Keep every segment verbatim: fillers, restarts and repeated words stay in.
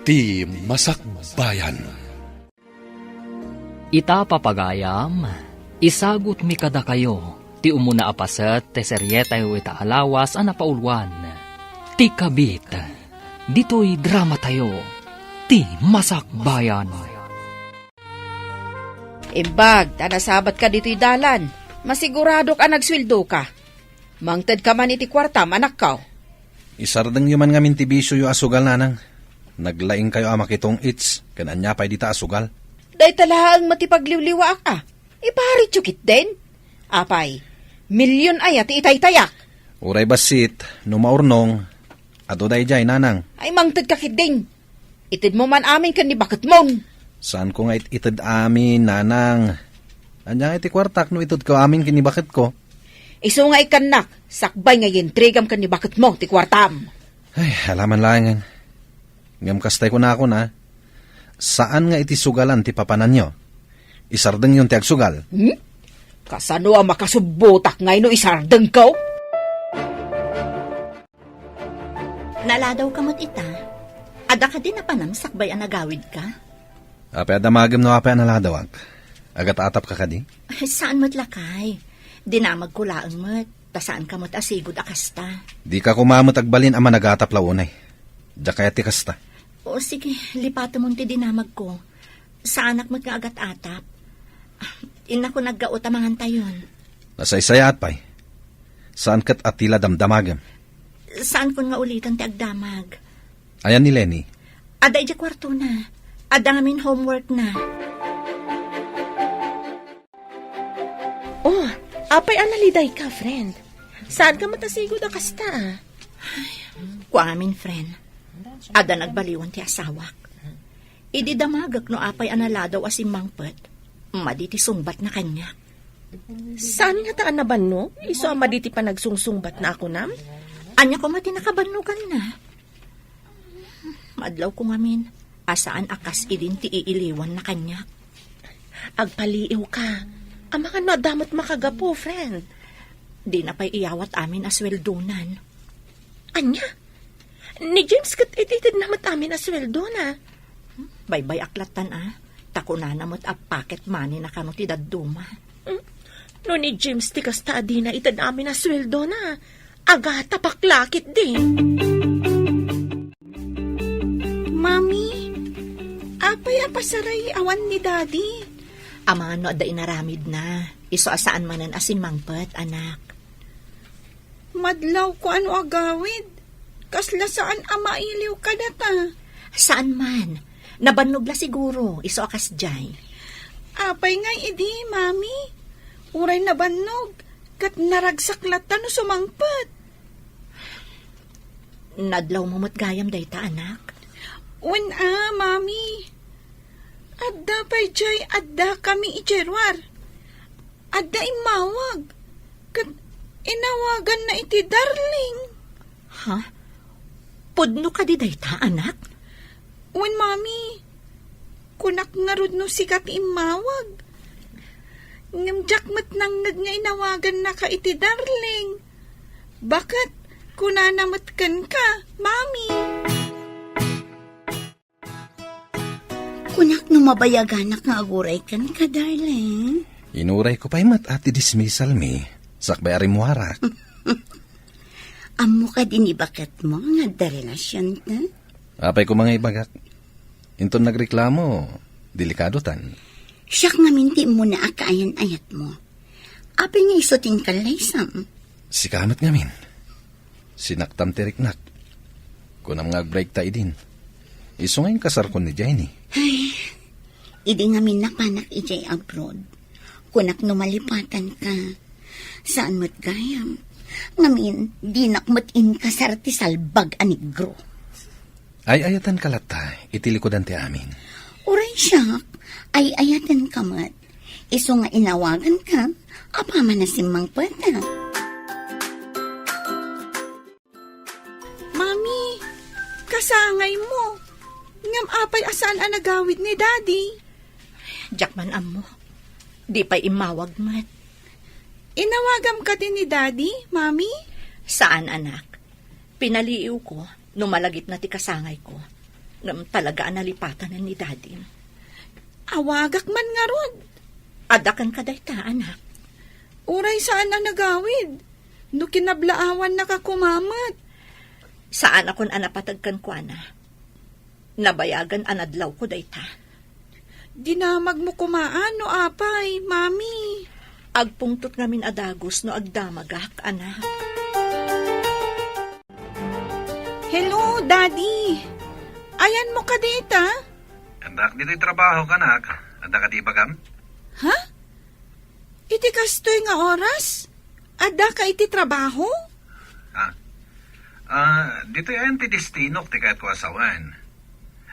Ti Masakbayan. Ita, papagayam, isagutmi kadakayo ti umuna a paset ti serietayo ita a lawas a napauluan, Ti Kabit. Ditoy dramatayo, Ti Masakbayan. Imbag ta nasabatka ditoy dalan, masiguradok a nagsueldoka. Mangtedka man iti kuartam, anakko. Isardengyo man ngamin ti bisioyo a sugal, nanang. Naglaingkayo a makitong-its ken ania pay dita a sugal. Dayta laeng met ti pagliwliwaak a. Iparityo ketdin. Apay, milyon aya ti itaytayak? Uray bassit, no maurnong, adu daydiay, nanang. Ay, mangtedka ketdin. Itedmo man amin ken ni baketmon. Saanko nga it-ited amin, nanang. Ania nga iti kuartak no itedko amin ken ni baketko? Isu nga ikkannak, sakbay nga iyentrigam ken ni baketmo ti kuartam. Ay, alaman laengen. Ngem kastay kunakon a, saan nga iti sugalan ti papananyo. Isardengyon ti agsugal. Hmm? Kasano a makasubbotak nga ino isardengko? Naladawka met ita. Adda kadi napanam sakbay a nagawidka? Apay a damagem no apay a naladawak? Agat-atapka kadi? Ay, saan met lakay. Dinamagko laeng met, ta saanka met a sigud a kasta. Dika koma met agbalin a managatap la unay. Diak kayat ti kasta. O sige, lipatemon ti dinamagko. Saanak met nga agat-atap. Innakon aggaot a mangantayon. Nasaysayaat pay. Saan ket a ti la damdamagem. Saankon nga uliten ti agdamag. Ayan ni Lenny? Adda idiay kuartona. Adda ngamin homework na. Oh, apay a nalidayka, friend? Saanka met a sigud a kasta a? Kua ngamin, friend. Adda nagbaliwan ti asawak. Idi damagek no apay a naladaw a simmangpet, madi ti sungbatna kaniak. Saan ngata a nabannog? Isu a madi ti panagsungsungbatna a kunam? Ania koma ti nakabannoganna? Madlawko ngamin a saan a kas idin ti iiliwanna kaniak. Agpaliiwka. Amangan no adda met makagapu, friend. Dina pay iyawat amin a sueldonan. Ania? Ni James ket ititedna met amin a sueldona. Baybay-ak lattan a, ta kunana met a pocket money na kano ti dadduma. Hmm? No ni James ti kasta a dina ited amin a sueldona, agatapak la ketdi. Mami, apay a pasaray awan ni Daddy? Amangan no adda inaramidna, isu a saan manen a simmangpet, anak. Madlawko a no agawid. Kasla saan a mailiw kadata. Saan man. Nabannog la siguro, isu a kasdiay. Apay ngay idi, Mami? Uray nabannog, ket naragsak latta no sumangpet. Nadlawmo met gayam dayta, anak? Wen a, Mami. Adda pay diay addakami idiay ruar. Adda immawag. Ket inawaganna iti darling. Ha? Pudno kadi dayta, anak? Wen, Mami. Kunak ngarud no sika ti immawag. Ngem diak met nangngeg nga inawagannaka iti darling. Baket, kunana met kenka, Mami. Kunak no mabayaganak nga aguray kenka, darling. Inurayko pay met a ti dismissal mi, sakbay a rimmuarak. Ammo kadi ni baketmo nga adda relasionta? Apay koma nga ibagak. Inton nagreklamo, delikadotan. Siak ngamin ti immuna a kaayan-ayatmo. Apay nga isu ti inkallaysam? Sika met ngamin. Sinaktam ti riknak. Kunam nga agbreakta idin. Isu nga inkasarkon ni Jenny. Ay, idi ngamin napanak idiay abroad. Kunak no malipatanka. Saan met gayam. Ngamin, dinak met inkasar ti salbag a negro. Ay-ayatenka latta iti likudan ti amin. Uray siak, ay-ayatenka met. Isu nga inawaganka, apaman a simmangpeta. Mami, kasangaymo. Ngem apay a saan a nagawid ni Daddy? Diak man ammo. Di pay immawag met. Inawagam kadi ni Daddy, Mami? Saan, anak. Pinaliiwko no malagipna ti kasangayko. Ngem talaga a nalipatanen ni Dadim. Awagak man ngarud. Adda kenka dayta, anak. Uray saan a nagawid. No kinablaawan naka kumamet. Saanakon a napateg kenkuana. Nabayagan a nadlawko dayta. Dinamagmo koma no apay, Mami. Agpungtot ngamin a dagus no agdamagak, anak. Hello, Daddy. Ayanmo kadi ita? Addak ditoy trabaho, anak. Adda kadi ibagam? Ha? Iti kastoy nga oras? Addaka iti trabaho? Ah. Ah, ditoy ayan ti destinok ti kayatko a sawen.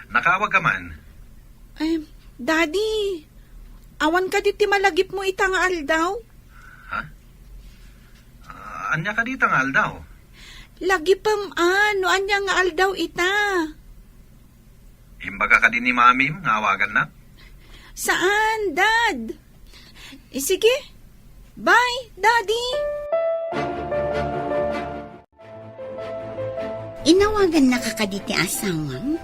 Nakaawag ka man? Ay, Daddy, awan kadi ti malagipmo ita nga aldaw? Ha? Ah, ania kadi ita nga aldaw? Lagipem a, no ania nga aldaw ita. Imbaga kadi ni Mamim nga awagannak? Saan, Dad? Eh, sige. Bye, Daddy. Inawagannaka kadi ti asawam?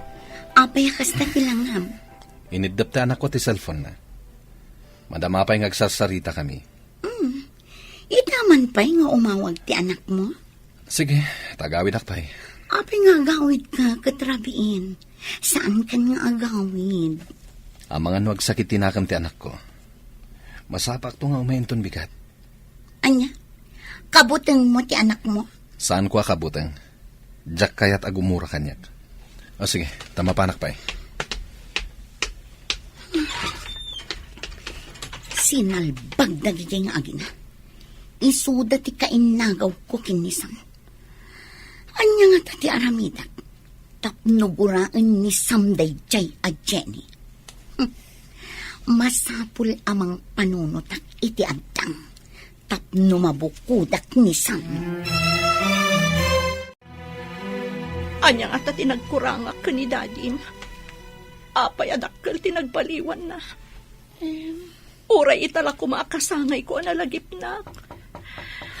Apay a kasta ti langam? Iniddep ti anakko ti cellphone-na. Madama pay nga agsarsaritakami. Hmm. Ita man pay nga umawag ti anakmo? Sige, ta agawidak pay. Apay nga agawidka ket rabiin? Saankan nga agawid? Amangan no agsakit ti nakam ti anakko. Masapakto nga umay inton bigat. Ania? Kabutengmo ti anakmo? Saanko a kabuteng. Diak kayat a gumura kaniak. O sige, ta mapanak pay. Sinalbag dagiti nga agina. Isuda ti kainnagawko ken ni Sam. Ania ngata ti aramidak tapno guraen ni Sam daydiay a Jenny? Hm. Masapul a mangpanunotak iti addang tapno mabukodak ni Sam. Ania ngata ti nagkurangak ken ni Dadim? Apay a dakkel ti nagbaliwanna? Em. Uray ita la koma a kasangayko a nalagipnak.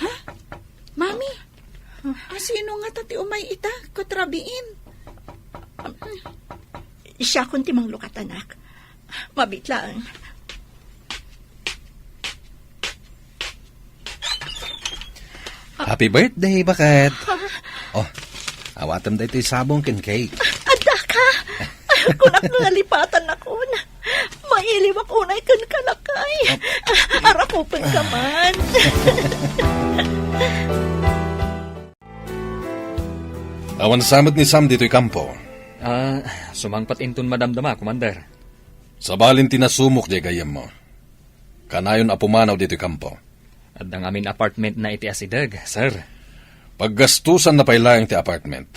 Ha? Mami, asino ngata ti umay ita ket rabiin? Siakon ti manglukat, anak. Mabiit laeng. Happy birthday, baket. Oh, awatem daytoy sabong ken cake. Adda ka? Kunak nga nalipatannakon. Mailiwak unay kenka, lakay. Arakupen ka man. Awan sa met ni Sam ditoy kampo. Ah, sumangpet inton madamdama, Commander. Sabalin ti nasumok diay gayyemmo. Kanayon a pumanaw ditoy kampo. Adda ngamin apartmentna iti asideg, sir. Paggastusanna pay laeng ti apartment.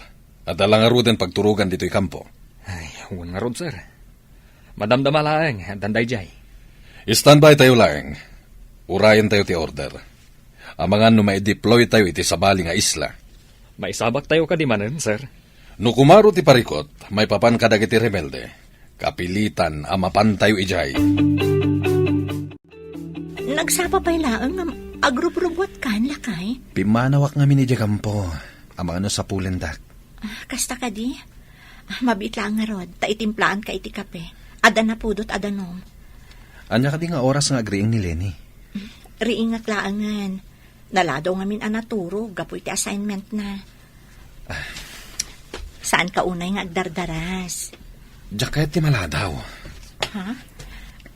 Adda la ngaruden pagturogan ditoy kampo. Ay, wen ngarud, sir. Madamdama laeng, addan daydiay. Standby tayo laeng. Urayen tayo ti order. Amangan no maideploy tayo iti sabali nga isla. Maisabak tayo kadi manen, sir? No kumaro ti parikot, maipapan kadagiti rebelde. Kapilitan a mapan tayo idiay. Nagsapa pay laeng nga agrubrubuatkan, lakay? Pimmanawak ngamin idiay kampo. Amangan no sapulendak. Ah, kasta kadi? Ah, mabiit laeng ngarud, ta itimplaanka iti kape. Adda napudot a danum. Ania kadi nga oras nga agriing ni Lenny? Riingak laengen. Naladaw ngamin a naturog gapu iti assignment-na. Ah. Saanka unay nga agdardaras? Diak kayat ti maladaw. Ha?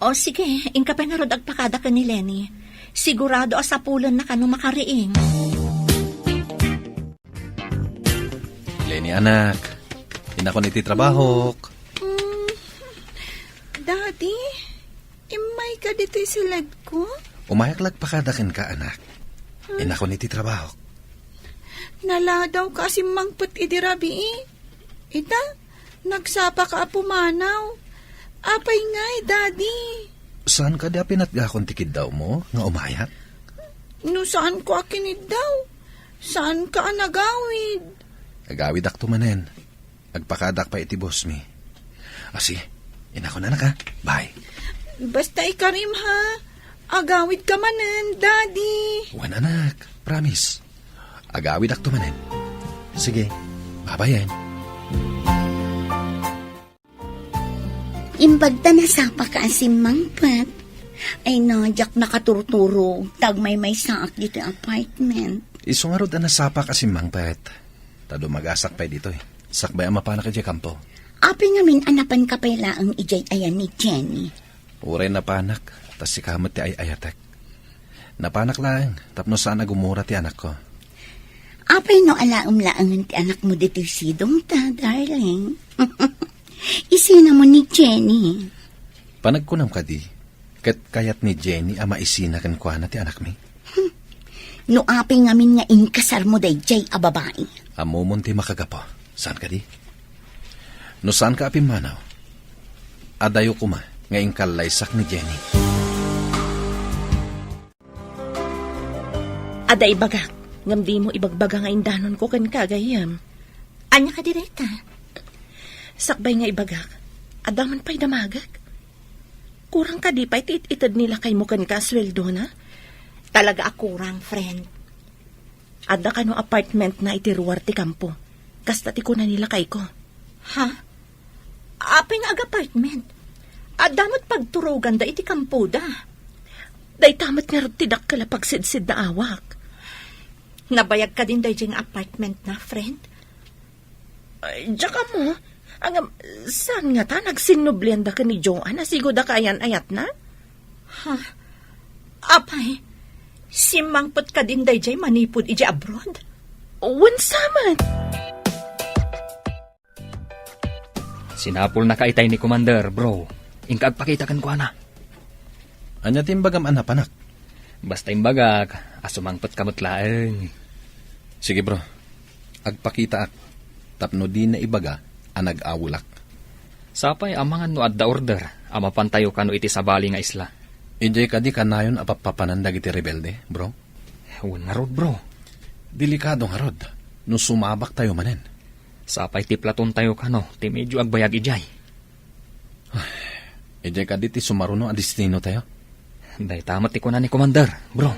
O sige, inka pay ngarud agpakada ken ni Lenny. Sigurado a sapulenna kano makariing. Lenny, anak, inakon iti trabahok. Mm, Daddy, immayka ditoy siledko? Umayak la agpakada kenka, anak. Inakon iti trabahok. Naladawka a simmangpet idi rabii. Ita, nagsapaka a pumanaw. Apay ngay, Daddy? Saan kadi a pinatgakon ti kiddawmo nga umayak? No saanko a kiniddaw, saanka a nagawid. Agawidakto manen. Agpakadak pay iti boss mi. Asi, inakon, anak, ha? Bye. Basta ikarim, ha? Agawidka manen, Daddy. Wen, anak. Promise. Agawidakto manen. Sige. Babayen. Imbag ta nasapak a simmangpet. Ay na, diak nakaturturog, ta agmaymaysaak ditoy apartment. Isu ngarud a nasapak a simmangpet. Ta dumagasak pay ditoy. Sakbay a mapanak idiay kampo. Apay ngamin a napanka pay laeng idiay ayan ni Jenny? Uray napanak, ta sika met ti ay-ayatek. Napanak laeng, tapno saan a gumura ti anakko. Apay no alaem laengen ti anakmo ditoy sidongta, darling? Isinamon ni Jenny. Panagkunam kadi, ket kayat ni Jenny a maisina kenkuana ti anakmi? No apay ngamin nga inkasarmo daydiay a babai. Ammomon ti makagapu. Saan kadi? No saanka a pimmanaw, adayo koma nga inkallaysak ni Jenny. Adda ibagak, ngem dimo ibagbaga nga indanonko kenka, gayyem. Ania kadi dayta? Sakbay nga ibagak, adda man pay damagek. Kurang kadi pay ti it-ited ni lakaymo kenka a sueldona? Talaga a kurang, friend. Adda kano apartmentna iti ruar ti kampo. Kasta ti kuna ni lakayko. Ha? Apay nga ag-apartment? Adda met pagturoganda iti kampoda. Dayta met ngarud ti dakkel a pagsidsidnaawak. Nabayag kadin daydiay nga apartmentna, friend? Ay, diak ammo. Ngem, saan ngata, nagsinnublianda ken ni Joan a sigud a kaayan-ayatna? Ha? Apay, simmangpet kadin daydiay manipud idiay abroad? Wen sa met. Sinapulnaka itay ni Commander, bro. Inka agpakita kenkuana. Ania ti imbagam a napanak? Basta imbagak a sumangpetka met laeng. Sige, bro. Agpakitaak tapno dina ibaga a nag-awelak. Sapay amangan no adda order a mapantayo kano iti sabali nga isla. Idiay kadi kanayon a pappapanan dagiti rebelde, bro? Wen ngarud, bro. Delikado ngarud no sumabaktayo manen. Sapay ti platontayo kano ti medyo agbayag idiay. Idiay kadi ti sumaruno a destinotayo? Dayta met ti kuna ni Commander, bro.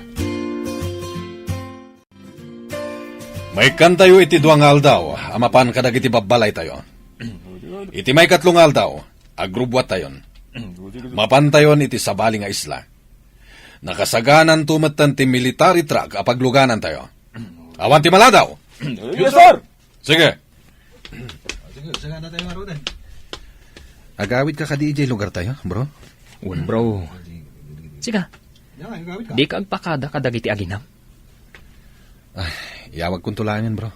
Maikkantayo iti dua nga aldaw a mapan kadagiti babbalaytayo. Iti maikatlo nga aldaw, agrubbuattayon. Mapantayon iti sabali nga isla. Nakasagananto metten ti military truck a pagluganantayo. Awan ti maladaw! Yes, sir! Sige. Sige, sagana tayo nga, Roden. Agawid ka kadi idiay lugar tayo, bro? Wen, bro. Siga, di ka agpakada kadagiti aginam? Ay, iyawagkon to laengen, bro.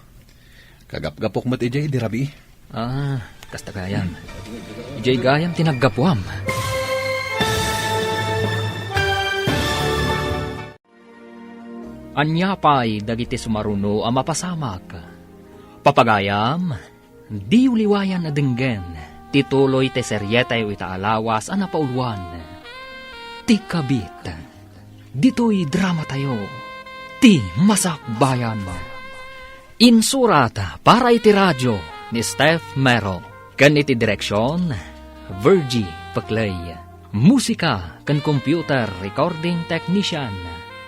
Kagapgapok met idiay idi rabii. Ah, kasta gayam. Idiay gayam ti naggapuam. Ania pay dagiti sumaruno a mapasamak? Papagayam, diyo liwayan a denggen ti tuloy ti serietayo ita a lawas a napauluan, Ti Kabit. Ditoy dramatayo, Ti Masakbayan. Insurat para iti radio ni Steph Mero, ken iti direksion, Virgie Peclay. Musika ken computer recording technician,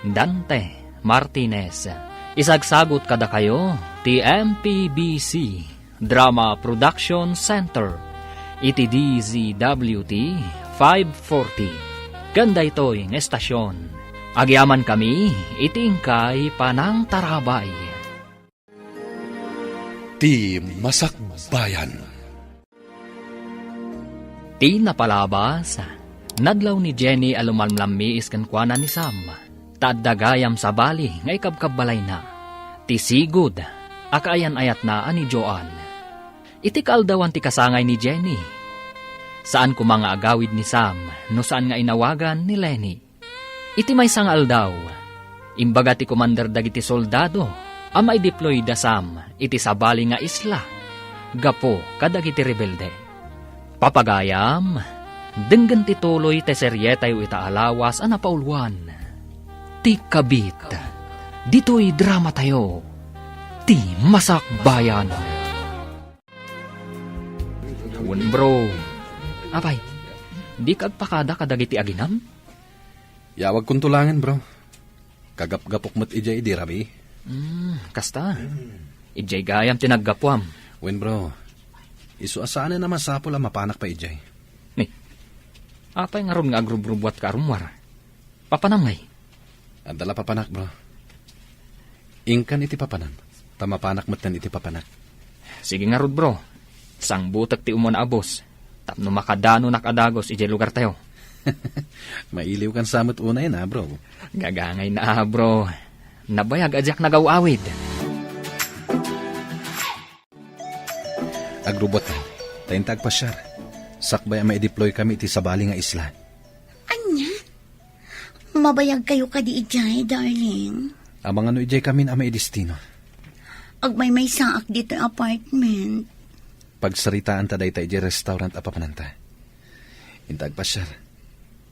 Dante Martinez. Isagsagut kadakayo ti M P B C Drama Production Center iti D Z W T five forty. Ken daytoy nga estasion, agyamankami iti inkay panangtarabay. Ti Masakbayan. Ti napalabas, nadlaw ni Jenny a lumalmlammiis kenkuana ni Sam, ta adda gayam sabali nga ikabkabbalayna, ti sigud a kaayan-ayatna a ni Joan. Iti kaaldawan ti kasangay ni Jenny, saan koma nga agawid ni Sam no saan nga inawagan ni Lenny. Iti maysa nga aldaw, imbaga ti komander dagiti soldado a maideploy da Sam iti sabali nga isla gapu kadagiti rebelde. Papagayam, denggen ti tuloy ti serietayo ita a lawas a napauluan, Ti Kabit. Ditoy dramatayo, Ti Masakbayan. Wen, bro. Apay, dika agpakada kadagiti aginam? Yawagkonto laengen, bro. Kagapgapok met idiay idi rabii. Hmm, kasta. Idiay gayam ti naggapuam. Wen, bro. Isu a saanen a masapul a mapanak pay idiay. Ni, Apay ngarud nga agrubrubuatka a rummuar? Papanam ngay? Adda la papanak, bro. Inkan iti papanam, ta mapanak metten iti papanak. Sige ngarud, bro. Sangbutek ti umuna a bus tapno makadanonak a dagus idiay lugartayo. Mailiwkan sa met unay na, bro. Gagangay na, bro. Nabayag a diak nagaw-awid. Agrubot, ta inta agpasiar. Sakbay a maidiploy kami iti sabali nga isla. Ania? Mabayag kayo kadi idiay, darling? Amangan no idiay kamin a maidestino. Agmaymaysaak ditoy apartment. Pagsaritaan ta dayta idiay restaurant a papananta. Inta agpasiar.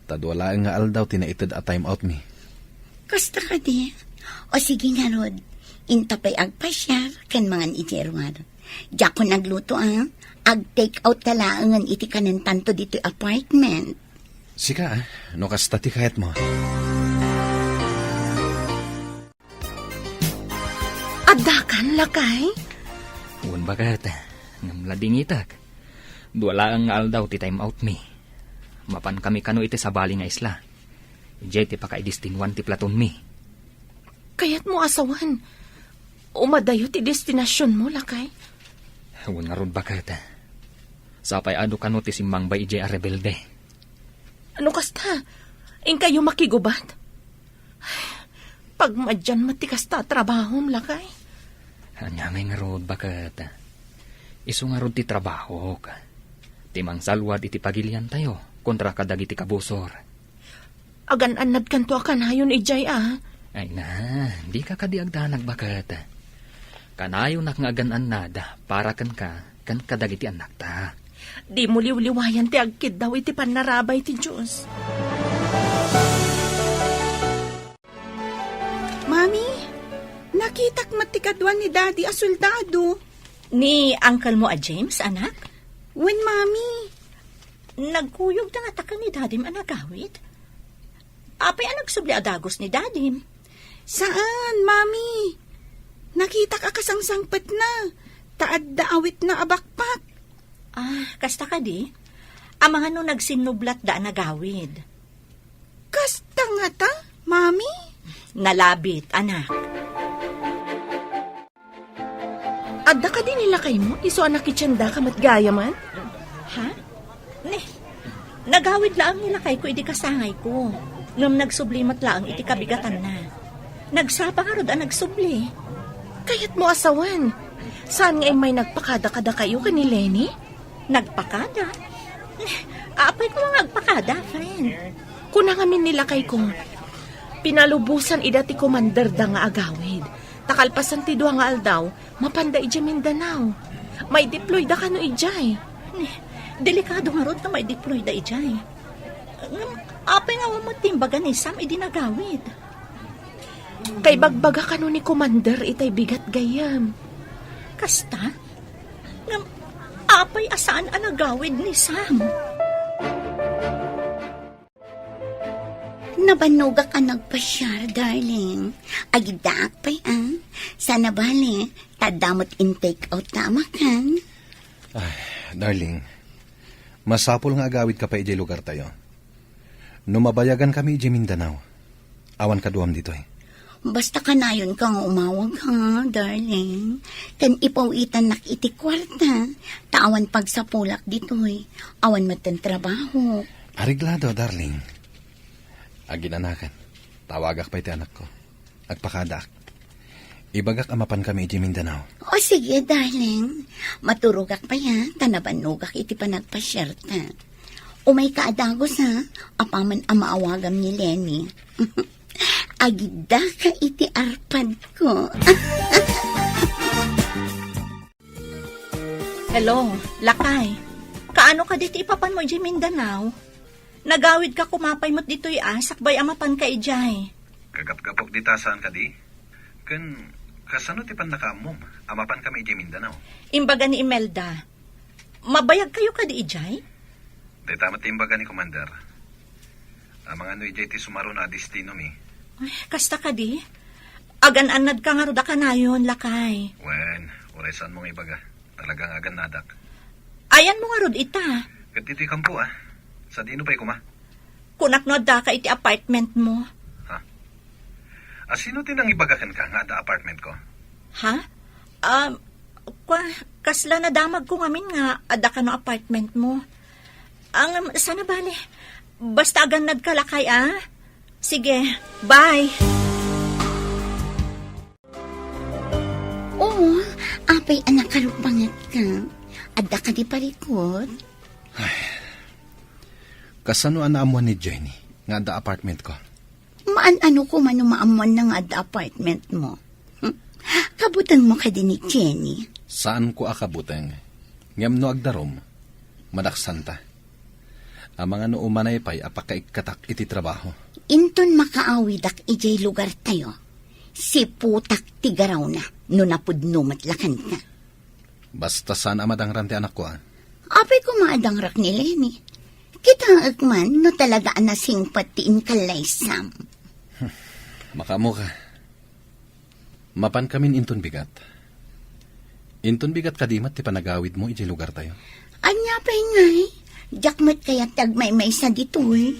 Ta dua laeng nga aldaw ti naited a time out mi. Kasta kadi? O sige ngarud, inta pay agpasiar ken mangan iti ruar. Diakon agluto a, ag-take out ta laengen iti kanentanto ditoy apartment. Sika, ah, no kasta ti kayatmo. Addakan, lakay? Wen, baket. Ngem ladingitek. Dua laeng nga aldaw ti time out mi. Mapan kami kano iti sabali nga isla. Idiay ti pakaidestinuan ti platon mi. Kayatmo a sawen, umadayo ti destinasionmo, lakay? Wen ngarud, baket. Sapay adu kano ti simmangbay idiay a rebelde. Ano kasta? Inkayo makigubat? Pagmadian met ti kasta a trabahom, lakay. Ania ngay ngarud, baket? Isu ngarud ti trabahok. Ti mangsalwad iti pagiliantayo kontra kadagiti kabusor. Agan-annadkanto a kanayon idiay, a? Ay na, dika kadi agdanag, baket. Kanayonak nga agan-annad para kenka ken kadagiti annakta. Dimo liwliwayan ti agkiddaw iti pannarabay ti Dios. Mami, nakitak met ti kaduan ni Daddy a soldado. Ni uncle mo a James, anak? Wen, Mami. Nagkuyog ta nga taka ni Dadim a nagawid? Apay a nagsubli a dagus ni Dadim? Saan, Mami. Nakitak a kasangsangpetna, ta adda awitna a backpack. Ah, kasta kadi? Amangan no nagsinnublatda a nagawid? Kasta ngata, Mami? Nalabit, anak. Adda kadi ni lakaymo, isu a nakitiendaka met gayamen? Ha? Ne, nagawid laeng ni lakayko idi kasangayko. Ngem nagsubli met laeng iti kabigatanna. Nagsapa ngarud a nagsubli. Kayatmo a sawen. Saan nga immay nagpakada kadakayo ken ni Lenny? Nagpakada? Apay koma nga agpakada, friend? Kuna ngamin ni lakayko, pinalubosan ida ti komanderda nga agawid. Ta kalpasan ti dua nga aldaw, mapanda idiay Mindanao. Maideployda kano idiay. Delikado ngarud ta maideployda idiay. Ngem, apay nga awan met ti imbaga ni Sam idi nagawid? Kaibagbaga kano ni Commander itay bigat gayyem. Kasta? Ngem, apay a saan a nagawid ni Sam? Nabannogak a nagpasiar, darling. Agiddaak pay, a. Saan a bale, ta adda met in-take out ta a makan. Ay, darling, masapul nga agawidka pay idiay lugartayo. No mabayagan kami idiay Mindanao, awan kaduam ditoy. Basta kanayonka nga umawag, ha, darling. Ken ipaw-itannak iti kuarta, ta awan pagsapulak ditoy. Awan metten trabaho. Areglado, darling. Aginanakan, tawagak pay ti anakko. Agpakadaak. Ibagak a mapan kami idiay Mindanao. O, sige, darling. Maturogak pay, ha, ta nabannogak iti panagpasiarta. Umayka a dagus, ha, apaman a maawagam ni Lenny. Agiddaka iti arpadko. Hello, lakay. Kaano kadi ti ipapanmo idiay Mindanao? Nagawidka koma pay met ditoy a, sakbay a mapanka idiay. Kagapgapok dita saan kadi? Ken kasano ti pannakaammom a mapan kami idiay Mindanao? Imbaga ni Imelda, mabayagkayo kadi idiay? Dayta met ti imbaga ni Commander. Amangan no idiay ti sumaruno a destinomi. Ay, kasta kadi? Agan-annadka ngarud a kanayon, lakay. Wen, uray saanmo nga ibaga. Talaga nga agannadak. Ayanmo ngarud ita? Ket ditoy kampo, a. Sadino pay koma? Kunak no addaka iti apartment mo. Ha? A, sino ti nangibaga kenka nga adda apartment ko? Ha? Ah, kwa, kasla nadamag ko ngamin nga adda kano apartment mo. Ang, sana bale. Basta agannad ka lakay, ah. Sige, bye. Oo, apay a nakaruppanget ka. Adda ka di parikot? Kasano a naammuan ni Jenny nga adda apartment ko? Maan-ano ko man no maammuanna nga adda apartment mo. Hmm? Kabuteng mo kadi ni Jenny? Saan ko a kabuteng. Ngem no agdarum, madaksanta. Amangan no umanay pay a pakaikkatak iti trabaho. Inton makaawidak idiay lugar tayo, siputak ti garawna no napudno met la kenka. Basta saan a madangran ti anakko, ah. Apay koma a dangrak ni Lenny. Kitaek man no talaga a nasingpet ti inkallaysam. Makaammo ka. Mapankamin inton bigat. Inton bigat kadi met ti panagawidmo idiay lugartayo. Ania pay ngay? Diak met kayat ti agmaymaysa ditoy.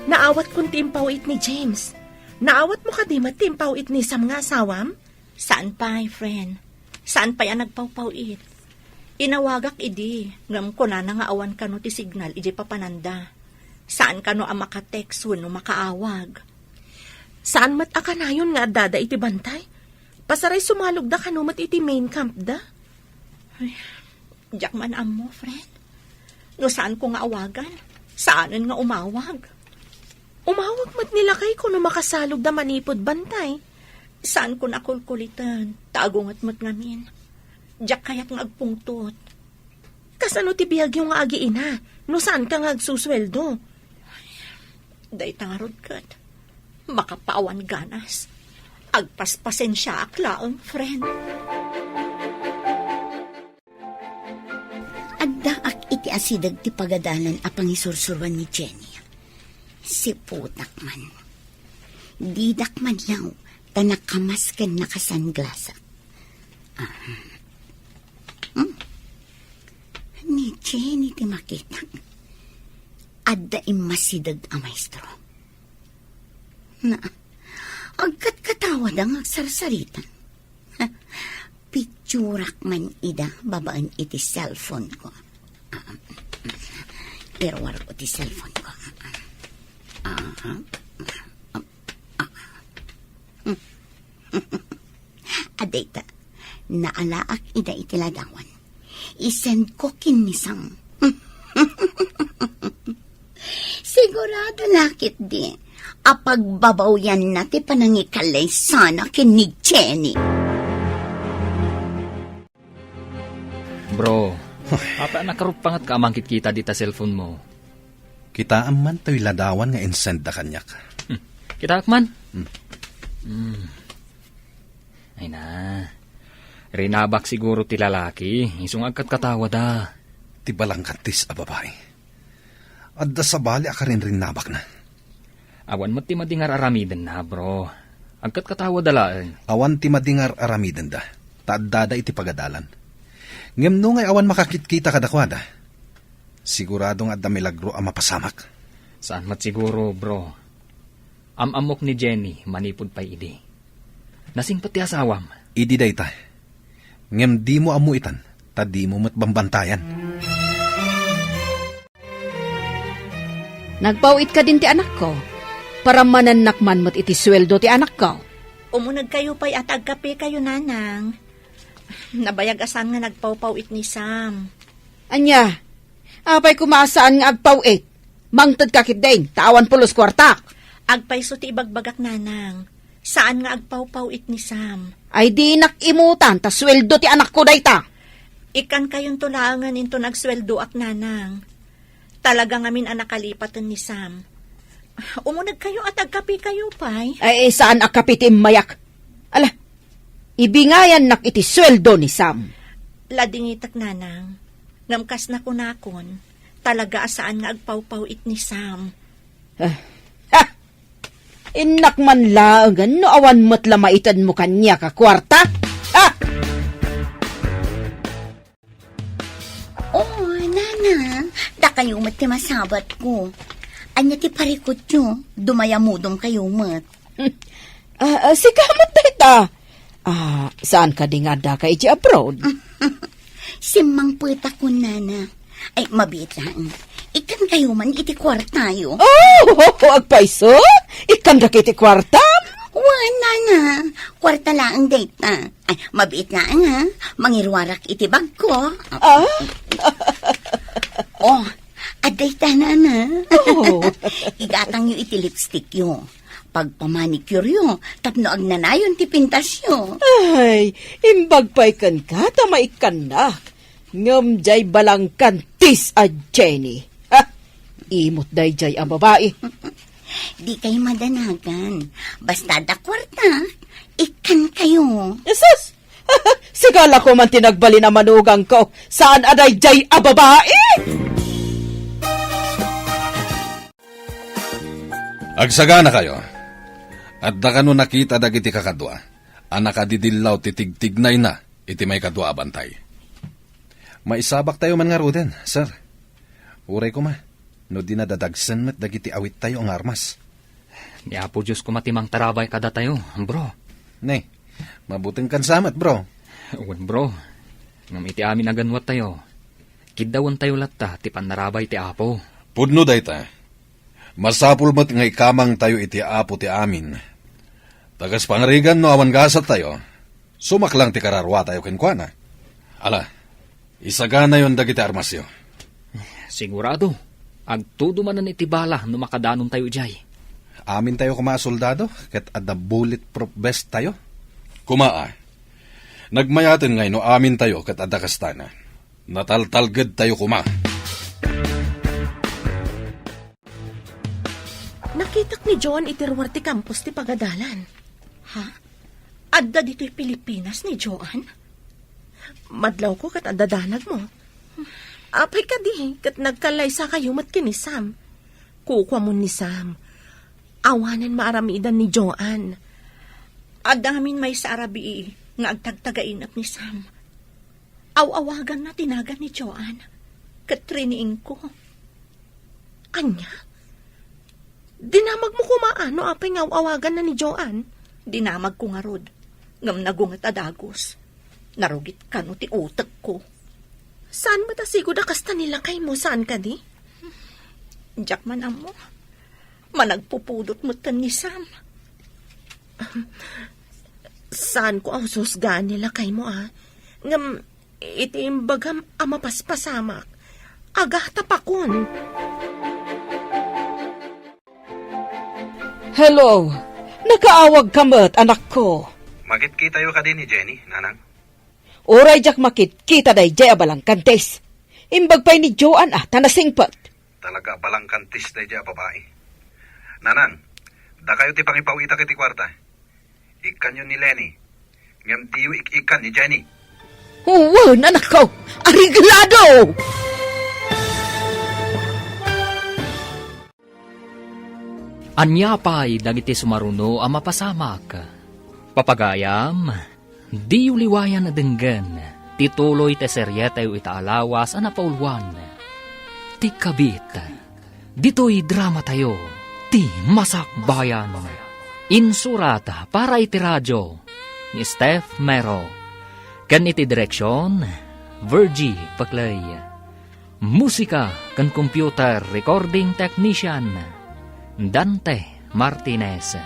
Naawatkon ti impaw-it ni James. Naawatmo kadi met ti impaw-it ni Sam nga asawam? Saan pay, friend. Saan pay a nagpawpaw-it. Inawagak idi, ngem kunana nga awan kano ti signal idiay papananda. Saan kano a maka-text wenno makaawag. Saan met a kanayon nga addada iti bantay? Pasaray sumalogda kano met iti main camp da? Ay, diak man ammo, friend. No saanko nga awagan, saanen nga umawag. Umawag met ni lakayko no makasalogda manipud bantay. Saanko nakulkuliten, ta agunget met ngamin. Diak kayat nga agpungtot. Kasano ti biagyo nga agiina no saanka nga agsusueldo? Dayta ngarud ket makapaawan ganas. Agpaspasensiaak laeng, friend. Addaak iti asideg ti pagadalan a pangisursuruan ni Jenny. Siputak man. Didak maniaw ta nakamas ken nakasanglasak. Ah. Hmm? Ni Jenny ti makitak. Adda immasideg a maestro. Na, agkatkatawada nga agsarsarita. Picturak man ida babaen iti cellphone ko. Ah, iruar ko ti cellphone ko. Ah, ah, ah. Adayta, naalaak ida iti ladawan. I-send ko ken ni Sam. Sigurado la ketdi a pagbabawyanna ti panangikallay sana ken ni Jenny. Bro, apay a nakaruppanget ka a mangkitkita dita cellphone mo? Kitaem man toy ladawan nga insend da kaniak. Hmm. Kitaek man? Hmm. Hmm. Ay na. Rinabak siguro ti lalaki, isu nga agkatkatawada. Ti balangkattis a babai. Adda sabali a karinrinnabakna. Awan met ti madi nga ar-aramidenna, bro. Agkatkatawada laeng. Awan ti madi nga ar-aramidenda, ta addada iti pagadalan. Ngem no ngay awan makakitkita kadakuada, sigurado nga adda milagro a mapasamak. Saan met siguro, bro. Am-ammok ni Jenny manipud pay idi. Nasingpet ti asawam. Idi dayta. Ngem dimo ammo itan, ta dimo met bambantayan. Nagpaw-it kadin ti anakko. Parammanennak man met iti sueldo ti anakko. Umunegkayo pay a ta agkapekayo, Nanang. Nabayag a saan nga nagpawpaw-it ni Sam. Ania? Apay koma a saan nga agpaw-it? Mangted ka ketdin, ta awan pulos kuartak. Agpayso ti ibagbagak, Nanang. Saan nga agpawpaw-it ni Sam. Ay dinak imutan, ta sueldo ti anakko dayta. Ikkankayonto laengen inton agsueldoak, Nanang. Talaga ngamin a nakalipaten ni Sam. Umunegkayo a ta agkapekayo pay. Ay, saan a kape ti immayak? Ala, ibingayannak iti sueldo ni Sam. Ladingitek, Nanang. Ngem kas nakunakon, talaga a saan nga agpawpaw-it ni Sam. Ah, ha! Innak man laengen no awan met la maitedmo kaniak a kuarta? Ha! Oh, Nanang. Ha? Dakayo met ti masabatko. Ania ti parikutyo? Dumayamudom kayo met. Ah, ah, sika met dayta. Ah, saan kadi nga addaka iti abroad? Simmangpetakon, nana. Ay, mabiit laeng. Ikkan kayo man iti kuartayo. Oh, agpayso? Ikkandak iti kuartam? Wen, nana. Kuarta laeng dayta. Ay, mabiit laeng, ha? Mangiruarak iti bagko. Ah? Oh, adda ita, nana. Oh. Igatangyo iti lipstickyo. Pagpamanicuryo, tapno agnanayon ti pintasyo. Ay, imbag pay kenka ta maikkannak. Ngem diay balangkantis a Jenny. Ha? Imot daydiay a babai. Di kayo madanagan. Basta da kuarta, ikkan kayo. Jesus! Sigala ko man ti nagbalin a manugangko. Saan a daydiay a babai? Agsagana kayo. Adda kano nakita dagiti kakadua a nakadidillaw ti tigtignayna iti maikadua a bantay. Maisabak tayo man ngaruden, sir. Uray koma, no di nadadagsen met dagiti awittayo nga armas. Ni Apo Dios koma ti mangtarabay kadatayo, bro. Ne, mabutengkan sa met, bro. Wen, bro. Ngem iti amin a ganwattayo, kiddawentayo latta ti pannarabay ti Apo. Pudno dayta. Masapul met nga ikamangtayo iti Apo ti amin. Ta kas pangarigan no awan gasattayo, sumaklang ti kararuatayo kenkuana. Ala, isaganayon dagiti armasyo. Sigurado, agtudo manen iti bala no makadanontayo idiay. Amintayo koma a soldado ket adda bulletproof vest tayo. Koma a, nagmayaten ngay no amintayo ket adda kastana. Nataltalgedtayo koma. Nakitak ni Joan iti ruar ti kampus ti pagadalan. Ha? Adda ditoy Pilipinas ni Joan? Madlawko ket adda danagmo. Apay kadi ket nagkallaysakayo met ken ni Sam? Kukuamon ni Sam. Awanen maaramidan ni Joan. Adda ngamin maysa a rabii nga agtagtagainak ni Sam. Aw-awaganna ti nagan ni Joan ket riniingko. Ania? Dinamagmo koma a no apay nga aw-awaganna ni Joan? Dinamagko ngarud, ngem nagunget a dagus. Narugit kano ti utekko. Saan met a sigud a kasta ni lakaymo, saan kadi? Diak man ammo. Managpupudot metten ni Sam. Saanko a husgan ni lakaymo, a. Ngem, iti imbagam a mapaspasamak, agatapakon. Hello. Nakaawagka met, anakko. Makitkitayo kadi ni Jenny, nanang? Uray diak makitkita daydiay a balangkantis. Imbag pay ni Joan a ta nasingpet. Talaga a balangkantis daydiay a babai. Nanang, dakayo ti pangipaw-itak iti kuarta. Ikkanyo ni Lenny. Ngem diyo ik-ikkan ni Jenny. Wen, anakko! Areglado! Ania pay dagiti sumaruno a mapasamak? Papagayam, diyo liwayan a denggen ti tuloy ti serietayo ita a lawas a napauluan, Ti Kabit. Ditoy dramatayo, Ti Masakbayan. Insurat para iti radio ni Steph Mero, ken iti direksion, Virgie Paclay. Musika ken computer recording technician, Dante Martinez.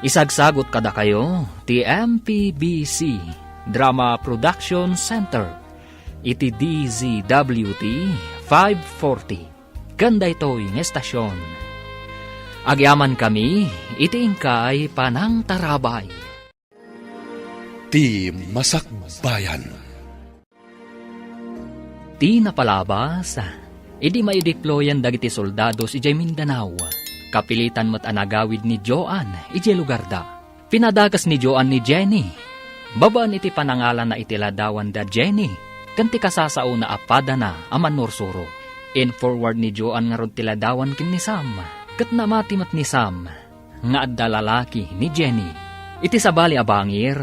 Isagsagut kadakayo ti M P B C Drama Production Center iti D Z W T five forty ken daytoy nga estasion. Agyamankami iti inkay panangtarabay. Ti Masakbayan. Ti napalabas, idi maideployan dagiti soldados idiay Mindanao, kapilitan met a nagawid ni Joan idiay lugarda. Pinadakes ni Joan ni Jenny. Babaen iti panangalanna iti ladawan da Jenny, ken ti kasasaona a padana a mannursuro. In-forward ni Joan ngarud ti ladawan ken ni Sam, ket namati met ni Sam nga adda lalaki ni Jenny. Iti sabali a bangir,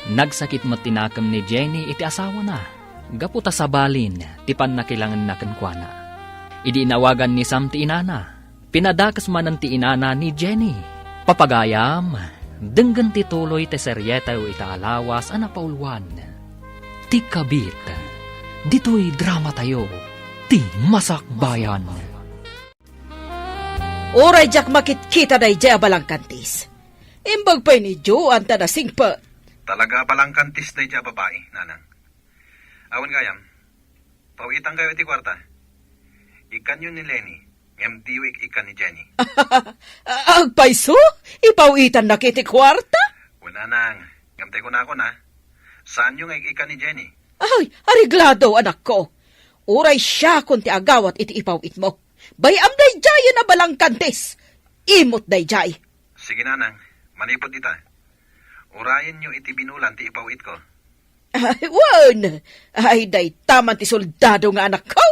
nagsakit met ti nakem ni Jenny iti asawana. gapu ta sabalin ti pannakilangenna kenkuana. Idi inawagan ni Sam ti inana, pinadakes manen ti inana ni Jenny. Papagayam, denggen ti tuloy ti serietayo ita a lawas a napauluan, Ti Kabit. Ditoy dramatayo, Ti Masakbayan. Uray diak makitkita daydiay a balangkantis. Imbag pay ni Joan ta nasingpet. Talaga a balangkantis daydiay a babai, nanang. Awan gayam, pawitankayo iti kuarta. Ikkanyo ni Lenny, ngem diyo ik-ikkan ni Jenny. Agpayso? Ipawitannaka iti kuarta? Wen, nanang, ngem tay kunakon, a, saanyo nga ik-ikkan ni Jenny. Ay, areglado, anakko. Uray siakon ti agawat iti ipawitmo. Bay-am daydiayen a balangkantis. Imot daydiay. Sige, nanang, manipud ita, urayenyo iti binulan ti ipawitko. Ay, wen! Ay, dayta man ti soldado nga anakko.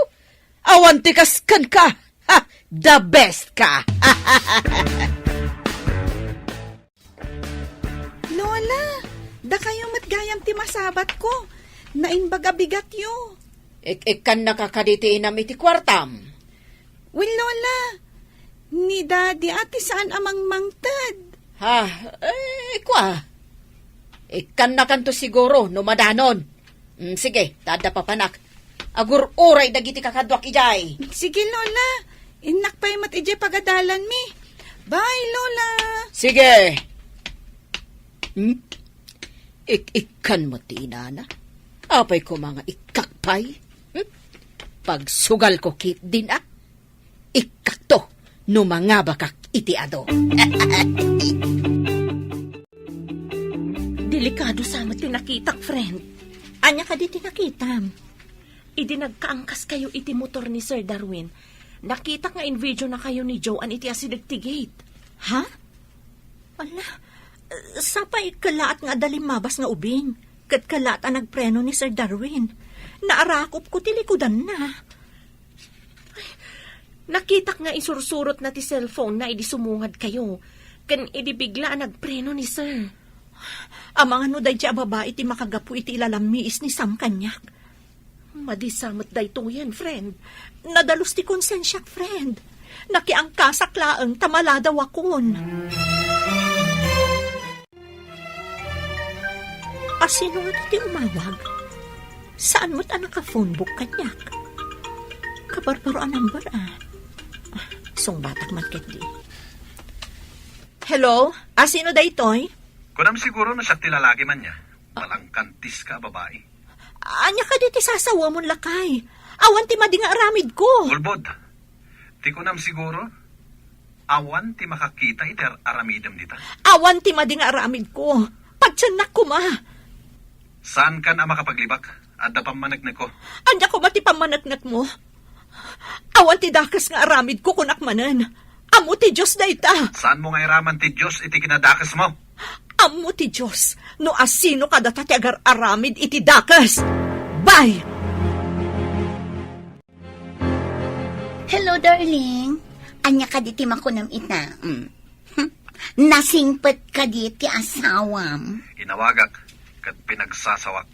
Awan ti kas kenka. Ha, the best ka. Lola, dakayo met gayam ti masabatko. Naimbag a bigatyo. Ik-ikkannaka kadi ti inam iti kuartam? Wen, Lola, ni Daddy a ti saan a mangmangted. Ha? Eh, kua. Ikkannakanto siguro no madanon. Mm, sige, ta adda papanak. Agur-uray dagiti kakaduak idiay. Sige, Lola. Innak pay met idiay pagadalanmi. Bye, Lola. Sige. Hmm? Ik-ikkan met ti inana. Apay koma nga ikkak pay? Hmm? Pagsugalko ketdin, a? Ikkakto no mangabakak iti adu. Delikado sa met ti nakitak, friend. Ania kadi ti nakitam? Idi nagkaangkaskayo iti motor ni Sir Darwin, nakitak nga invideonakayo ni Joan iti asideg ti gate. Ha? Ala, sapay kellaat nga adda limmabas nga ubing, ket kellaat a nagpreno ni Sir Darwin. Naarakopko ti likudanna. Ay, nakitak nga isursurotna ti cellphone-na idi sumungadkayo, ken idi bigla a nagpreno ni Sir. Amangan no daydiay a babai ti makagapu iti ilalammiis ni Sam kaniak. Madi sa met daytoyen, friend. Nadalus ti konsensiak, friend. Nakiangkasak laeng ta maladawakon. Asino nga ti umawag? Saan met a naka-phone book kaniak? Kabarbaro a number, a. Ah, sungbatak man ketdi. Hello? Asino daytoy? Kunam siguro no siak ti lalaki man niya. Balangkantis ka a babai. Ania kadi ti sasawamon, lakay? Awan ti madi nga aramidko. Ulbod. Ti kunam siguro, awan ti makakita iti ar-aramidem dita. Awan ti madi nga aramidko. Patiennak koma. Saankan a makapaglibak? Adda pammaneknekko. Ania koma ti pammaneknekmo? Awan ti dakes nga aramidko, kunak manen. Ammo ti Dios dayta. Saanmo nga iraman ti Dios iti kinadakesmo? Ammo ti Dios no asino kadata ti agar-aramid iti dakes. Bye! Hello, darling. Ania kadi ti makunam ita? Mm. Nasingpet kadi ti asawam? Inawagak ket pinagsasawak.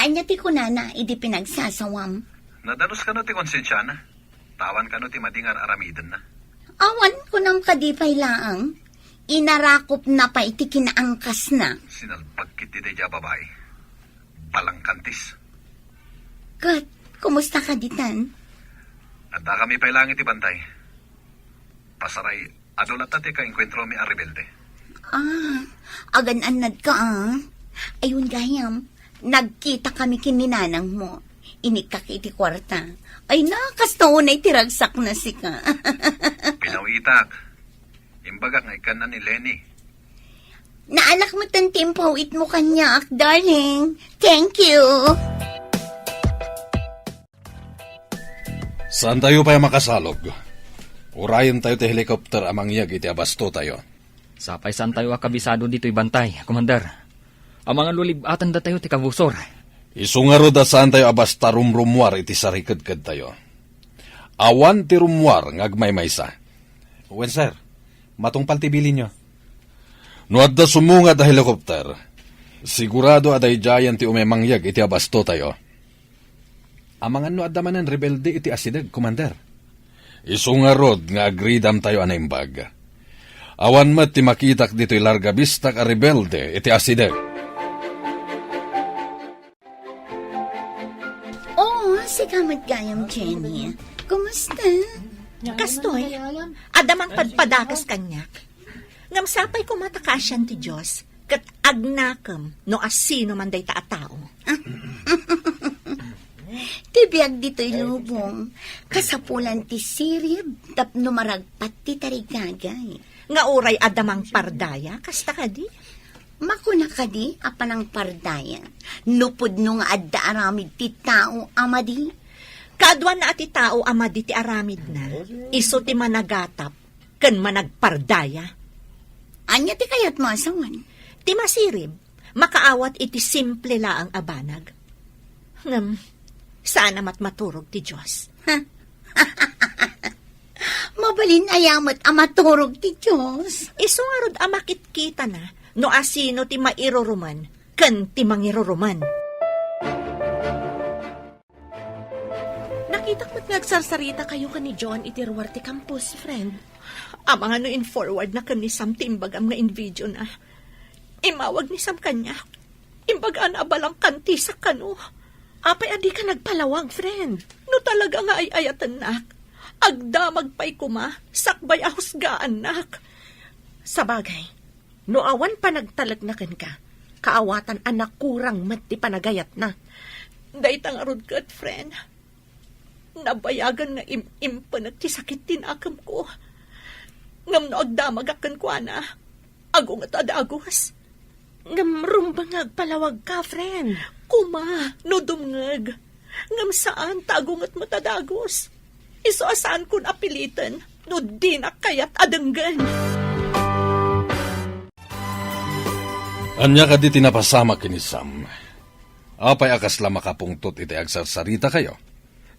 Ania ti kunana idi pinagsasawam? Nadalus kano ti konsensiana? Tawan kano ti madi nga ar-aramidenna? Awan, kunam kadi pay laeng. Inarakopna pay ti kinaangkasna. Sinalbag ketdi daydiay a babai. Balangkantis. Ket, kumusta kadi tan? Addakami pay laeng iti bantay. Pasaray, adu latta ti kaenkuentromi a rebelde. Ah, agan-annadka, a. Ay, wen gayam, nagkitakami ken ni nanangmo. Inikkak iti kuarta. Ay na, kasta unay ti ragsakna sika. Pinawitak. Imbagak nga ikkanna ni Lenny. Naanak met ti impawitmo kaniak, darling. Thank you. Saantayo pay a makasalog. Urayentayo ti helicopter a mangyeg iti abastotayo. Sapay saantayo a kabisado ditoy bantay, Commander. Amangan no lib-atendatayo ti kabusor. Isu ngarud a saantayo a basta rumrummuar iti sarikedkedtayo. Awan ti rummuar nga agmaymaysa. Wen, sir. Matungpal ti bilinyo. No adda sumungad a helicopter, sigurado a daydiayen ti umay mangyeg iti abastotayo. Amangan no adda manen rebelde iti asideg, Commander. Isu ngarud nga agridamtayo a naimbag. Awan met ti makitak ditoy larga bistak a rebelde iti asideg. Oh, sika met gayam, Jenny. Kumusta? Kastoy, adda mangpadpadakas kaniak. Ngem sapay koma ta kaasian ti Dios, ket agnakem no asino man dayta a tao. Ti biag ditoy lubong, kasapulan ti sirib tapno maragpat ti tarigagay. Nga uray adda mangpardaya, kasta kadi? Makuna kadi a panangpardaya, no pudno nga adda aramid ti tao a madi? Kaduana a ti tao a madi ti aramidna, isu ti managatap ken managpardaya. Ania ti kayatmo a sawen? Ti masirib, makaawat iti simple laeng a banag. Ngem, saan a matmaturog ti Dios. Mabalin aya met a maturog ti Dios? Isu ngarud a makitkitana no asino ti mairuruman ken ti mangiruruman. Nakitak met nga agsarsarita kayo ken ni John iti ruar ti campus, friend. Amangan no in-forward na ken ni Sam ti imbagam nga in-video na. Immawag ni Sam kaniak. Imbagana a balangkantisak kano. Apay a dika nagpalawag, friend? No talaga nga ay-ayatennak, agdamag pay koma sakbay a husgaannak. Sabagay, no awan panagtalekna kenka, kaawatan a nakurang met ti panagayatna. Dayta ngarud ket, friend, nabayagan nga im-impenek ti sakit ti nakemko. Ngem no agdamagak kenkuana, agunget a dagus. Ngem rumbeng nga agpalawagka, friend. Koma, no dumngeg. Ngem saan ta agunget met a dagus. Isu a saankon a piliten no dinak kayat a denggen. Ania kadi ti napasamak ken ni Sam? Apay a kasla makapungtot iti agsarsarita kayo?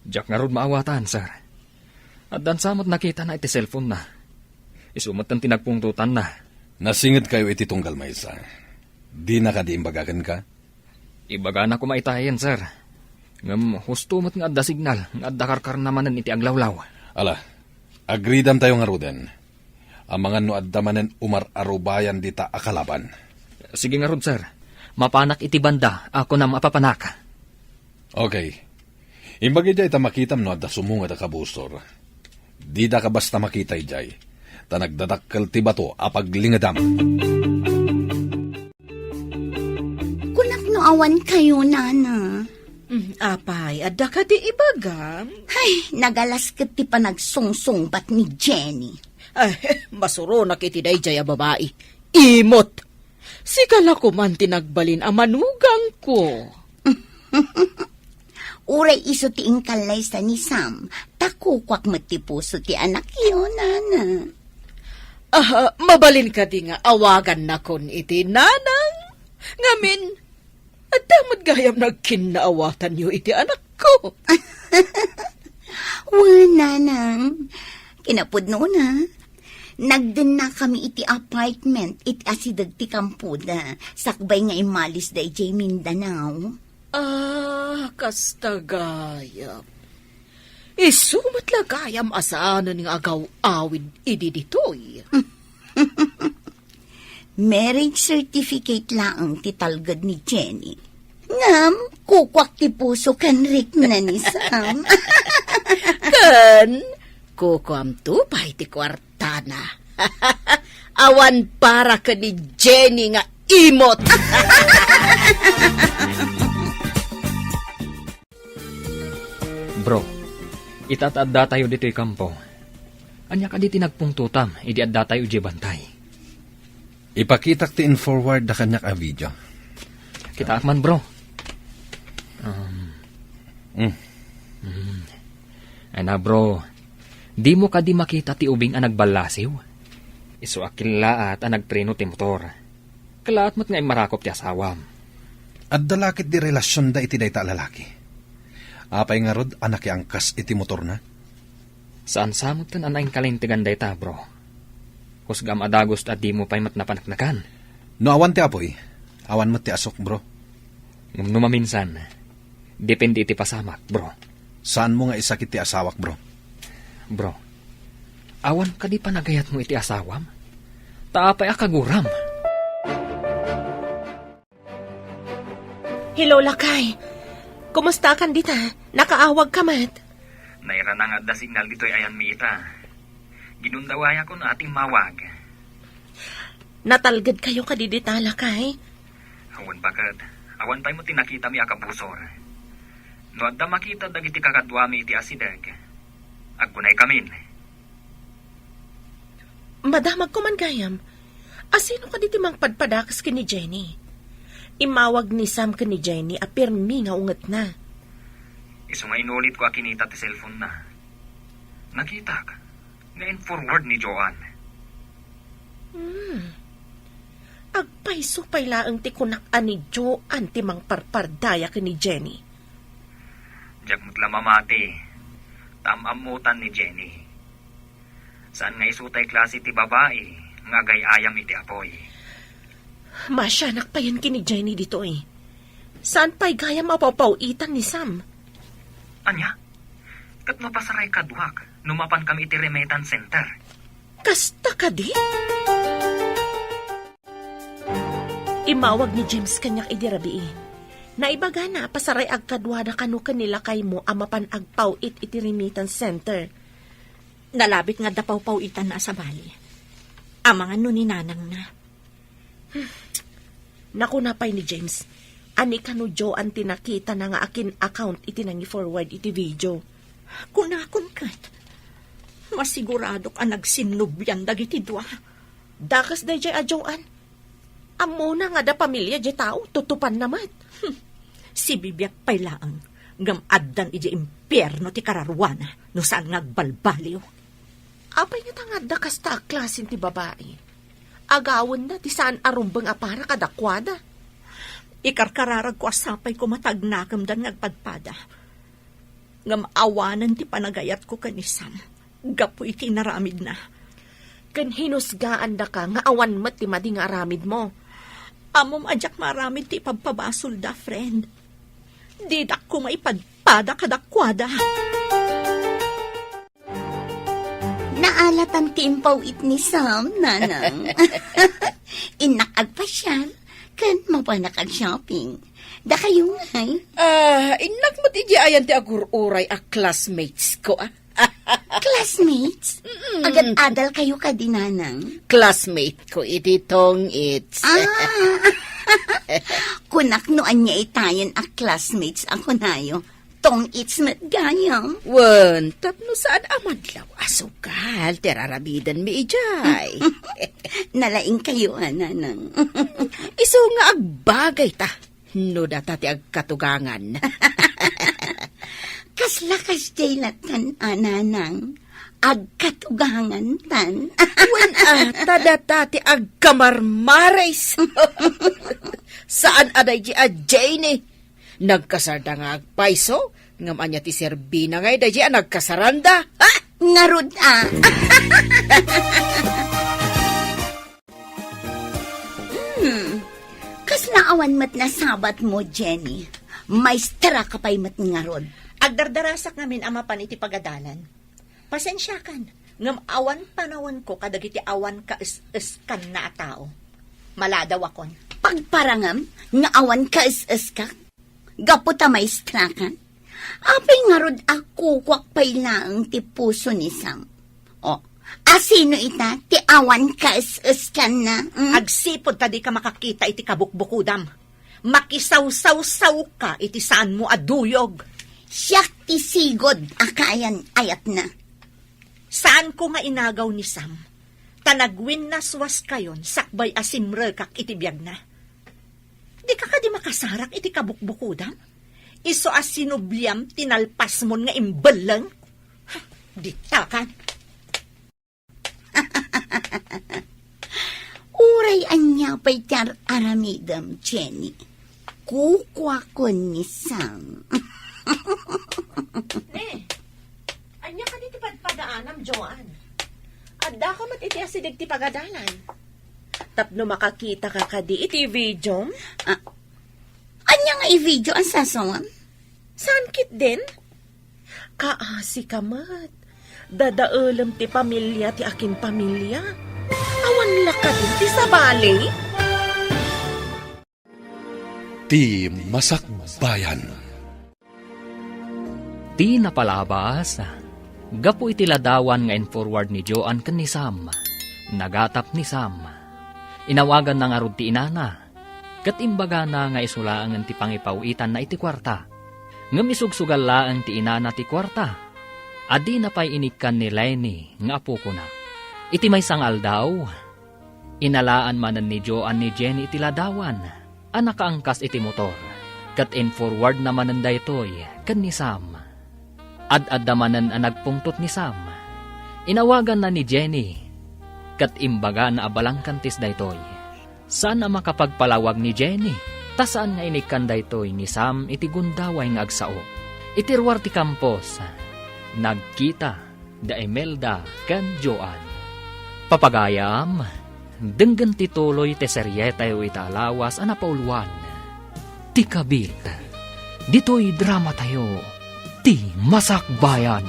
Diak ngarud maawatan, sir. Addan sa met nakitana iti cellphone-na. Isu met ti nagpungtotanna. Nasinged kayo iti tunggal maysa. Dina kadi imbaga kenka? Ibagana koma itayen, sir. Ngem husto met nga adda signal nga adda karkarna manen iti aglawlaw. Ala, agridamtayo ngaruden. Amangan no adda manen umar-arubayan dita a kalaban. Sige ngarud, sir. Mapanak iti banda a kunam a papanak. Okay. Imbag idiay ta makitam no adda sumungad a kabusor. Didaka basta makita idiay, ta nagdadakkel ti bato a paglingedam. Kunak no awan kayo, Nana. Mm, apay, adda kadi ibagam? Ay, nagalas ket ti panagsungsungbat ni Jenny. Ay, masuronak iti daydiay a babai. Imot! Sika la koman ti nagbalin a manugangko. Uray isu ti inkallaysa ni Sam, ta kukuak met ti puso ti anakyo, Nana. Ah, mabalin kadi nga awagannakon iti nanang? Ngamin, adda met gayam nagkinnaawatanyo iti anakko. Wen, Nanang. Kinapudnona, nagdennakami iti apartment iti asideg ti kampoda, sakbay nga immalis daydiay Mindanao. Ah, kasta gayam. Isu met la gayam a saanen nga agaw-awid idi ditoy. Marriage certificate laeng ti talged ni Jenny. Ngem, kukuak ti puso ken rikna ni Sam. Ken, kukuamto pay ti kuartana. Awan para ken ni Jenny nga imot. Bro, ita ta addatayo ditoy kampo. Ania kadi ti nagpungtotam idi addatayo idiay bantay? Ipakitak ti in-forward da kaniak a video. Kitaak man, bro. Um, Mm. mm. Ay na, bro. Dimo kadi makita ti ubing a nagballasiw? Isu a kellaat a nagpreno ti motor. Kellaat met nga immarakop ti asawam. Adda la ketdi relasionda iti dayta a lalaki? Apay ngarud a nakiangkas iti motorna? Saan sa met ken a naingkalintegan dayta, bro. Husgam a dagus ta dimo pay met napaneknekan. No awan ti apuy, awan met ti asuk, bro. Ngem no maminsan, depende iti pasamak, bro. Saanmo nga isakit ti asawak, bro. Bro, awan kadi panagayatmo iti asawam? Ta apay a kaguram? Hello, lakay. Kumusta kan dita? Nakaawag ka met? Nairana nga adda signal ditoy ayanmi ita. Ginundawayakon a timmawag. Natalged kayo kadi dita, lakay? Awan baket. Awan pay mo ti nakitami a kabusor. No adda makita dagiti kakaduami iti asideg, aggunay kamin. Madamagko man gayam. Asino kadi ti mangpadpadakes ken ni Jenny? Immawag ni Sam ken ni Jenny a pirmi nga ungetna. Isu nga inulitko a kinita ti cellphone-na. Nakitak nga in-forward ni Joan. Hmm. Agpayso pay laeng ti kunak a ni Joan ti mangparpardaya ken ni Jenny. Diak met la mamati, ta am-ammotan ni Jenny. Saan nga isu tay klase ti babai nga agay-ayam iti apuy. Masianak payen ken ni Jenny ditoy. Saan pay gayam a papaw-itan ni Sam? Ania? Ket no pasaray kaduak, no mapan kami iti remittance center? Kasta kadi? Immawag ni James kaniak idi rabii. Naibagana a pasaray agkaduada kano ken ni lakaymo a mapan agpaw-it iti remittance center. Nalabit nga adda pawpaw-itanna a sabali. Amangan no ni nanangna. Nakuna pay ni James, a ni kano Joan ti nakitana nga akin account iti nangi-forward iti video. Kunakon ket, masiguradok a nagsinnublian dagiti dua. Dakes daydiay a Joan. Ammona nga adda pamilia diay tao, tutupanna met. Hmm. Sibibiag pay laeng, ngem addan idiay impierno ti kararuana no saan nga agbalbaliw. Apay ngata nga adda kasta a klasen ti babai? Agawenna ti saan a rumbeng a para kadakuada. Ikarkararagko a sapay koma ta agnakemdan nga agpadpada. Ngem awanen ti panagayatko ken ni Sam gapu iti inaramidna. Ken hinusgaandaka nga awan met ti madi nga aramidmo. Ammom a diak maaramid ti ipabpabasolda, friend. Didak koma ipadpada kadakuada. Naalatan ti impaw-it ni Sam, nanang. Innak agpasiar, ken mapanak ag-shopping. Dakayo ngay? Ah, innak met idiay ayan ti agur-uray a classmates ko, ah. Classmates? Mm-mm. Agad-adalkayo kadi, nanang? Classmate ko iti tong-its. Ah. Kunak no ania itayen a classmates a kunayo. Tong-its met gayam. Wen, tapno saan a madlaw a sugal ti raramidenmi idiay. Nalaingkayo a, nanang. Isu nga agbagayta no data ti agkatugangan. Kasla kasdiay lattan a, nanang. Agkatugangantan. Wen, ah, ta data ti agkamarmaris. Saan a daydi a Jenny. Nagkasarda nga agpayso, ngem ania ti serbina ngay daydi a nagkasaranda? Ha? Ngarud a. Hmm. Kasla awan met nasabatmo, Jenny. Maestra ka pay met ngarud. Agdardarasak ngamin a mapan iti pagadalan. Pasensiakan, ngem awan panawenko kadagiti awan kaes-eskanna a tao. Maladawakon. Pagparangam nga awan kaes-eskak? Gapu ta maestra kan? Apay ngarud a kukuak pay laeng ti puso ni Sam? O, asino ita ti awan kaes-eskanna? Hmm? Agsipud ta dika makakita iti kabukbukudam. Makisawsawsawka iti saanmo a duyog. Siak ti sigud a kaayan-ayatna. Saanko nga inagaw ni Sam, ta nagwinnaswaskayon sakbay a simrekak iti biagna. Dika kadi makasarak iti kabukbukudam? Isu a sinubliam ti nalpasmon nga imbelleng? Ditakan. Uray ania pay ti ar-aramidem, Jenny. Kukuakon ni Sam. Ne, ania kadi ti padpadaanam, Joan? Addaka met iti asideg ti pagadalan. Tapno makakita ka kadi iti video? Ah, ania nga i-video a sasawam? Saan ketdin? Kaasi ka met. Dadaelem ti pamilia ti akin pamilia. Awan la kadi ti sabali? Ti Masakbayan. Ti napalabas, gapu iti ladawan nga in-forward ni Joan ken ni Sam, nagatap ni Sam. Inawaganna ngarud ti inana, ket imbagana nga isu laengen ti pangipaw-itanna iti kuarta. Ngem isugsugal laeng ti inana ti kuarta a dina pay inikkan ni Lenny nga apokona. Iti maysa nga aldaw, inalaan manen ni Joan ni Jenny iti ladawan a nakaangkas iti motor, ket in-forwardna manen daytoy ken ni Sam. Ad-adda manen a nagpungtot ni Sam. Inawaganna ni Jenny, ket imbagana a balangkantis daytoy. Saan a makapagpalawag ni Jenny, ta saan nga inikkan daytoy ni Sam iti gundaway nga agsao. Iti ruar ti kampus, nagkita da Imelda ken Joan. Papagayam, denggen ti tuloy ti serietayo ita a lawas a napauluan, Ti Kabit. Ditoy dramatayo, Ti Masakbayan.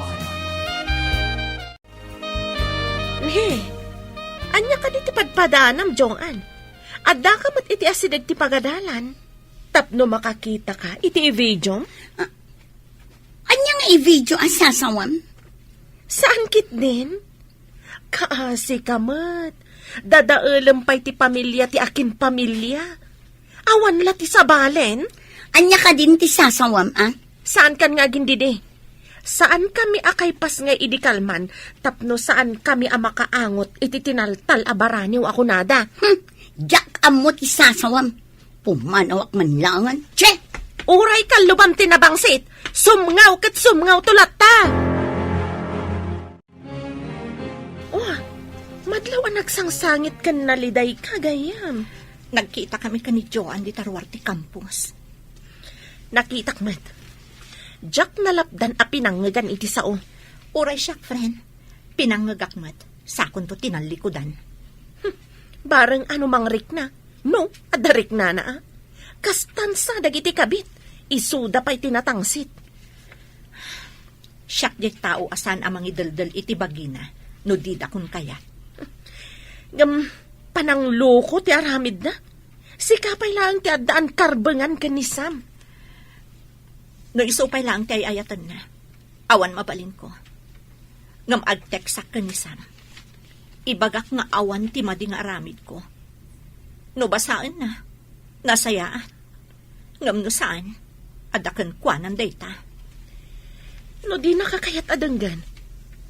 Ne, ania kadi ti padpadanam, Joan? Addaka met iti asideg ti pagadalan tapno makakitaka iti i-videom? Ah, ania nga i-video a sasawam? Saan ketdin? Kaasi ka met. Dadaelem pay ti pamilia ti akin pamilia. Awan la ti sabalen? Ania kadin ti sasawam, a? Saankan nga agindidi. Saankami a kaypas nga idi kalman tapno saankami a makaangot iti tinaltal a baraniw a kunada. Hmm, diak ammo ti sasawam. Pumanawak man laengen. Che! Uray kallubam ti nabangsit, sumngaw ket sumngawto latta! Oh, madlaw a nagsangsangit ken nalidayka, gayyem. Nagkitakami ken ni Joan dita ruar ti kampus. Nakitak met. Diak nalapdan a pinangngegan iti sao. Uray siak, friend. Pinangngegak met. Sakonto ti nallikudan. Hmm, bareng ano mangrikna. No, adda riknana, a. Kastan sa dagiti kabit, isuda pay ti natangsit. Siak diay tao a saan a mangideldel iti bagina no dida kon kayat. Ngem panangloko ti aramidna. Sika pay laeng ti addaan karbengan ken ni Sam. No isu pay laeng ti ay-ayatenna, awan mabalinko. Ngem agteksak ken ni Sam. Ibagak nga awan ti madi nga aramidko. No basaenna, nasayaat. Ngem no saan, adda kenkuanan dayta. No dinaka kayat a denggen,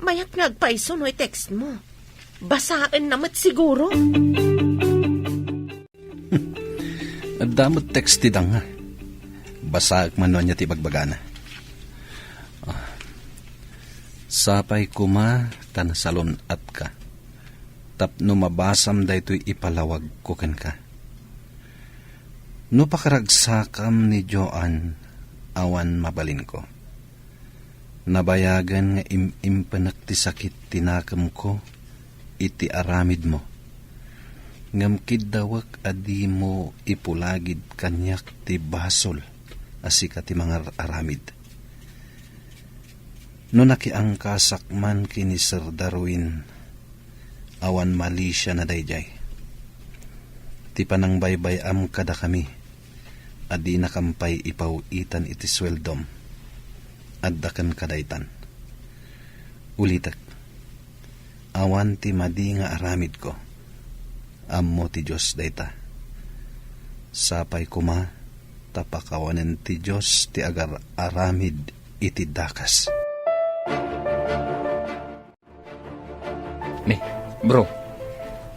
mayat nga agpayso no i-text mo. Basaenna met siguro. Adda met text ti danga. Basaek man no ania ti ibagbagana. Ah, sapay koma ta nasalun-atka tapno mabasam daytoy ipalawagko kenka. No pakaragsakam ni Joan, awan mabalinko. Nabayagen nga im-impenek ti sakit ti nakemko iti aramidmo. Ngem kiddawek a dimo ipulagid kaniak ti basol a sika ti mangar-aramid. No nakiangkasak man ken ni Sir Darwin, awan malisiana daydiay. Ti panangbaybay-am kadakami a dinakam pay ipaw-itan iti sueldom, adda kenka daytan. Ulitek, awan ti madi nga aramidko. Ammo ti Dios dayta. Sapay koma ta pakawanen ti Dios ti agar-aramid iti dakes. Ne, bro.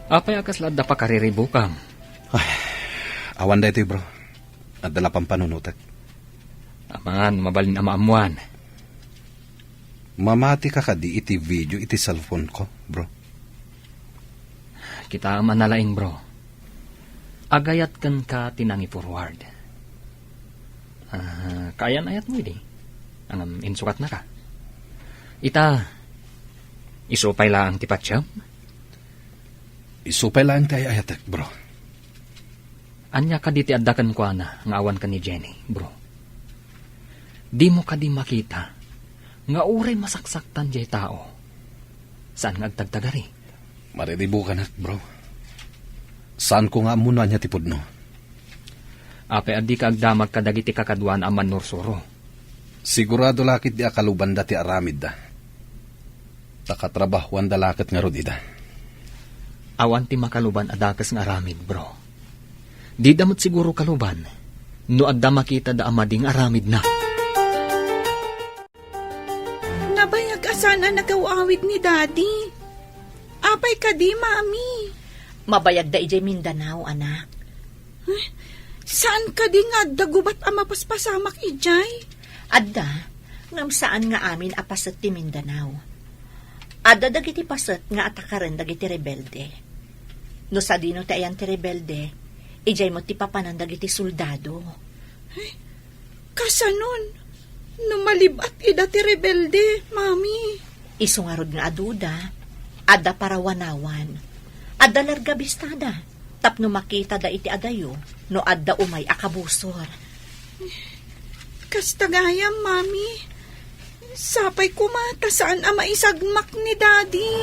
Apay a kasla adda pakariribukam? Ay, awan daytoy, bro. Adda la pampanunotek. Amangan, mabalin a maammuan. Mamati ka kadi iti video iti cellphone ko, bro? Kitaem a nalaing, bro. Agayat kenka ti nangi-forward. Ah, kaayan-ayatmo idi. Ngem insukatnaka. Ita, isu pay laeng ti patiem? Isu pay laeng ti ay-ayatek, bro. Ania kadi ti adda kenkuana nga awan ken ni Jenny, bro? Dimo kadi makita Nga uray masaksaktan jay tao, saan nga agtagtagari? Mariribukanak, bro. Saanko nga ammo no ania ti pudno. Apay a dika agdamag kadagiti kakaduana a mannursuro? Sigurado la ketdi a kalubanda ti aramidda. Ta katrabahuanda la ket ngarud ida. Awan ti makaluban a dakes nga aramid, bro. Dida met siguro kaluban no adda makitada a madi nga aramidna. Nabayag a saan a nagaw-awid ni Daddy. Apay kadi, Mami? Mabayagda idiay Mindanao, anak. Eh, saan kadi nga adda gubat a mapaspasamak idiay? Adda, ngem saan nga amin a paset ti Mindanao. Adda dagiti paset nga atakaren dagiti rebelde. No sadino ti ayan ti rebelde, idiay met ti papanan dagiti soldado. Ay, kasanon, no malib-at ida ti rebelde, Mami? Isu ngarud nga aduda, adda parawanawan, adda larga bistada, tapno makitada iti adayo no adda umay a kabusor. Kasta gayam, Mami. Sapay koma ta saan a maisagmak ni Daddy.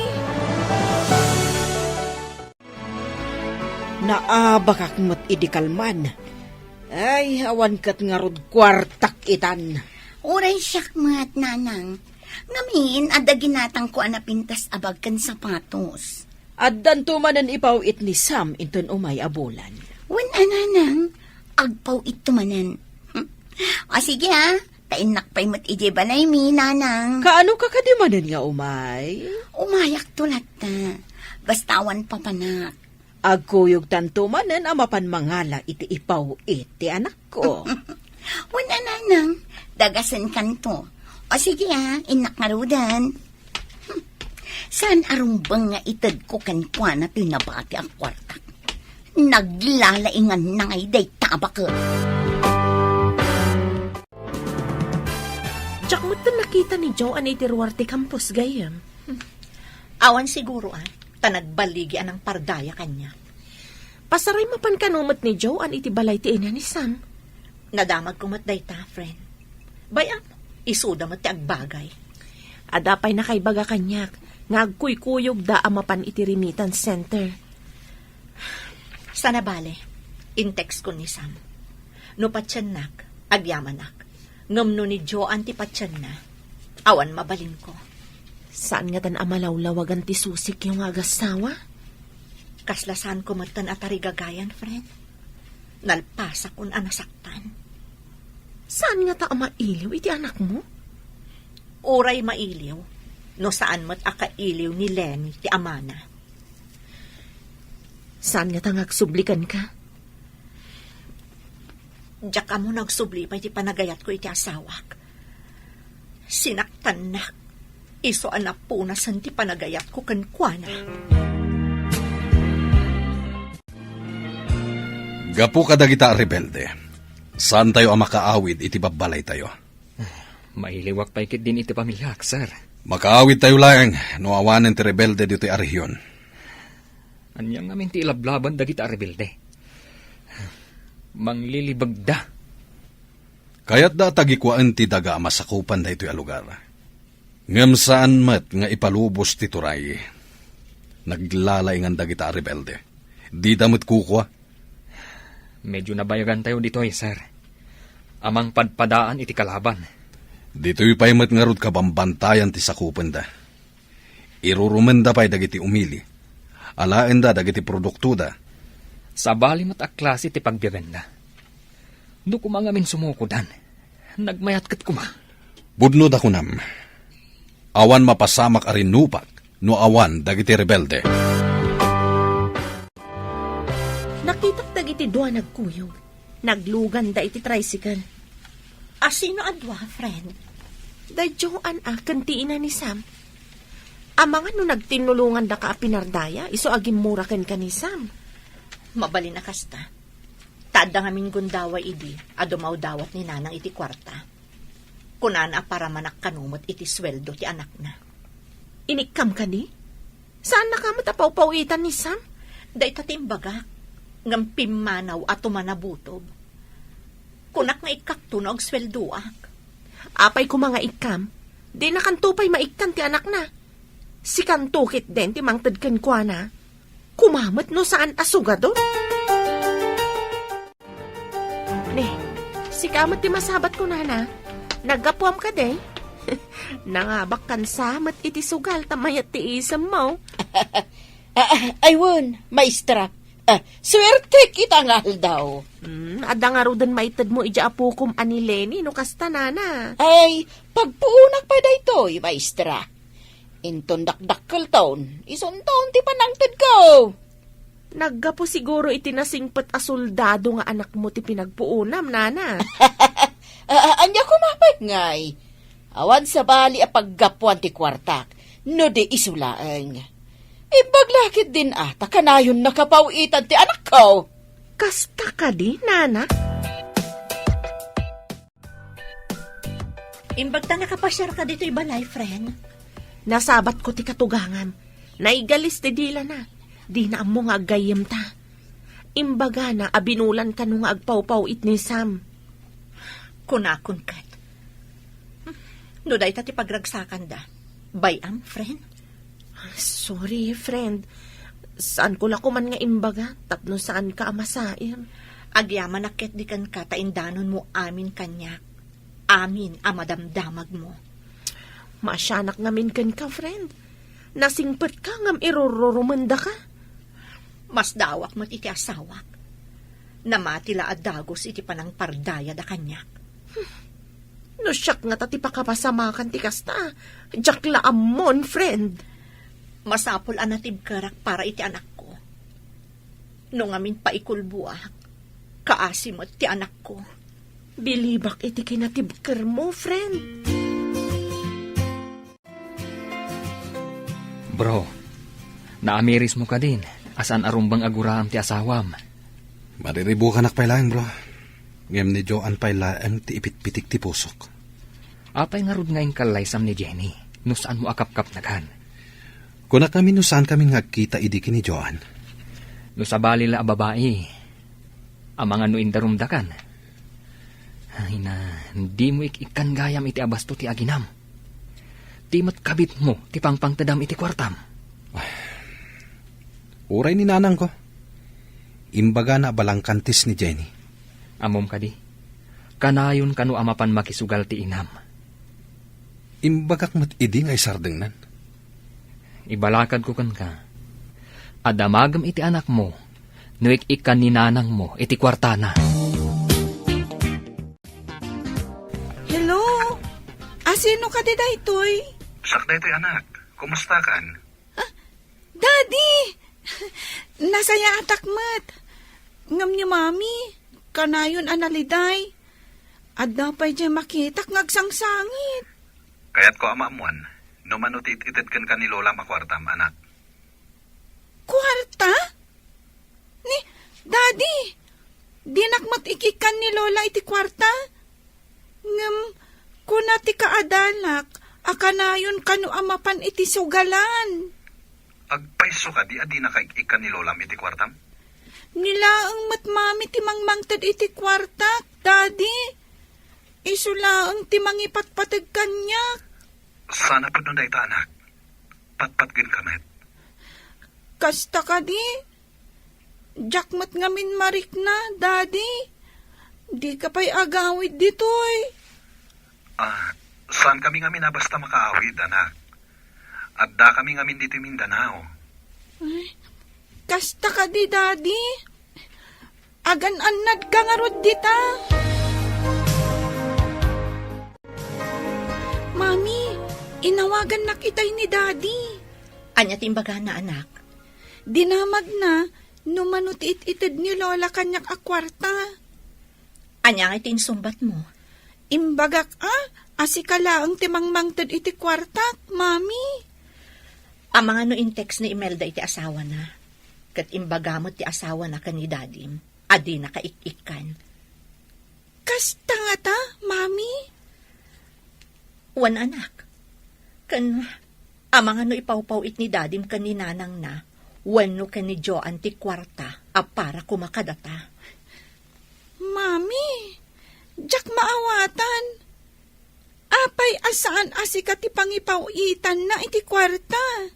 Naabakak met idi kalman. Ay, awan ket ngarud kuartak itan. Uray siak met, Nanang. Ngamin, adda ginatangko a napintas a bag ken sapatos. Addanto manen ipaw-it ni Sam inton umay a bulan. Wen a, Nanang, agpaw-itto manen. O sige, a, ta innak pay met idiay balaymi, Nanang. Kaano ka kadi manen nga umay? Umayakto latta. Basta awan papanak. Agkuyogtanto manen a mapan mangala iti ipaw-it ti anakko. Wen a, Nanang, dagasenkanto. O sige, a, innak ngaruden. Saan a rumbeng nga itedko kenkuana ti nabati a kuartak. Naglalainganna ngay dayta a baket. Diak metten nakita ni Joanne iti ruar ti campus, gayyem. Awan siguro, a, ta nagballigi a nangpardaya kaniak. Pasaray mapan kano met ni Joanne iti balay ti ina ni Sam. Nadamagko met dayta, friend. Bay-am, isuda met ti agbagay. Adda pay nakaibaga kaniak nga agkuykuyogda a mapan iti remittance center. Sana bale, in-textkon ni Sam. No patiennak, agyamanak. Ngem no ni Joanne ti patienna, awan mabalinko. Saan ngatan a malawlawagan ti susikyo nga agassawa? Kasla saanko metten a tarigagayan, friend. Nalpasakon a nasaktan. Saan ngata a mailiw iti anakmo? Uray mailiw, no saan met a kailiw ni Lenny ti amana. Saan ngata nga agsubli kenka? Diak ammo no agsubli pay ti panagayatko iti asawak. Sinaktannak, isu a napunasen ti panagayatko kenkuana. Gapu kadagita a rebelde, saantayo a makaawid iti babbalaytayo. Mailiwak pay ketdin iti pamiliak, sir. Makaawidtayo laeng no awanen ti rebelde ditoy a rehiyon. Ania ngamin ti ilablaban dagita a rebelde? Manglilibegda. Kayatda a tagikuaen ti daga a masakupan daytoy a lugar. Ngem saan met nga ipalubos ti turay. Naglalaingan dagita a rebelde. Dida met kukua. Medyo nabayagantayo ditoy, sir. A mangpadpadaan iti kalaban. Ditoy pay met ngarud kabambantayan ti sakupenda. Irurumenda pay dagiti umili. Alaenda dagiti produktoda. Sabali met a klase ti pagbiagenda. No koma ngamin sumukodan, nagmayat ket koma. Pudno ta kunam, awan mapasamak a rinupak no awan dagiti rebelde. Nakitak dagiti dua nagkuyog. Nagluganda iti tricycle. A sino a dua, friend? Da Joanne a ken ti ina ni Sam. Amangan no nagtinnulongandaka a pinardaya, isu a gimmura kenka ni Sam. Mabalin a kasta. Ta adda ngamin gundaway idi a dumawdawat ni Nanang iti kuarta. Kunana a paramanak kano met iti sueldo ti anakna. Inikkam kadi? Saannaka met a pawpawitan ni Sam? Dayta ti imbagak, ngem pimmanaw a tumanabutob. Kunak nga ikkakto no agsueldoak. Apay koma nga ikkam? Dinakanto pay maikkan ti anakna. Sikanto ketdin ti mangted kenkuana. Kumamet no saan a sugado. Ne, sika met ti masabat ko, nana. Naggapuam kadi? Nangabakkan sa met iti sugal ta mayat ti isemmo. Ah, ah, ay wen, maestra. Ah, suertek ita nga aldaw. Hmm, adda ngaruden maitedmo iti apokom a ni Lenny no kasta, nana. Ay, pagpuonak pay daytoy, maestra. Inton dakdakkelton, isunton ti panangtedko. Naggapu siguro iti nasingpet a soldado nga anakmo ti pinagpuonam, nana. Ah, ah, ania koma pay ngay? Awan sabali a paggapuan ti kuartak, no di isu laeng. Imbag la ketdin a ta kanayon nakapaw-itan ti anakko. Kasta kadi, nana? Imbag ta nakapasiarka ditoy balay, friend. Nasabatko ti katugangam. Naigalis ti dilana. Dina ammo nga aggayyemta. Imbagana a binulan kano nga agpawpaw-it ni Sam. Kunakon ket. No dayta ti pagragsakanda, bay-am, friend? Sorry, friend. Saanko la koman nga imbaga tapno saanka a masair. Agyamanak ketdi kenka ta indanonmo amin kaniak. Amin a madamdamagmo. Maasianak ngamin kenka, friend. Nasingpetka ngem irururumendaka. Masdaawak met iti asawak. Namati la a dagus iti panangpardayada kaniak. No siak ngata ti pakapasamakan ti kasta, diak la ammon, friend. Masapul a natibkerak para iti anakko. No ngamin paikulboak, kaasi met ti anakko. Bilibak iti kinatibkermo, friend. Bro, naamirismo kadin a saan a rumbeng a guraem ti asawam? Mariribukanak pay laeng, bro. Ngem ni Joan pay laeng ti ipitpitik ti pusok. Apay ngarud nga inkallaysam ni Jenny no saanmo a kapkapnagan? Kunak ngamin no saankami nga agkita idi ken ni Joan. No sabali la a babai, amangan no indarumdakan. Ay na, dimo ik-ikkan gayam iti abasto ti aginam. Ti met kabitmo ti pangpangtedam iti kuartam. Uray ni nanangko, imbagana a balangkantis ni Jenny. Ammom kadi, kanayon kano a mapan makisugal ti inam. Imbagak met idi nga isardengnan. Ibalakadko kenka a damagem iti anakmo no ik-ikkan ni nanangmo iti kuartana. Hello? Asino kadi daytoy? Siak daytoy, anak. Kumustakan? Ah, Daddy! Nasayaatak met. Ngem ni Mami, kanayon a naliday. Adda pay diay makitak nga agsangsangit. Kayatko a maammuan no mano ti it-ited kenka ni Lolam a kuartam, anak. Kuarta? Ni, Daddy, dinak met ik-ikkan ni Lola iti kuarta. Ngem, kuna ti kaadalak a kanayon kano a mapan iti sugalan. Agpayso kadi a dinaka ik-ikkan ni Lolam iti kuartam? Ni laeng met Mami ti mangmangted iti kuartak, Daddy. Isu laeng ti mangipatpateg kaniak. Sana pudno dayta, anak. Patpatgenka met. Kasta kadi? Diak met ngamin marikna, Daddy. Dika pay agawid ditoy. Ah, saankami ngamin a basta makaawid, anak. Addakami ngamin ditoy Mindanao. Ay, kasta kadi, Daddy? Agan-annadka ngarud dita? Mami, inawagannak itay ni Daddy. Ania ti imbagana, anak? Dinamagna no mano ti it-ited ni Lola kaniak a kuarta. Ania ngay ti insungbatmo? Imbagak a, a sika laeng ti mangmangted iti kuartak, Mami. Amangan no in-text ni Imelda iti asawana, ket imbaga met ti asawana ken ni Dadim a dinaka ik-ikkan. Kasta ngata, Mami? Wen, anak. Ken amangan no ipawpaw-it ni Dadim ken ni Nanangna wenno ken ni Joan ti kuarta a para koma kadata. Mami, diak maawatan. Apay Ay, a saan a sika ti pangipaw-itanna iti kuarta.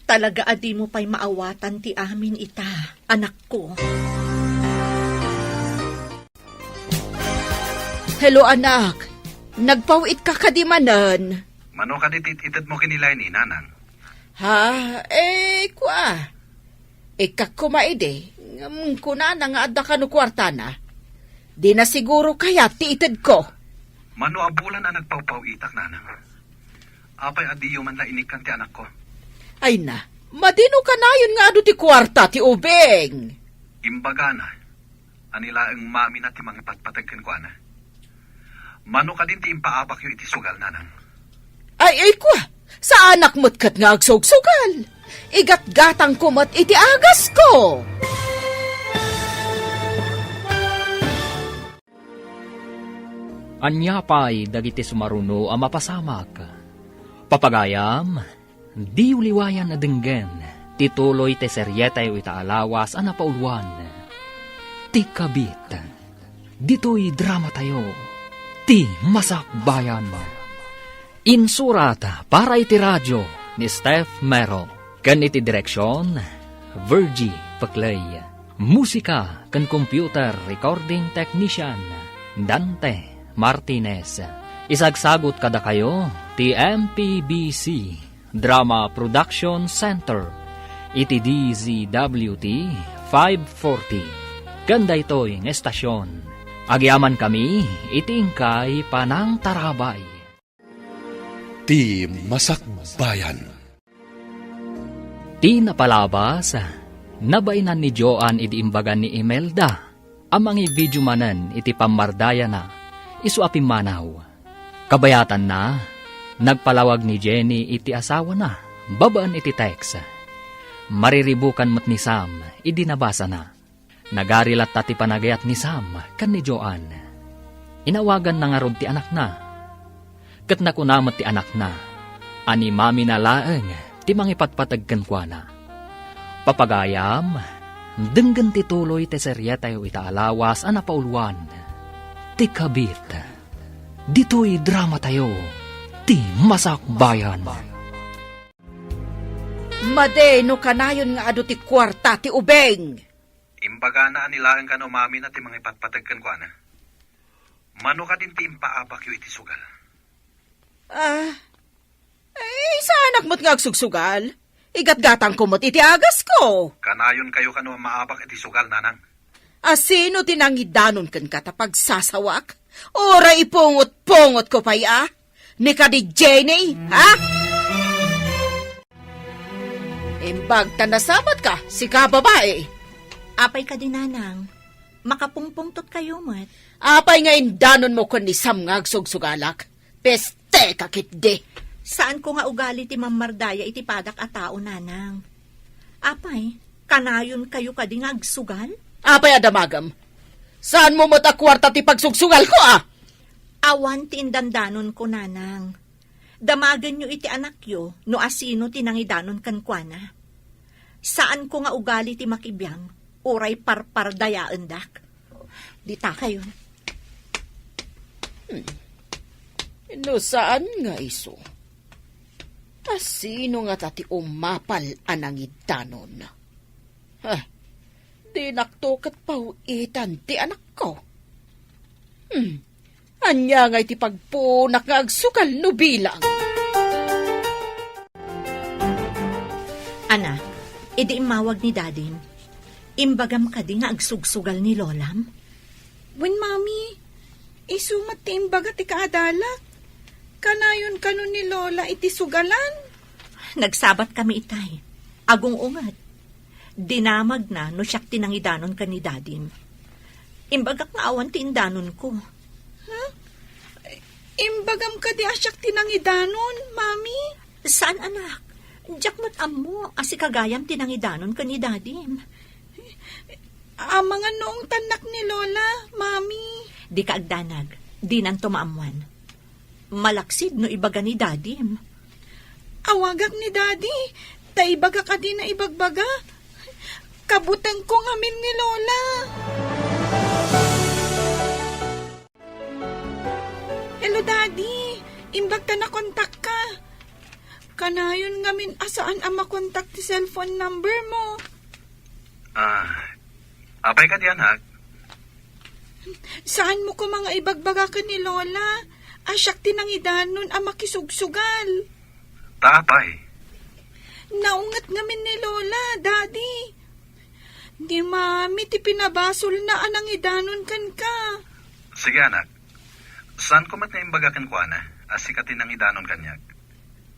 Talaga a dimo pay maawatan ti amin ita, anakko. Hello, anak. Nagpaw-itka kadi manen? Mano kadi ti it-itedmo ken ni Leni, nanang? Ha? Eh, kua. Ikkak koma idi, ngem kunana nga adda kano kuartana. Dina siguro kayat ti itedko. Mano a bulan a nagpaw-paw-itak, nanang? Apay a diyo man la inikkan ti anakko? Ay na, madino kanayon nga adu ti kuarta ti ubing? Imbagana, ani laeng mamina ti mangipatpateg kenkuana. Mano kadin ti impaabakyo iti sugal, nanang? Ay, ay, kua, saanak met ket nga agsugsugal. Igatgatangko met iti agasko. Ania pay dagiti sumaruno a mapasamak? Papagayam, diyo liwayan a denggen ti tuloy ti serietayo ita a lawas a napauluan, Ti Kabit. Ditoy dramatayo, Ti Masakbayan. Insurat para iti radio ni Steph Mero ken iti direksion, Virgie Peclay. Musika ken computer recording technician, Dante Martinez. Isagsagut kadakayo ti M P B C Drama Production Center iti D Z W T five forty. Ken daytoy nga estasion, agyamankami iti inkay panangtarabay. Ti Masakbayan. Ti napalabas, nabainan ni Joan idi imbagan ni Imelda a mangivideo manen iti pammardayana, isu a pimmanaw. Kabayatanna, nagpalawag ni Jenny iti asawana babaen iti text. Mariribukan met ni Sam idi nabasana. Nagari latta ti panagayat ni Sam ken ni Joan. Inawaganna ngarud ti anakna. Ket nakuna met ti anakna a ni mamina laeng ti mangipatpateg kenkuana. Papagayam, denggen ti tuloy ti serietayo ita a lawas a napauluan, Ti Kabit. Ditoy dramatayo, Ti Masakbayan. Madi no kanayon nga adu ti kuarta ti ubing. Imbagana a ni laeng kano mamina ti mangipatpateg kenkuana. Mano kadin ti impaabakyo iti sugal? Ah, eh, saanak met nga agsugsugal? Igatgatangko met iti agasko. Kanayon kayo kano a maabak iti sugal, nanang? A sino ti nangidanon kenka ta pagsasawak? Uray ipungot-pungotko pay a? Ni kadi Jenny, ha? Imbag ta nasabatka, sika babai. Apay kadi, nanang? Makapungpungtot kayo met. Apay nga indanonmo ken ni Sam nga agsugsugalak? Peste ka ketdi. Saanko nga ugali ti mammardaya iti padak a tao, nanang. Apay, kanayon kayo kadi nga agsugal? Apay a damagem? Saanmo met a kuarta ti pagsugsugalko, a? Awan ti indandanonko, nanang. Damagenyo iti anakyo no asino ti nangidanon kenkuana. Saanko nga ugali ti makibiang, uray parpardayaendak. Dita kayo. Hmm. No saan nga isu? Asino ngata ti umapal a nangidanon? Ha? Dinakto ket paw-itan ti anakko. Hmm. Ania nga iti pagpunak nga agsugal no bilang? Ana, idi immawag ni Dadim, imbagam kadi nga agsugsugal ni Lolam? Wen, Mami, isu met ti imbaga ti kaadalak. Kanayon kano ni Lola iti sugalan? Nagsabat kami itay. Agung-unget. Dinamagna no siak ti nangidanon ken ni Dadim. Imbagak nga awan ti indanonko. Ha? Imbagam kadi a siak ti nangidanon, Mami? Saan, anak. Diak met ammo a sika gayam ti nangidanon ken ni Dadim. Amangan no ungtannak ni Lola, Mami. Dika agdanag. Dinanto maammuan. Malaksid no ibaga ni Dadim. Awagak ni Dadi, ta ibagak a dina ibagbaga. Kabutengko ngamin ni Lola. Hello, Daddy. Imbag ta nakontakka. Kanayon ngamin a saan a makontak ti cellphone number mo. Ah, apay kadi, anak? Saan mo koma nga ibagbaga ken ni Lola a siak ti nangidanon a makisugsugal? Ta apay? Naunget ngamin ni Lola, Daddy. Ni Mami ti pinabasolna a nangidanon kenka. Sige, anak. Saanko met nga imbaga kenkuana a sika ti nangidanon kaniak.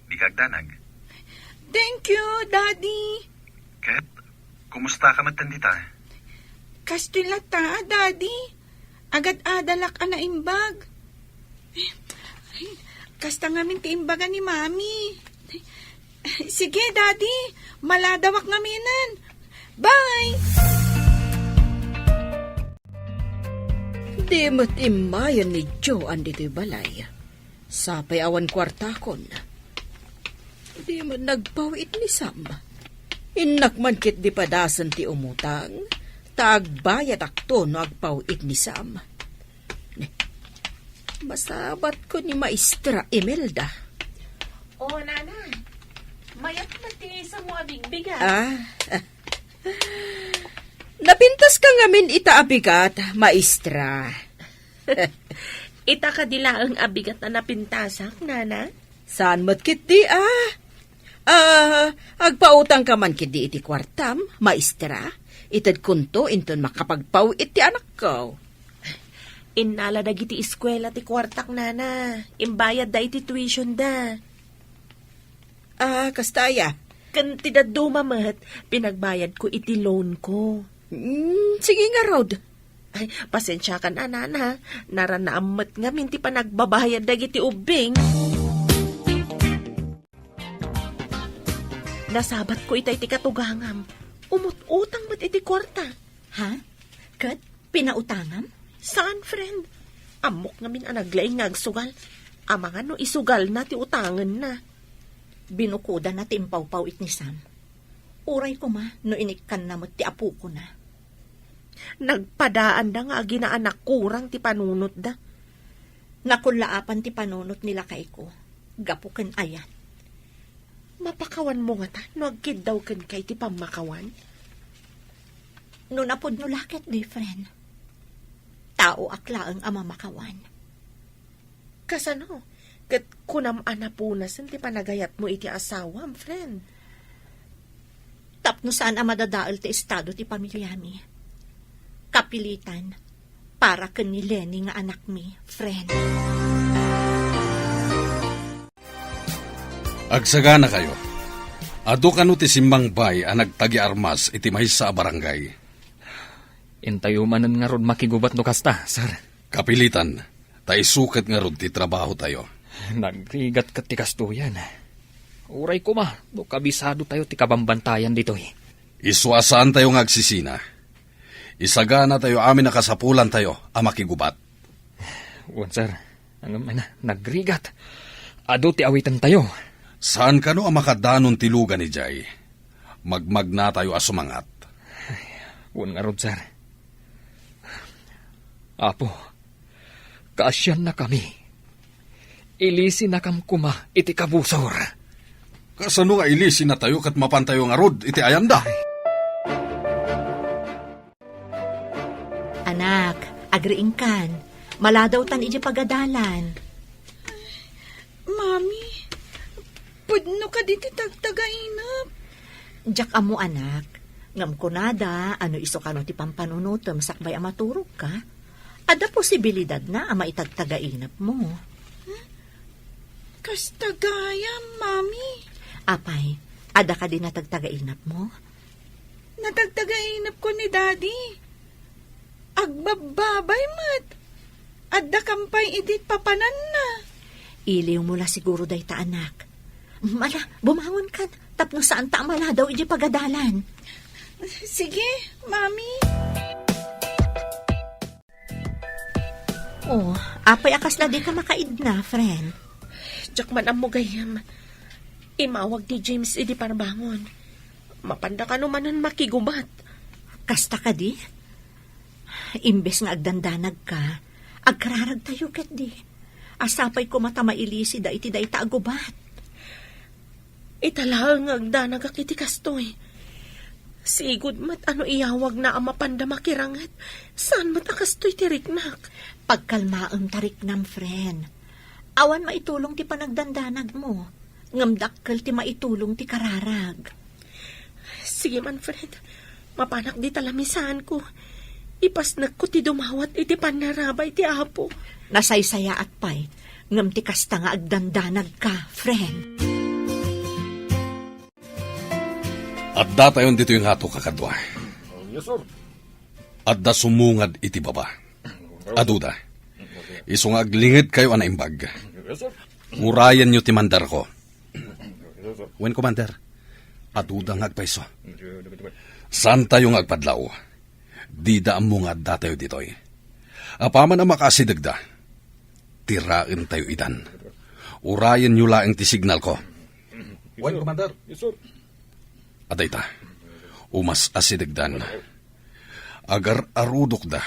Dika agdanag. Thank you, Daddy. Ket, kumusta ka met dita? Kastoy latta, Daddy. Agad-adalak a naimbag. Kasta ngamin ti imbaga ni Mami. Sige, Daddy. Maladawak ngaminen. Bye! Di met immayen ni Joan ditoy balay. Sapay awan kuartakon. Di met nagpaw-it ni Sam. Innak man ketdi padasen ti umutang, ta agbayadakto no agpaw-it ni Sam. Masabatko ni Maestra Imelda. O, Nana, mayat met ti isamo a bigbigat. Ah, napintaska ngamin ita a bigat, Maestra. Ita kadi laeng a bigat a napintasak, Nana? Saan met ketdi, ah? Ah, agpautangka man ketdi iti kuartam, Maestra. Itedkonto inton makapagpaw-it ti anakko. Innala dagiti eskuela ti kuartak, Nana. Imbayadda iti tuitionda. Ah, kasta aya? Ken ti dadduma met, pinagbayadko iti loan ko. Mm, sige ngarud. Ay, pasensiakan a, Nana. Naranaam met ngamin ti panagbabayad dagiti ubbing. Nasabatko itay ti katugangam. Umut-utang met iti kuarta. Ha? Ket pinautangam? Saan, friend. Ammok ngamin a naglaing nga agsugal. Amangan no isugalna ti utangenna. Binukodana ti impawpaw-it ni Sam. Uray koma no inikkanna met ti apokona. Nagpadaanda nga aginaanak kurang ti panunotda. Nakullaapan ti panunot ni lakayko, gapu ken ayat. Mapakawanmo ngata no agkiddaw kenka iti pammakawan? No napudno la ketdi, friend. Taoak laeng a mamakawan. Kasano? Ket kunam a napunasen ti panagayatmo iti asawam, friend? Tapno saan a madadael ti estado ti pamiliami. Kapilitan, para ken ni Lenny nga anakmi, friend. Agsaganakayo. Adu kano ti simmangbay a nagtagiarmas iti maysa a barangay? Intayo manen ngarud makigubat no kasta, sir. Kapilitan, ta isu ket ngarud ti trabahotayo. Nagrigat ket ti kastoyan. Uray koma, no kabisadotayo ti kabambantayan ditoy. Isu a saantayo nga agsisina. Isaganatayo amin a kasapulantayo a makigubat. Wen, sir. Ngem, na, nagrigat. Adu ti awitentayo. Saan kano a makadanon ti lugan idiay? Magmagnatayo a sumangat. Wen ngarud, sir. Apo, kaasiannakami. Ilisinakam koma iti kabusor. Kasano nga ilisinatayo ket mapantayo ngarud iti ayanda? Anak, agriingkan. Maladawtan idiay pagadalan. Mami, pudno kadi ti tagtagainep? Diak ammo, anak. Ngem kunada, ano isu kano ti pampanunotem sakbay a maturogka? Adda posibilidadna a maitagtagainepmo. Kasta gayam, Mami. Apay, adda kadi natagtagainepmo? Natagtagainepko ni Daddy. Agbabbabay met. Adda kampay idi papananna. Iliwmo la siguro dayta, anak. Ala, bumangon kan, tapno saanta a maladaw idi pagadalan. Sige, Mami. Oh, apay a kasla dika makaidna, friend? Diak man ammo gayam. Imawag ti James idi parbangon. Mapanda kano manen makigubat. Kasta kadi? Imbes nga agdandanagka, agkararagtayo ketdi. Sapay koma ta mailisida iti dayta a gubat. Ita laeng nga agdanagak iti kastoy. Sigud met a no iyawagna a mapanda makiranget, saan met a kastoy ti riknak. Pagkalmaem ta riknam, friend. Awan maitulong ti panagdandanagmo, ngem dakkel ti maitulong ti kararag. Sige man, friend. Mapanak dita lamisaanko. Ipasnekko ti dumawat iti pannarabay ti Apo. Nasaysayaat pay, ngem ti kasta nga agdandanagka, friend. Addatayon ditoy ngato, kakadua. Yes, sir. Adda sumungad iti baba. Aduda. Isu nga aglingedkayo a naimbag. Yes, sir. Urayenyo ti mandarko. Yes, sir. Wen, Commander, aduda nga agpayso. Saantayo nga agpadlaw. Dida ammo nga addatayo ditoy. Apaman a makaasidegda, tiraentayo idan. Urayenyo laeng ti signalko. Wen, Commander. Yes, sir. Adda ita. Umas-asidegdan. Agar-arudokda.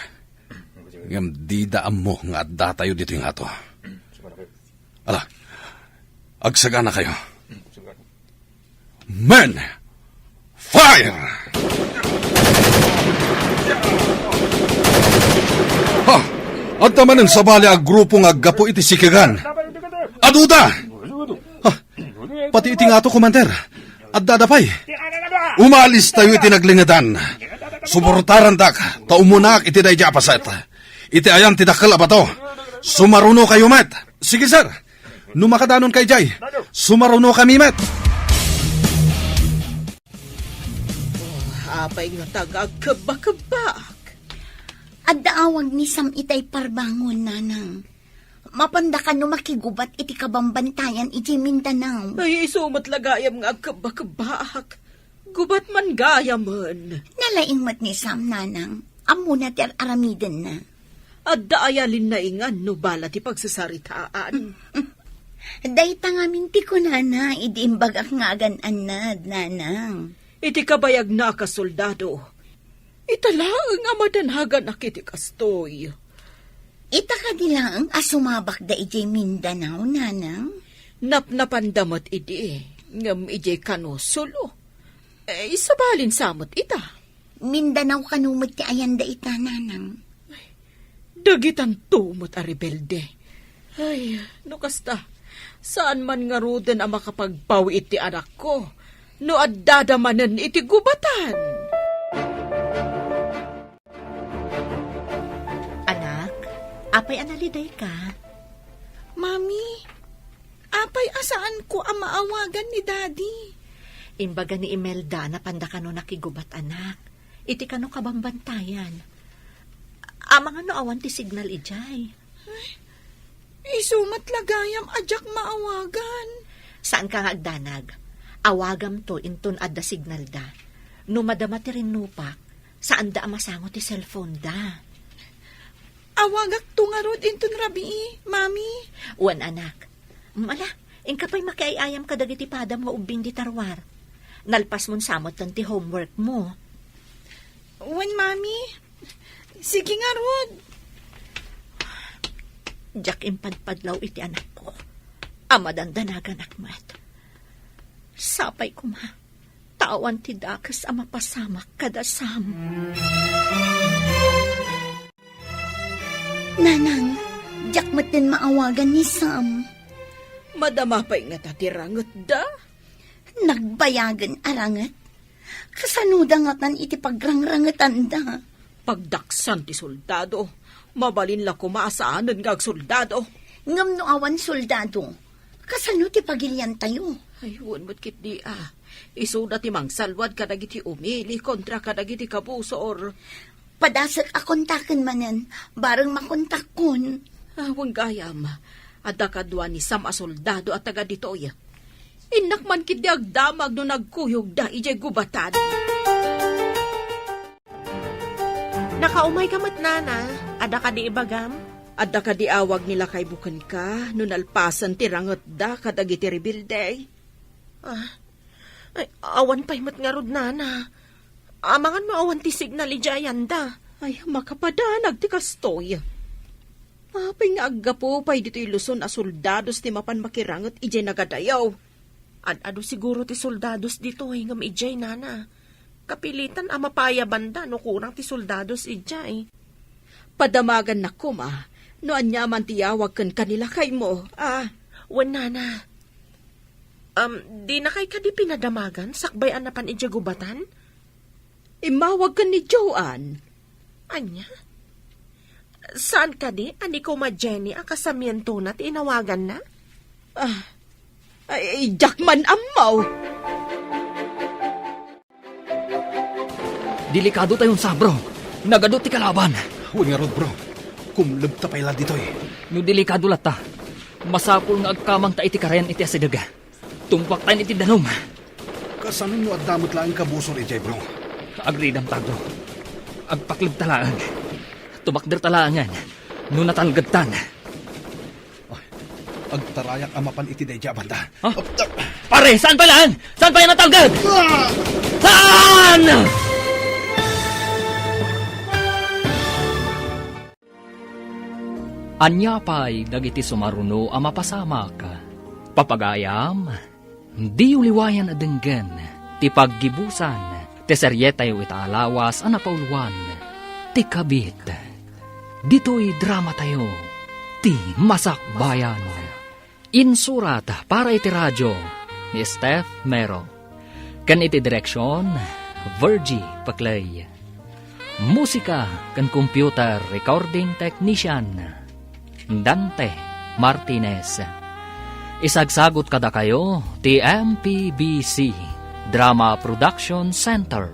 Ngem dida ammo nga addatayo ditoy ngato. Ala, agsaganakayo. Men! Fire! Ha! Adda manen sabali a grupo nga aggapu iti sikegan. Aduda! Ha! Pati iti ngato, Commander. Addada pay. Umalistayo iti naglingedan. Suportarandak, ta umunaak iti daydi a paset. Iti ayan ti dakkel a bato. Sumarunokayo met. Sige, sir. No makadanonka idiay, sumarunokami met. Oh, apay ngata nga agkebba-kebbaak? Adda awag ni Sam itay parbangon, nanang. Mapanda kano makigubat iti kabambantayan iti Mindanao. Ay, isu met la gayam nga agkebba-kebbaak. Gubat man gayamen. Nalaing met ni Sam, nanang. Ammona ti ar-aramidenna. Adda aya linnaingan no bala ti pagsasaritaan. Dayta ngamin ti kunana idi imbagak nga agan-annad, nanang. Iti kabayagna a kasoldado, ita laeng a madanaganak iti kastoy. Ita kadi laeng a sumabakda idiay Mindanao, nanang? Napnapanda met idi, ngem idiay kano solo. Eh, sabalin sa met ita. Mindanao kano met ti ayanda ita, nanang? Dagitanto met a rebelde. Ay, no kasta, saan man ngaruden a makapagpaw iti anakko no addada manen iti gubatan. Anak, apay a nalidayka? Mami, apay a saanko a maawagan ni Daddy? Imbaga ni Imelda a napanda kano nakigubat, anak. Iti kano kabambantayan. Amangan no awan ti signal idiay. Ay, isu met la gayam a diak maawagan. Saanka nga agdanag. Awagamto inton adda signalda. No madama ti rinnupak, saanda a masango ti cellphone da. Awagakto ngarud inton rabii, Mami. Wen, anak. Mm, ala, inka pay makiay-ayam kadagiti padam nga ubbing dita ruar. Nalpasmon sa metten ti homework mo. Wen, Mami. Sige ngarud. Diak impadpadlaw iti anakko a madandanaganak met. Sapay koma ta awan ti dakes a mapasamak kada Sam. Nanang, diak metten maawagan ni Sam. Madama pay ngata ti rangetda? Nagbayagen a ranget? Kasanoda ngatan iti pagrangrangetanda? Pagdaksan ti soldado. Mabalin la koma a saanen nga agsoldado. Ngem no awan soldado, kasano ti pagiliantayo? Ay, wen met ketdi a. Isuda ti mangsalwad kadagiti umili kontra kadagiti kabusor. Padasek a kontaken manen, bareng makontakkon. Ah, wen gayam, adda kadua ni Sam a soldado a taga ditoy. Innak man ketdi agdamag no nagkuyogda idiay gubatan. Nakaumayka met, Nana. Adda kadi ibagam? Adda kadi awag ni lakaymo kenka no nalpasen ti rangetda kadagiti rebelde? Ah, ay, awan pay met ngarud, Nana. Amangan no awan ti signal idiay ayanda. Ay, makapadanag ti kastoy. Apay nga aggapu pay ditoy Luzon a soldados ti mapan makiranget idiay nagadayo? Ad-adu siguro ti soldados ditoy ngem idiay, nana. Kapilitan a mapay a banda no kurang ti soldados idiay. Padamagannak koma no ania man ti yawag ken kanila kaymo, a? Wen, nana. Um, dinakay kadi pinadamagan sakbay a napan idiay gubatan? Immawag ken ni Joan. Ania? Saan kadi a ni Kuma Jenny a kasamientona ti inawaganna? Ah, ay, diak man ammo. Delikado tayon sa, bro. Nagadu ti kalaban. Wen ngarud, bro. Kumlebta pay la ditoy. No delikado latta, masapul nga agkamangta iti karayan iti asideg. Tungpaktayon iti danum. Kasano no adda met laeng kabusor idiay, bro? Agridamta, bro. Agpaklebta laeng. Tumakderta laengen no natalgedtan. Ay, agtarayak a mapan iti daydiay a banda. Ha? Pare, saan pay laeng? Saan pay a natalged? Ah! Saan? Ania pay dagiti sumaruno a mapasamak? Papagayam, diyo liwayan a denggen ti paggibusan ti serietayo ita a lawas a napauluan, Ti Kabit. Ditoy dramatayo, Ti Masakbayan. Insurat para iti radio ni Steph Mero. Ken iti direksion, Virgie Paclay. Musika ken computer recording technician, Dante Martinez. Isagsagut kadakayo ti M P B C Drama Production Center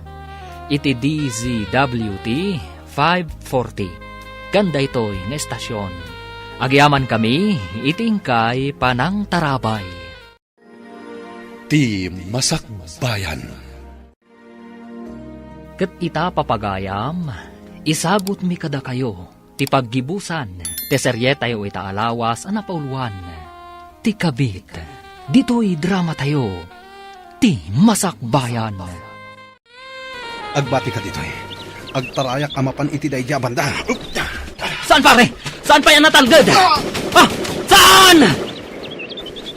iti D Z W T five forty. Ken daytoy nga estasion, agyamankami iti inkay panangtarabay. Ti Masakbayan. Ket ita, papagayam, isagutmi kadakayo ti paggibusan ti serietayo ita a lawas a napauluan, Ti Kabit. Ditoy dramatayo, Ti Masakbayan. Agbati ka ditoy. Agtarayak a mapan iti daydiay a banda. Saan, pare? Saan pay a natalged? Ah! Ah! Saan?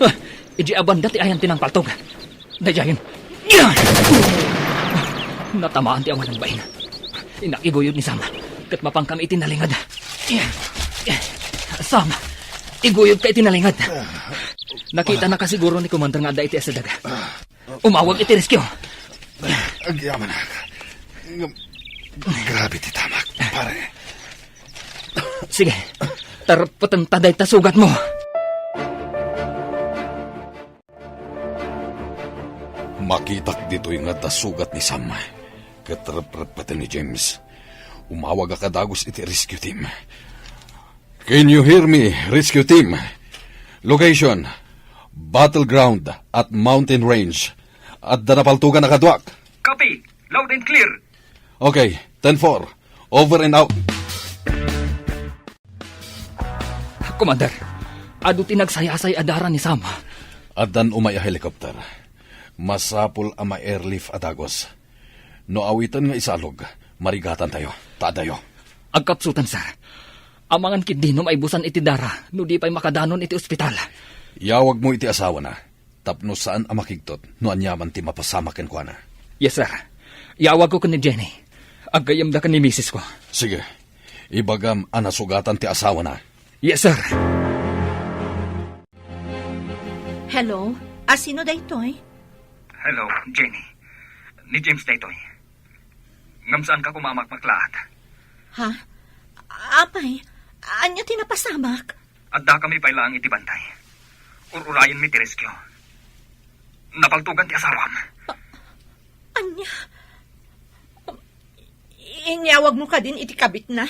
Ah, idiay a banda ti ayan ti nangpaltog. Daydiayen. Natamaan ti awan a bain. Innak iguyod ni Sam. Ket mapankami iti nalinged. Sam, iguyodka iti nalinged. Nakitanaka siguro ni Commander nga adda iti asideg. Umawag iti rescue. Agyamanak. Ngem, grabe ti tamak, pare. Sige, tarpeten ta dayta sugatmo. Makitak ditoy nga adda sugat ni Sam, ket reprepeten ni James. Umawagak a dagus iti rescue team. Can you hear me, rescue team? Location, battleground at mountain range. Adda napaltogan a kaduak. Copy. Loud and clear. Okay, ten four. Over and out. Commander, adu ti nagsayasay a dara ni Sam. Addan umay a helicopter. Masapul a ma-airlift a dagus. No awiten nga isalog, marigatantayo. Ta adayo. Agkapsutan, sir. Amangan ketdi no maibusan iti dara, no di pay makadanon iti ospital. Yawagmo iti asawana tapno saan a makigtot no aniaman ti mapasamak kenkuana. Yes, sir. Yawagko ken ni Jenny. Aggayyemda ken ni misis ko. Sige. Ibagam a nasugatan ti asawana. Yes, sir. Hello? A sino daytoy? Hello, Jenny. Ni James daytoy. Ngem saanka koma a makmaklaat. Ha? Apay, ania ti napasamak? Addakami pay laeng iti bantay. Ur-urayenmi ti rescue. Napaltogan ti asawam. A-, ania? Inyawagmo kadin iti kabitna?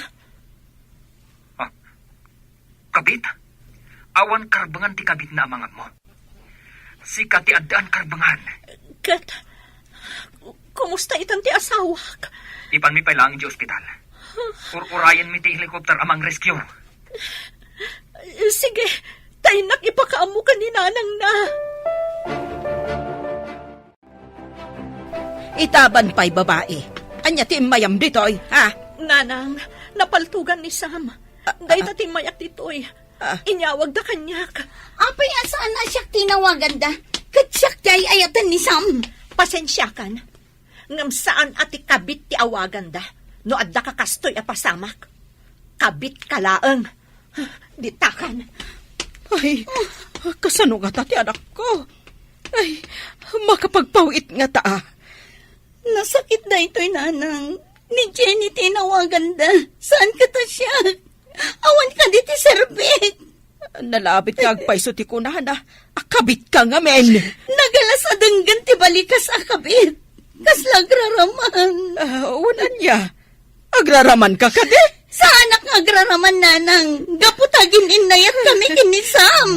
Ah, kabit? Awan karbengan ti kabitna, amanganmo. Sika ti addaan karbengan. Ket, kumusta itan ti asawak? Ipanmi pay laeng idiay ospital. Ur-urayenmi ti helicopter a mang-rescue. Sige, ta innak ipakaammo ken ni nanangna. Itaban pay, babai. Ania ti immayam ditoy, ha? Nanang, napaltogan ni Sam. Dayta timmayak ditoy. Ah. Inyawagda kaniak. Apay a saan a siak tinawaganda? Ket siak ti ay-ayaten ni Sam. Pasensiakan. Ngem saan a ti kabit ti awaganda no adda ka kastoy a pasamak. Kabitka laeng. Ditakan. Ay, kasano ngata ti anakko? Ay, makapagpaw-it ngata, a. Nasakit daytoy, nanang. Ni Jenny ti inawaganda. Saan kata siak? Awan kadi ti serbik. Nalabit nga agpayso ti kunana a kabitka ngamin. Nagalas a denggen ti balikas a kabit. Kasla agraraman. Ah, wen ania? Agraramanka kadi? Saanak nga agraraman, nanang. Gapu ta agin-innayatkami ken ni Sam.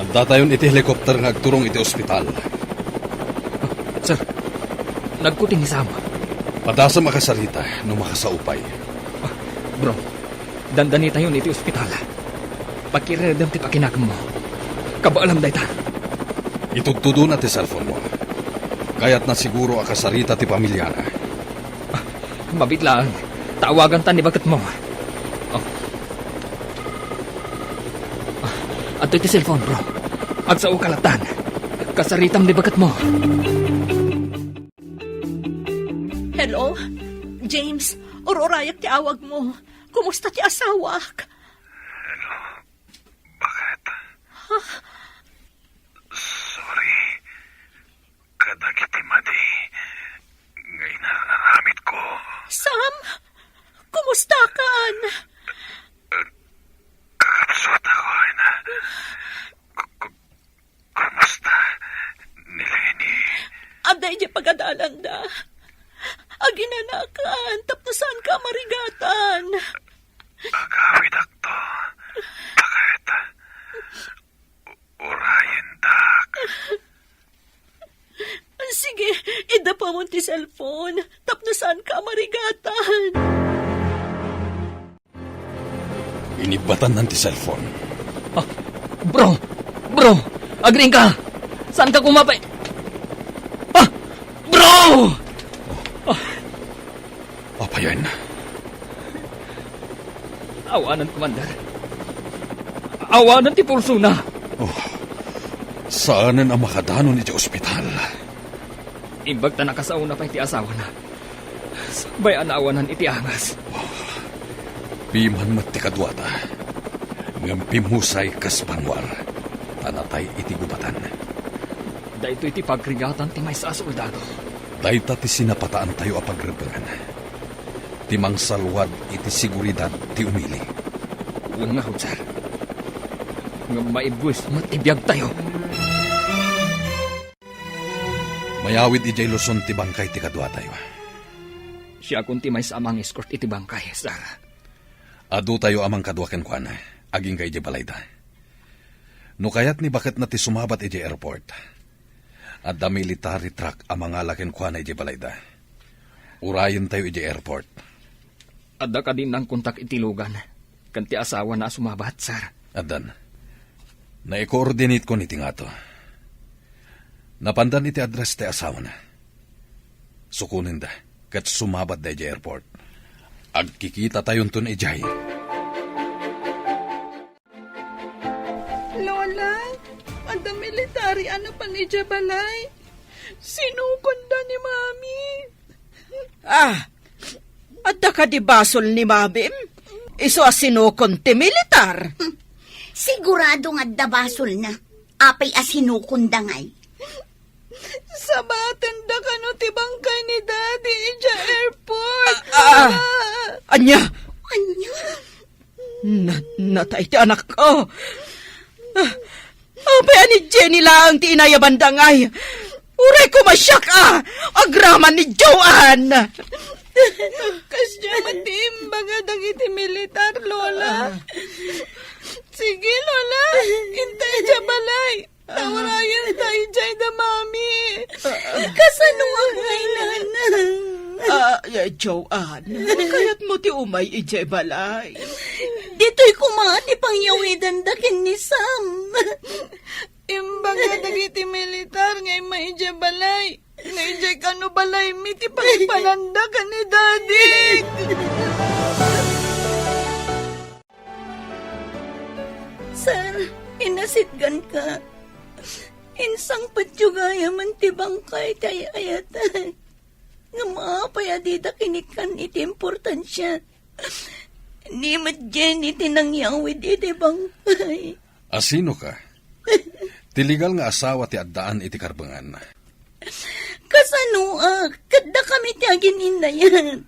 Addatayon iti helicopter nga agturong iti ospital. Sir, nagkuting ni Sam. Padasem a kasarita no makasao pay. Ah, bro, dandanitayon iti ospital. Pakiredem ti pakinakemmo. Kabaalam dayta. Itudtudona ti cellphone-mo. Kayatna siguro a kasarita ti pamiliana. Ah, mabiit laeng. Tawaganta ni baketmo. Oh. Ah, adtoy ti cellphone, bro. Agsao ka lattan. Kasaritam ni baketmo. Hello? James, ur-urayak ti awagmo. Kumusta ti asawak? Hello? Bakit? Huh? Sorry kadagiti madi nga inararamidko. Sam, kumustakan? Kakabsat ako, Ina. Ku-, ku-, kumusta ni Lenny? Adda idiay pagadalanda. Aginanakan tapno saanka a marigatan. Agawidakto. Bakit? Urayendak. Sige, iddapamon ti cellphone tapno saanka a marigatan. Inibbatannan ti cellphone. Ah, bro! Bro! Agriingka! Saanka koma pay-, ah! Bro! Ah! Apayen? Awanen, Commander. Awanen ti pulsona. Oh, saanen a makadanon iti ospital. Imbag ta nakasaona pay ti asawana. Sakbay a naawanan iti angas. Oh, piman met ti kaduata. Ngem pimmusay kas banguar, ta natay iti gubatan. Daytoy ti pagrigatan ti maysa a soldado. Dayta ti sinapataantayo a pagrebbengan. Ti mangsalwad iti seguridad ti umili. Wen ngarud, sir. Ngem maibuis met ti biagtayo. Mayawid idiay Luzon ti bangkay ti kaduatayo. Siakon ti maysa a mang-escort iti bangkay, sir. Adutayo a mangkadua kenkuana, agingga idiay balayda. No kayat ni baketna ti sumabat idiay airport, adda military truck a mangala kenkuana idiay balayda. Urayentayo idiay airport. Adda kadi nangkontak iti Logan ken ti asawana a sumabat, sir? Addan. Naikoordinatekon iti ngato. Napandan iti address ti asawana. Sukonenda ket sumabatda idiay airport. Agkikitatayonton idiay. Lola, adda military a napan idiay balay. Sinukonda ni Mami. Ah, adda kadi basol ni Mamim? Isu a sinukon ti militar. Sigurado nga adda basolna. Apay a sinukonda ngay? Sabatenda kano ti bangkay ni Daddy idiay airport. Ah, ah. Ania? Ania? Na-, natay ti anakko. Ah, apay a ni Jenny laeng ti inayabanda ngay? Uray koma siak a agraman ni Joanne. Kasdiay met ti imbaga dagiti militar, Lola. Ah. Sige, Lola. Inta idiay balay. Tawarayenta idiay da Mami. Kasano nga ngay, Nanang? Ah, eh, Joanne, kayatmo ti umay idiay balay? Ditoy koma ti pangyawidanda ken ni Sam. Imbaga dagiti militar nga immay idiay balay. Nga idiay kano balaymi ti pangipananda ken ni Daddy. Sir, inasitgan ka. Insangpetyo gayamen ti bangkay ti ay-ayatan. Ngem apay a dida kinikkan iti importansia? Ni met Jenny ti nangyawid iti bangkay. Asino ka? Ti legal nga asawa ti addaan iti karbengan. Kasanoak? Ket dakami ti agin-innayat.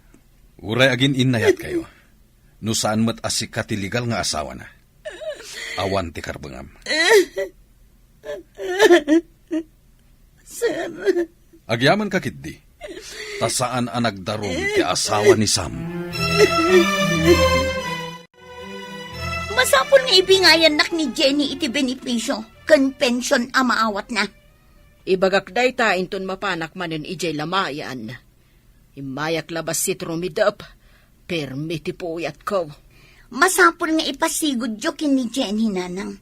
Uray agin-innayat kayo. No saan met a sika ti legal nga asawana. Awan ti karbengam. Sir. Agyaman ka ketdi. Ta saan a nagdarum ti asawa ni Sam. Masapul nga ibingayannak ni Jenny iti benepisio ken pension a maawatna. Ibagak dayta inton mapanak manen idiay lamayan. Immayak la bassit rumidep, permi ti puyatko. Masapul nga ipasigudyo ken ni Jenny, nanang,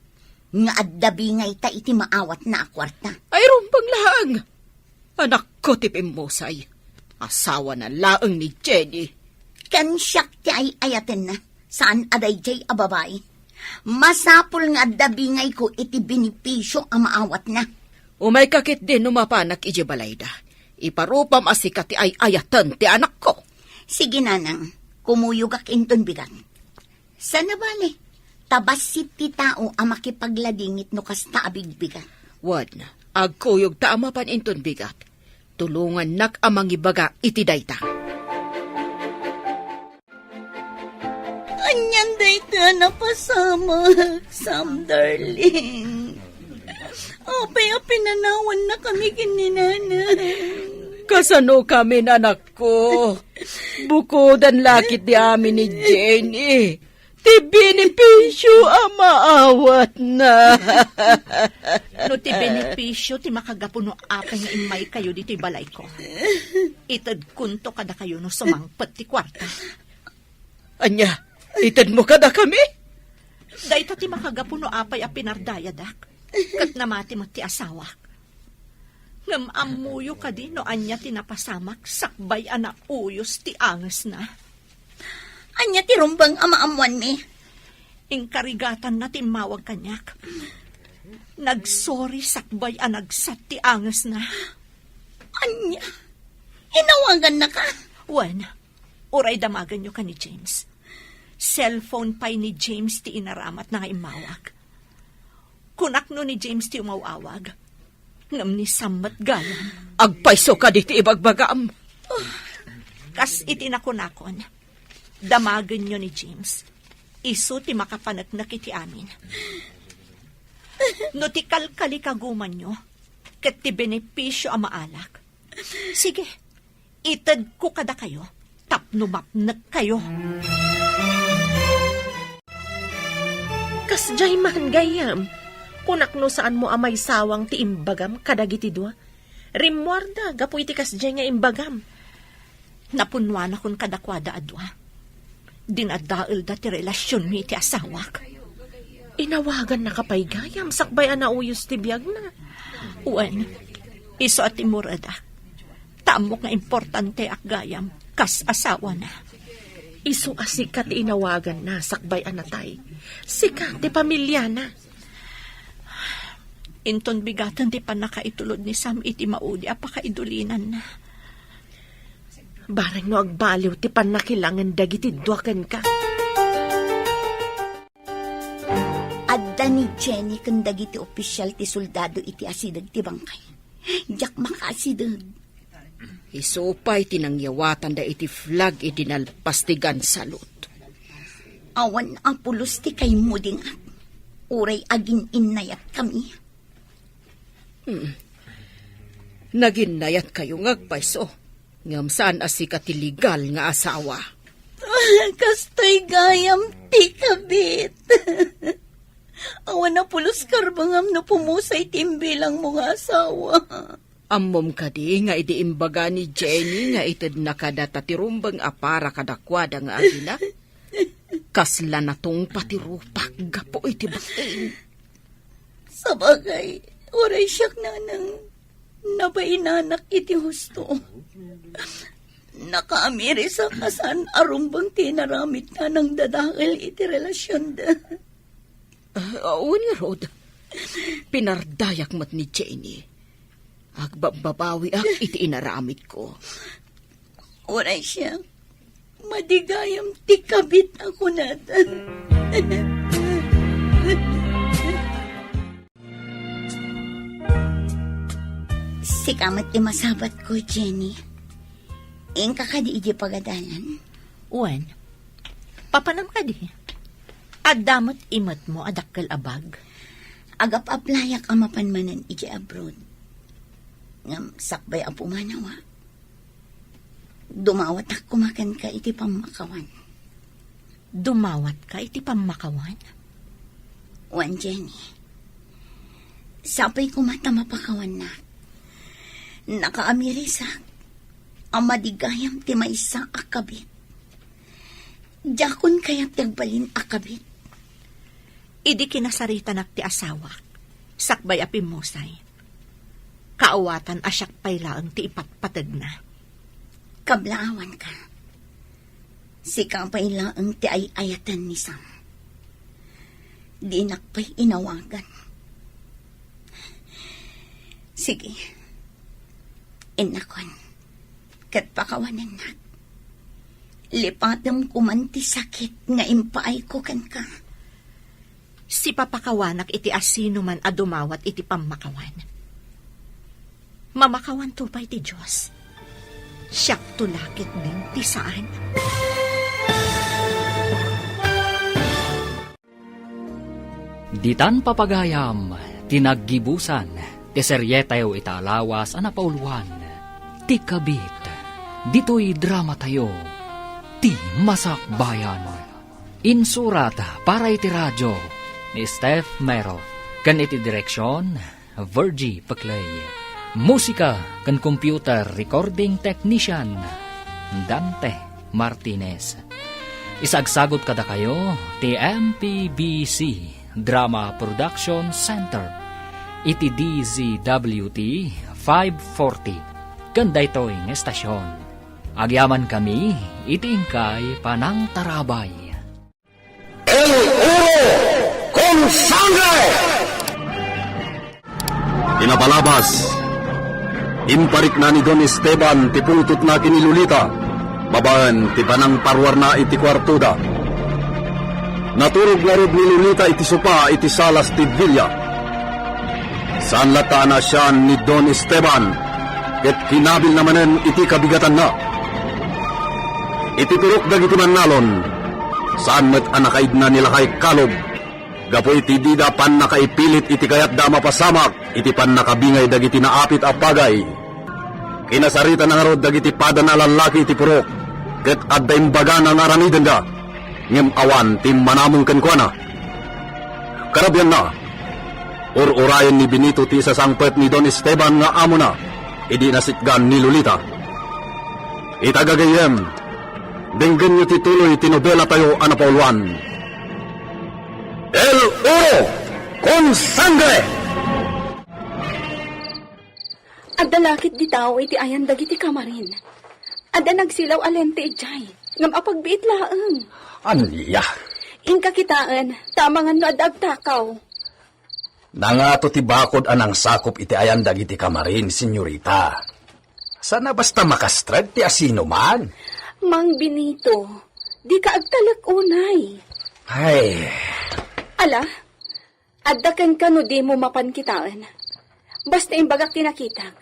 nga adda bingayta iti maawatna a kuarta. Ay, rumbeng laeng! Anakko ti pimmusay. Asawana laeng ni Jenny. Ken siak ti ay-ayatenna. Saan a daydiay a babai. Masapul nga adda bingayko iti benepisio a maawatna. Umayka ketdi no mapanak idiay balayda. Iparupam a sika ti ay-ayaten ti anakko. Sige, nanang, kumuyogak inton bigat. Saan a bale, ta bassit ti tao a makipagladingit no kasta a bigbigat. Wen, agkuyogta a mapan inton bigat. Tulongannak a mangibaga iti dayta. Anian dayta a napasamak, Sam darling? Apay a pinanawannakami ken ni Nanang? Kasano kami, anakko? Bukodan la ketdi amin ni Jenny ti benepisio a maawatna. No ti benepisio ti makagapu no apay nga immaykayo ditoy balayko, itedkonto kadakayo no sumangpet ti kuarta. Ania, itedmo kadakami? Dayta ti makagapu no apay a pinardayadak, ket namati met ti asawak. Ngem ammoyo kadi no ania ti napasamak sakbay a nauyos ti angesna? Ania ti rumbeng a maammoanmi? Inkarigatanna ti immawag kaniak. Nagsorry sakbay a nagsat ti angesna. Ania? Inawagannaka? Wen, uray damagenyo ken ni James. Cellphone pay ni James ti inaramatna nga immawag. Kunak no ni James ti umaw-awag, ngem ni Sam met gayam. Agpayso kadi ti ibagbagam? Kas iti nakunakon, damagenyo ni James. Isu ti makapaneknek iti amin. No ti kalkalikagumanyo ket ti benepisio a maalak, sige, itedko kadakayo tapno mapnekkayo. Kasdiay man, gayyem, kunak no saanmo a maisawang ti imbagam kadagiti dua. Rimmuarda gapu iti kasdiay nga imbagam. Napunnuanakon kadakuada a dua. Dinadaelda ti relasionmi iti asawak. Inawagannaka pay gayam sakbay a nauyos ti biagna? Wen, isu a timmuredak. Ta ammok nga importanteak gayam kas asawana. Isu a sika ti inawaganna sakbay a natay. Sika ti pamiliana. Inton bigaten ti pannakaitulod ni Sam iti maudi a pakaidulinanna. Bareng no agbaliw ti pannakilangen dagiti dua kenka. Adda ni Jenny ken dagiti opisial ti soldado iti asideg ti bangkay. Diak makaasideg. Isu pay ti nangyawatanda iti flag idi nalpas ti gun salute. Awan a pulos ti kaimudingak. Uray agin-innayatkami. Hmm. Naginnayatkayo nga agpayso, ngem saan a sika ti legal nga asawa. Kastoy gayam ti kabit. Awan a pulos karbengam no pumusay ti imbilangmo nga asawa. Ammom kadi nga idi imbaga ni Jenny nga itedna kadata ti rumbeng a para kadakuada nga agina, kasla natungpa ti rupak gapu iti bain. Sabagay, uray siak, nanang. Nabainanak iti husto. Nakaamirisak a saan a rumbeng ti inaramidta nangdadael iti relasionda. Ah, wen ngarud, pinardayak met ni Jenny. Agbabbabawiak iti inaramidko. Uray siak, madi gayam ti kabit a kunada. Sika met ti masabatko, Jenny. Inka kadi idiay pagadalan? Wen, papanam kadi? Adda met imetmo a dakkel a bag? Agap-aplayak a mapan manen idiay abroad. Ngem sakbay a pumanawa, dumawatak koma kenka iti pammakawan. Dumawatka iti pammakawan? Wen, Jenny. Sapay koma ta mapakawannak. Nakaamirisak a madi gayam ti maysa a kabit. Diakon kayat ti agbalin a kabit. Idi kinasaritanak ti asawak, sakbay a pimmusay, kaawatan a siak pay laeng ti ipatpategna. Kablaawanka. Sika pay laeng ti ay-ayaten ni Sam. Dinak pay inawagan. Sige. Innakon. Ket pakawanennak. Lipatem koman ti sakit nga impaayko kenka. Sipapakawanak iti asinoman a dumawat iti pammakawan. Mamakawanto pay ti Dios. Siakto la ketdin ti saan. Ditan papagayam ti naggibusan ti serietayo ita a lawas a napauluan, Ti Kabit. Ditoy dramatayo, Ti Masakbayan. Insurat para iti radio ni Steph Mero ken iti direksion, Virgie Peclay. Musika ken computer recording technician, Dante Martinez. Isagsagot kadakayo ti M P B C Drama Production Center iti D Z W T five forty ken daytoy nga estasion. Agyamankami iti inkay panangtarabay. El Oro con Sangre! Iti napalabas, imparikna ni Don Esteban ti pungtotna ken ni Lolita babaen ti panangparuarna iti kuartoda. Naturog ngarud ni Lolita iti sopa iti salas ti villa. Saan latta a naasian ni Don Esteban ket kinabilna manen iti kabigatanna. Iti turok dagiti mannalon, saan met a nakaidna ni Lakay Caleb gapu iti dida pannakaipilit iti kayatda a mapasamak iti pannakabingay dagiti naapit a pagay. Kinasaritana ngarud dagiti padana a lallaki iti purok, ket adda imbagana nga aramidenda, ngem awan ti immanamong kenkuana. Karabianna, ur-urayen ni Benito ti isasangpet ni Don Esteban nga amona idi nasitgan ni Lolita. Ita gagayyem, denggenyo ti tuloy ti nobelatayo a napauluan, El Oro con Sangre! Adda lakit di tao iti ayan dagiti kamarin. Adda nagsilaw a lente idiay, ngem apagbiit laeng. Ania? Inka kitaen, ta amangan no adda agtakaw. Nangato ti bakod a nangsakop iti ayan dagiti kamarin, senyorita. Saan a basta makastreg ti asinoman. Mang Benito, dika agtalek unay. Ay. Ala, adda kenka no dimo mapan kitaen. Basta imbagak ti nakitak.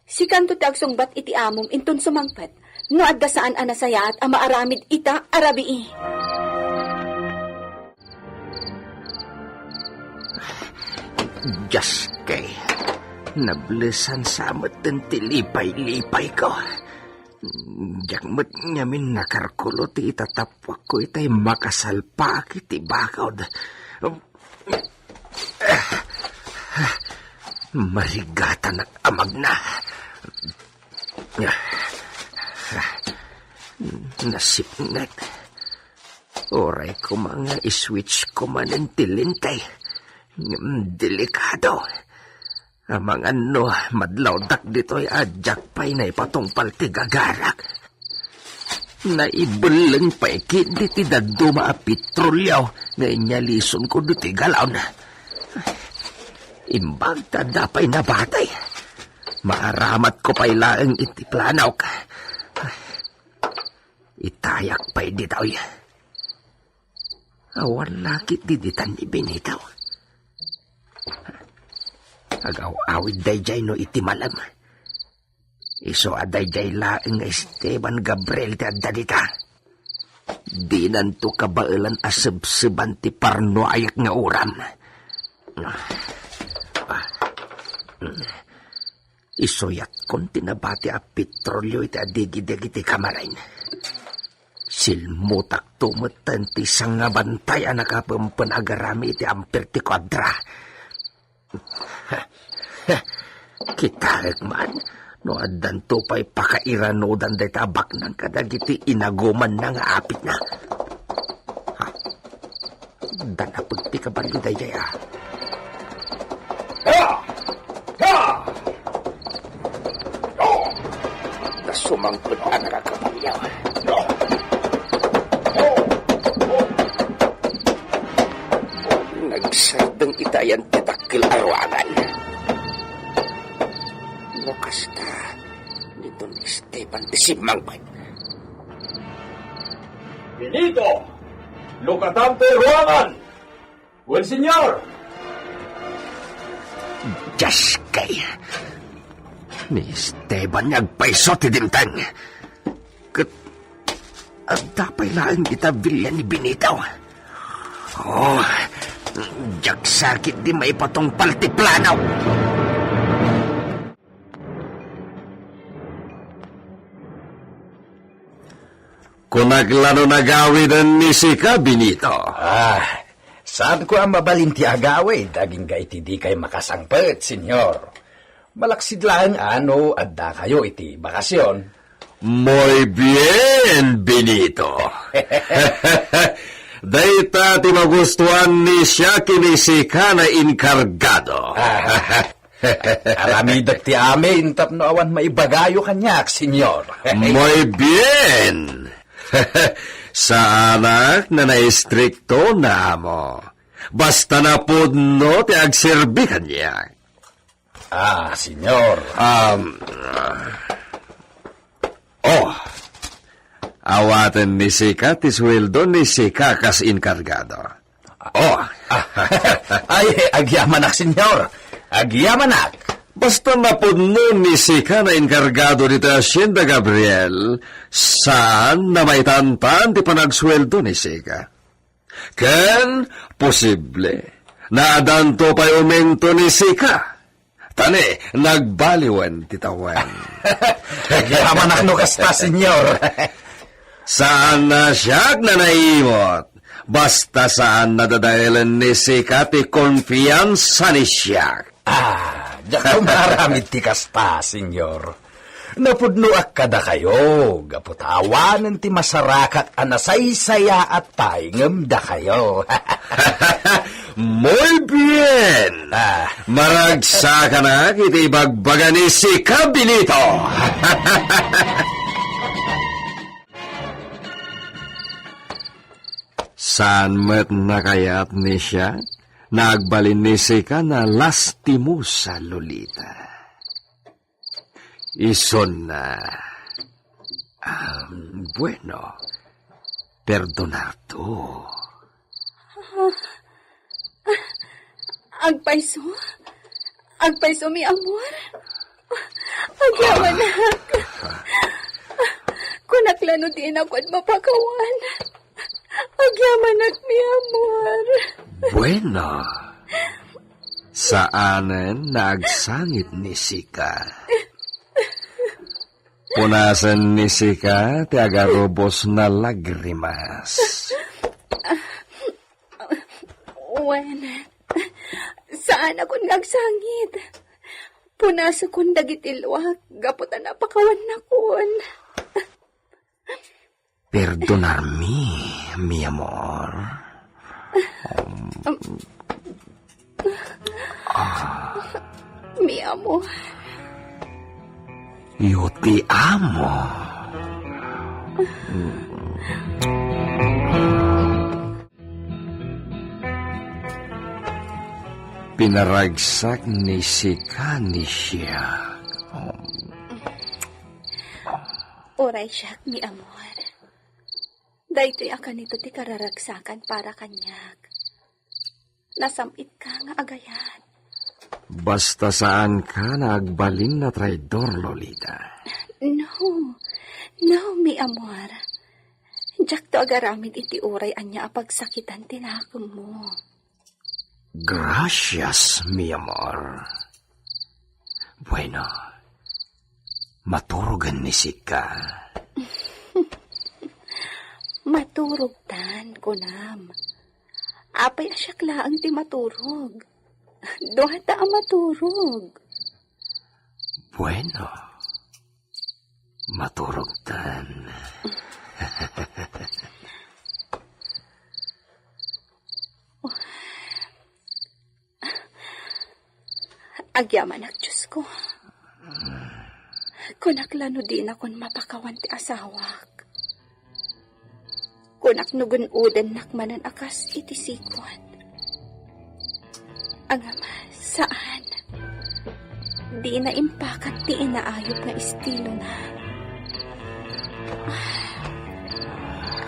Sikanto ti agsungbat iti amom inton sumangpet no adda saan a nasayaat a maaramid ita a rabii. Dios kay, nablesan sa met ti lipay-lipayko. Diak met ngamin nakarkulo ti itatappuakko itay makasalpaak iti bakod. Marigatanak a magna. Nasipnget. Uray koma nga iswitch ko manen ti lintay. Ngem delikado. Amangan no madlawdak ditoy a diak pay naipatungpal ti gagarak. Naibelleng pay ketdi ti dadduma a petrolio nga inyalisonko ditoy galon. Imbag ta adda pay nabati, maaramatko pay laeng iti planok. Itayak pay ditoy. Awan lakit di ditan ni Benito. Agaw-awid daydiay no iti malem. Isu a daydiay laeng nga Esteban Gabriel ti adda dita. Dinanto kabaelan a sebseban ti parnuayak nga uram. Isuyatkon ti nabati a petrolio iti adigideg iti kamaren. Silmutakto metten ti sangabantay a nakapempen a garami iti ampir ti kuadra. Kitaek man no addanto pay pakairanudan dayta a baknang kadagiti inagumanna nga apitna. Ha? Danapeg ti kabalio daydiay a. Ha! Ha! Oh! Adda sumangpet a nakakabalio. Oh! Oh! Oh! Nagsardeng itayan ti dakkel a ruangan. No kasta, ni Don Esteban ti simmangpet. Benito, lukatan toy ruangan! Wen, Señor! Dios kay, ni Esteban nga agpayso ti dimteng. Ket adda pay laeng ita bilia ni Benito. Oh, diak sakit di maipatungpal ti plano. Kunak la no nagawiden ni sika, Benito. Ah, saanko a mabalin ti agawid agingga iti dikay makasangpet, Señor. Malaksid laeng a no addakayo iti bakasion. Muy bien, Benito. Dayta ti magustuan ni siak ken ni sika nga inkargado. Ah. Aramidek ti amin tapno awan maibagayo kaniak, Señor. Muy bien. Saanak nga naistrikto nga amo. Basta napudno ti agserbi kaniak. Ah, Señor. Um, Oh, awaten ni sika ti sueldo ni sika kas inkargado. Oh. Ay, agyamanak, Señor. Agyamanak. Basta napudno ni sika nga inkargado ditoy Hacienda Gabriel, saan a maitantan ti panagsueldo ni sika. Ken, posible, nga addanto pay umento ni sika. Ta ne, nagbaliwen ti tawen. Agyamanak no kasta, Señor. Saan a siak nga naimot. Basta saan a dadaelen ni sika ti konfiansa ni siak. Ah, diak maaramid ti kasta, Señor. Napudnoak kadakayo, gapu ta awanen ti masarakat a nasaysayaat pay ngem dakayo. Muy bien! Ah. Maragsakanak iti ibagbaga ni sika, Benito! Saan met a kayat ni siak nga agbalin ni sika nga lastimosa, Lolita. Isunna, ah, bueno, perdonarto. Agpayso? Agpayso, mi amor? Agyamanak. Kunak la no dinak koma mapakawan. Agyamanak, mi amor. Bueno. Saanen a agsangit ni sika. Punasen ni sika ti agarubos a lagrimas. Wen, saanakon nga agsangit. Punasekon dagiti luak gapu ta napakawannakon. Perdonarmi, mi amor. Um, ah. Mi Amor. Yo ti amo. Pinaragsak ni sika ni siak. Uray siak, mi amor. Daytoy a kanito ti kararagsakan para kaniak. Nasam-itka nga agayat. Basta saanka nga agbalin a traidor, Lolita. No. No, mi amor. Diakto agaramid iti uray ania a pagsakitan ti nakemmo. Gracias, mi amor. Bueno, maturogen ni sika. Maturogtan, kunam. Apay a siak laeng ti maturog? Duata a maturog. Bueno, maturogtan. Agyamanak, Diosko. Kunak la no dinakon mapakawan ti asawak. Kunak no gun-odennak manen a kas iti sikon. Ngem, saan. Dina impakat ti inaayup nga estilona.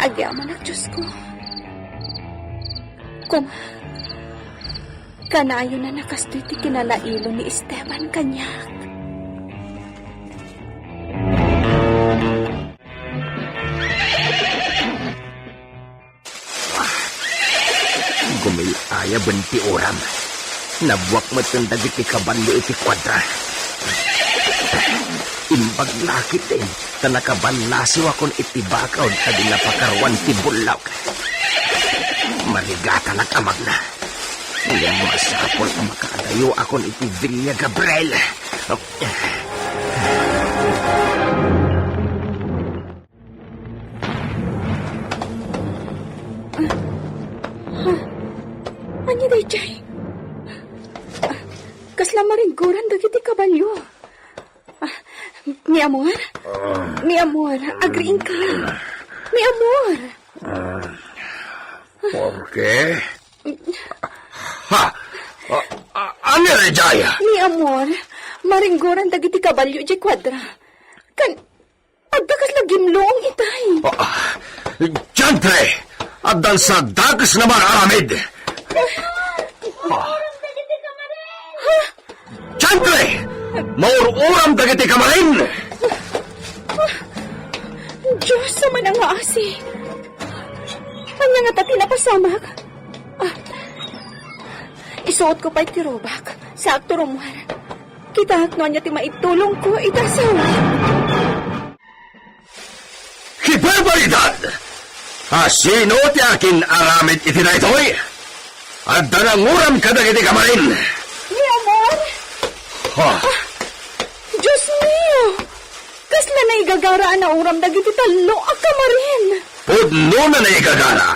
Agyamanak, Diosko. Koma, kanayon a kastoy ti kinalailo ni Esteban kaniak. Gumil-ayaben ti uram. Nabbuak metten dagiti kabalio iti kuadra. Imbag la ketdi ta nakaballasiwakon iti bakaw a di napakaruan ti bullok. Marigatanak a magna. Ngem masapul a makaadayoakon iti Villa Gabriel. Ah, ha? Ania daydiay? Ah, kasla maringgoran dagiti kabalio. Ah, mi amor? Ah. Mi amor, agriingka. Mi amor. Ah, Jorge? Ha? Ah, ah, ania daydiay? Mi amor, maringgoran dagiti kabalio idiay kuadra. Kan, Adda kasla gimlong itay. Ah, diantre! Addan sa dakes nga maaramid! Ah. Diantre! Maur-uram dagiti kamarin! Dios a manangaasi! Ania ngata ti napasamak? Ah, isuotko pay ti rubak. Saakto rummuar. Kitaak no ania ti maitulongko iti asawak. Ki barbaridad! Asino ti akin-aramid iti daytoy? Adda nanguram kadagiti kamarin. Mi amor? Ha? Ah, Dios mio! Kasla naigagara a nauram dagiti tallo a kamarin. Pudno a naigagara.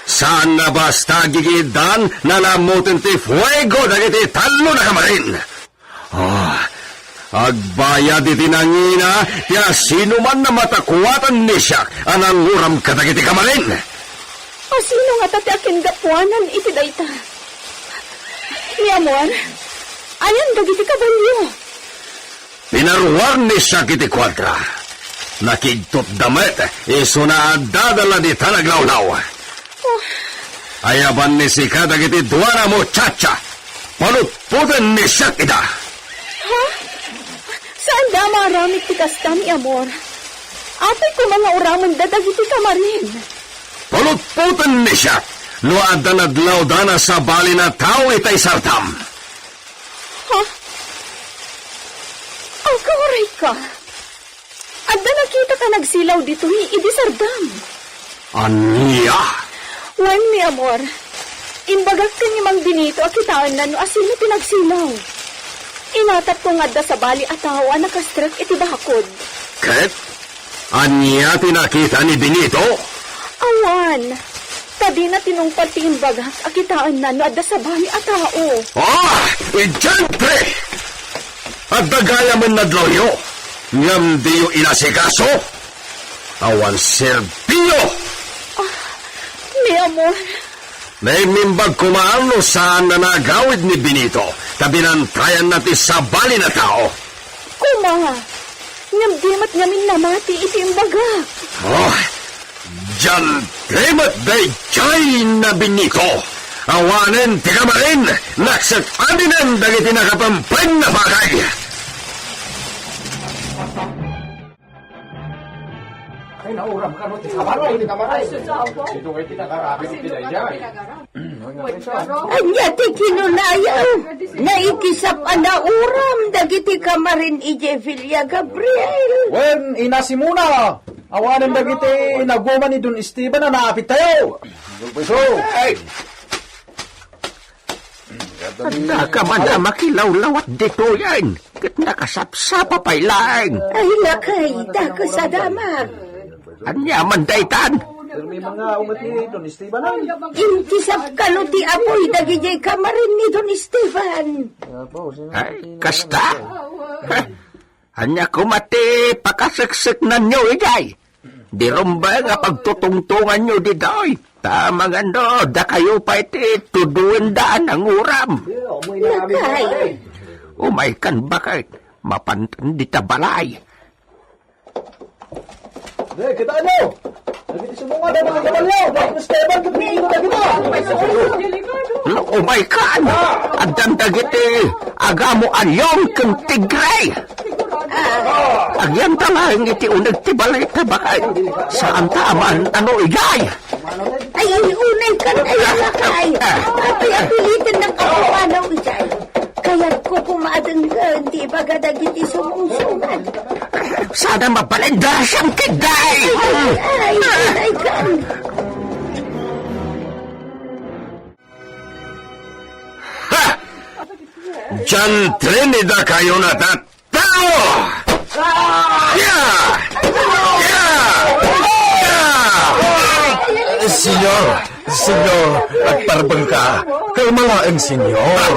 Saan a basta agigidan, nanamoten ti fuego dagiti tallo a kamarin. Ah, agbayad iti nangina ti asinoman a matakuatan ni siak a nanguram kadagiti kamarin. Asino ngata ti akingapuanan iti dayta? Mi amor, ayan dagiti kabalio? Pinaruar ni siak iti kuadra. Nakigtotda met, isuna addada la ditan aglawlaw. Oh. Ayaban ni sika dagiti dua a muchacha. Palutpoten ni siak ida. Ha? Saanda a maaramid ti kasta, mi amor. Apay koma nga uramenda dagiti kamarin? Palutpoten ni siak no adda nadlawdan a sabali a tao itay sardam. Ha? Agurayka. Adda nakitaka a nagsilaw ditoy idi sardam. Ania? Wen, mi amor. Imbagak ken ni Mang Benito a kitaenna no asino ti nagsilaw. Inatapko nga adda sabali a tao a nakastrek iti bakod. Ket ania ti nakita ni Benito? Awan. Ta dina tinungpal ti imbagak a kitaenna no adda sabali a tao. Ah! Diantre! Adda gayamen nadlawyo, ngem diyo inasikaso. Awan serbiyo. Mi amor. Naimimbag koma no saan a nagawid ni Benito, ta binantayanna ti sabali a tao. Koma, ngem di met ngamin namati iti imbagak. Oh, dian di met daydiay ni Benito. Awanen ti kamarin, naksek aminen dagiti nakapempeng a bagay. Ay, nauram kano ti kamarin. Ay, sus, apo. Sino nga ti nagarabi ti daydiay? Ania ti kinunaya? Naikisap a nauram dagiti kamarin idiay Villa Gabriel. Wen, ina Simona, awanen dagiti inaguma ni Don Esteban a naapit tayo. Ay! Addaka man a makilawlawat ditoyen, ket nakasapsapa pay laeng. Ay, lakay, dakes a damag. Ania man daytan? Pirmi man nga unget ni Don Esteban, ay. Inkisap kano ti apuy dagidiay kamarin ni Don Esteban. Ay, kasta? Ania koma ti pakasekseknanyo idiay? Di rumbeng a pagtutungtonganyo ditoy. Ta mangano, dakayo pay ti tudoenda a nanguram. Lakay. Umaykan baket, mapantan dita balay. Dagiti sumungad a mga kabalyo, Don Esteban, ket ni Ino dagita. No, umaykan. Addan dagiti agamo a leon ken tigre. Agyanta laeng iti uneg ti balay ta baket. Saanta a maan-ano idiay. Ay, ay, unaykan, ay, lakay. Apay a pilitennak a pumanaw idiay? Kayatko koma a denggen ti ibaga dagiti sumungsungad. Saan a mabalin, dasiam ketdi! Ay, ay, ay, ay, kan. Ha! Diantren ni dakayo natat! Tao! Ya! Ya! Ya! Senyor, senyor, agparbengka. Kalma laeng, senyor.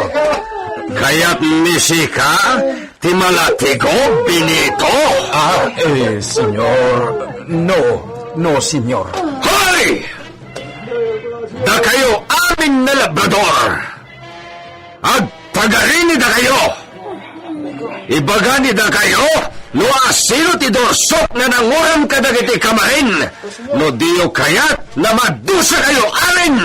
Kayat mi sika ti malatigo, Benito? Ah, eh, senyor. No, no, senyor. Hoy! Dakayo amin a Labrador! Agpagarinidakayo! Ibaganidakayo no asino ti dursok nga nanguram kadagiti kamarin, no diyo kayat a madusakayo amin!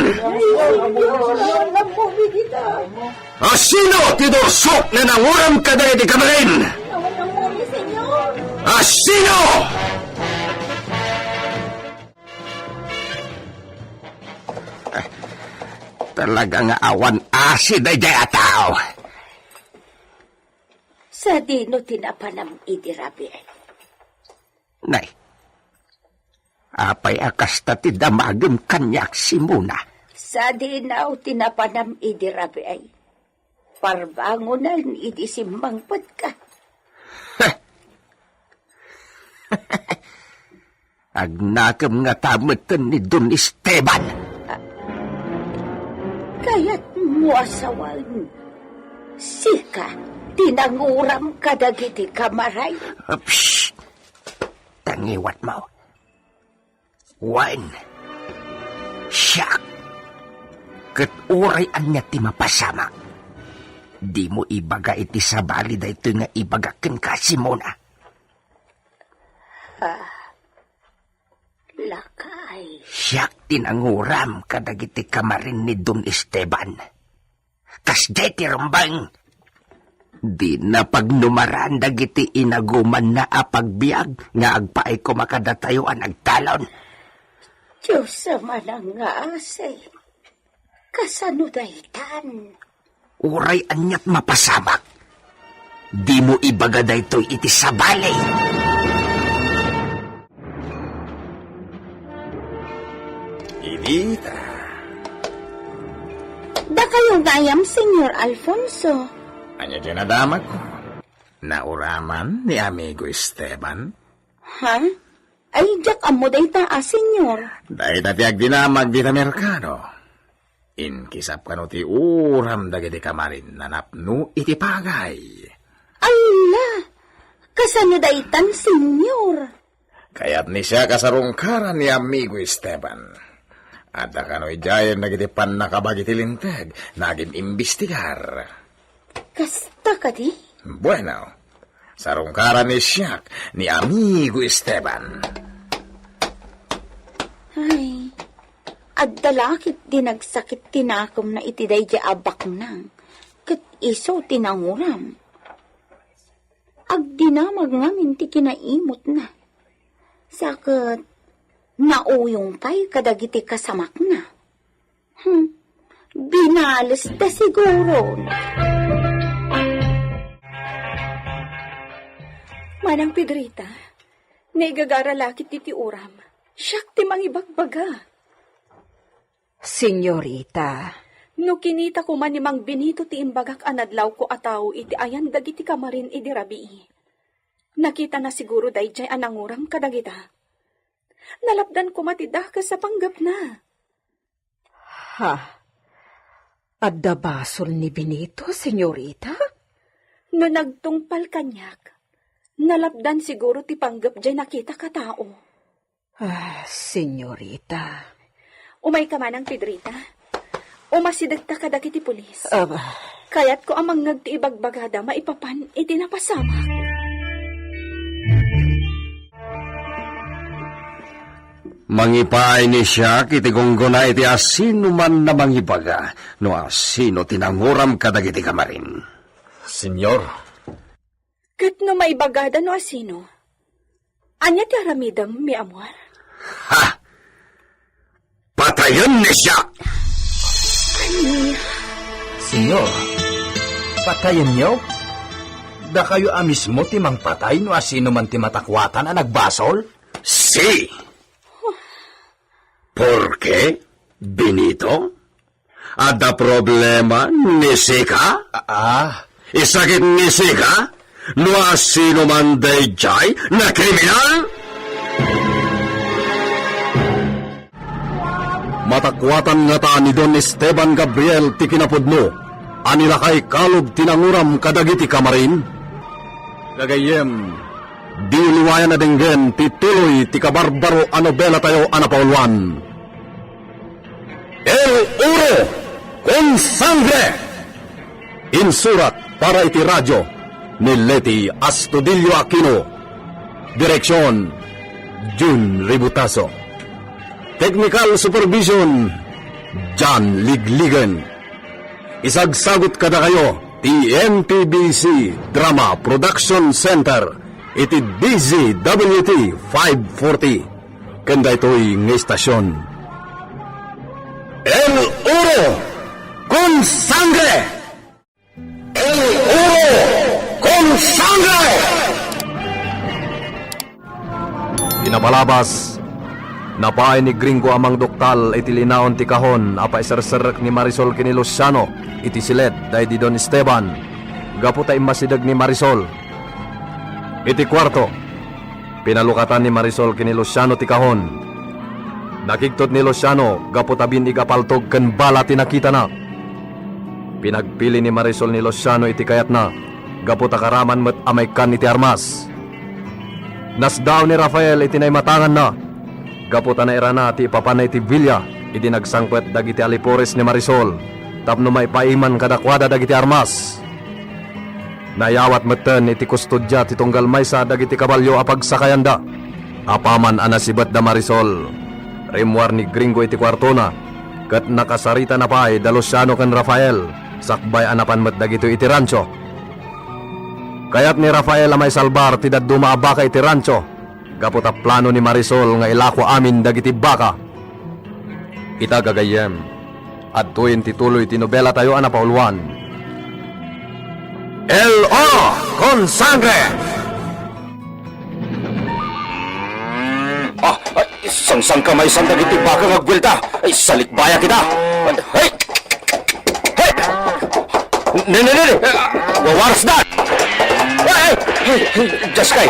Asino ti dursok nga nanguram kadagiti kamarin? Asino? Talaga nga awan asi daydiay a tao. Sadino ti napanam idi rabii? Nay, apay a kasta ti damagem kaniak, Simona? Sadino ti napanam idi rabii? Parbangonen idi simmangpetka. Agnakem ngata metten ni Don Esteban. Kayatmo a sawen, sika ti nanguram kadagiti kamaray? Psst! Tangiwatmo. Wen, siak. Ket uray ania ti mapasamak, dimo ibaga iti sabali daytoy nga ibagak kenka, Simona. Ah, lakay. Siak ti nanguram kadagiti kamarin ni Don Esteban. Kasdiay ti rumbeng. Dina pagnumaran dagiti inagumanna a pagbiag nga agpaay koma kadatayo a nagtalon. Dios a manangngaasi, kasano daytan? Uray aniat mapasamak, dimo ibaga daytoy iti sabali. Idi ta. Dakayo gayam, Señor Alfonso. Ania diay nadamagko? Nauraman ni amigo Esteban? Ha? Ay, diak ammo dayta a, Señor. Dayta ti agdinamag dita merkado. Inkisap kano ti uram dagiti kamarin a napno iti pagay. Alla! Kasano daytan, Señor? Kayat ni Siak a sarungkaran ni Amigo Esteban. Adda kano idiayen dagiti pannakabag iti Linteg nga agim-imbestigar. Kasta kadi? Bueno, sarungkaran ni Siak ni Amigo Esteban. Ay, adda la ketdi nagsakit ti nakemna iti daydiay a baknang, ket isu ti nanguram. Agdinamag ngamin ti kinaimutna. Sa ket nauyong pay kadagiti kasamakna. Hmm. Binalesda siguro. Manang Pedrita, naigagara la ketdi ti uram. Siak ti mangibagbaga. Señorita. No kinita koma ni Mang Benito ti imbagak a nadlawko a tao iti ayan dagiti kamarin idi rabii, nakitana siguro daydiay a nanguram kadagita. Nalapdan koma ti dakes a panggepna. Ha? Adda basol ni Benito, señorita? No nagtungpal kaniak, nalapdan siguro ti panggep diay nakitak a tao. Ah, señorita. Umayka manang, Pedrita. Umasidegta kadagiti pulis. Aba. Kayatko a mangngeg ti ibagbagada maipapan iti napasamak. Mangipaay ni Siak iti gunggona iti asinoman a mangibaga no asino ti nanguram kadagiti kamarin. Señor. Ket no maibagada no asino, ania ti aramidem, mi amor? Ha! Patayen ni Siak! Ania? Señor, patayenyo? Dakayo a mismo ti mangpatay no asino man ti matakuatan a nagbasol? Si! Porke, Benito? Adda problema ni sika? Ah. Isakit ni sika no asino man daydiay a kriminal? Matakuatan ngata ni Don Esteban Gabriel ti kinapudno a nilakay kalub ti nanguram kadagiti kamarin? Gagayyem, diyo liwayan a denggen ti tuloy ti kabarbaro a nobelatayo a napauluan. El Oro con Sangre! Insurat para iti radio ni Leti Astudillo Aquino. Direksyon, Jun Ributaso. Technical supervision, John Ligligan. Isagsagut kadakayo ti M P B C Drama Production Center iti D Z W T five forty. Ken daytoy nga istasyon, El Oro con Sangre! El Oro con Sangre! Pinapalabas, napaay ni Gringo a mangduktal iti linaon ti kahon a paiserserrek ni Marisol ken ni Luciano iti siled daydi Don Esteban gapu ta immasideg ni Marisol. Iti kuarto, pinalukatan ni Marisol ken ni Luciano ti kahon. Nakigtot ni Luciano gapu ta biinig a paltog ken bala ti nakitana. Pinagpili ni Marisol ni Luciano iti kayatna gapu ta karaman met a maikkan iti armas. Nasdaaw ni Rafael iti naimatanganna gapu ta nairana ti ipapanna iti bilia idi nagsangpet dagiti alipores ni Marisol tapno maipaiman kadakuada dagiti armas. Nayawat metten iti kustodia ti tunggal maysa dagiti kabalio a pagsakayanda. Apaman a nasibet da Marisol, rimmuar ni Gringo iti kuartona ket nakasaritana pay da Luciano ken Rafael sakbay a napan met dagitoy iti rancho. Kayat ni Rafael a maisalbar ti dadduma a baka iti rancho gapu ta plano ni Marisol nga ilako amin dagiti baka. Ita, gagayyem, adtoyen ti tuloy ti nobelatayo a napauluan. El Oro con Sangre! Ah, ay, sangsangkamaysan dagiti baka nga agbuelta. Ay, salikbayak ita. Ay, hey! Hey! Ne, ne, ne, ne! Wawaras da! Hey, hey, hey, hey, Dios kay!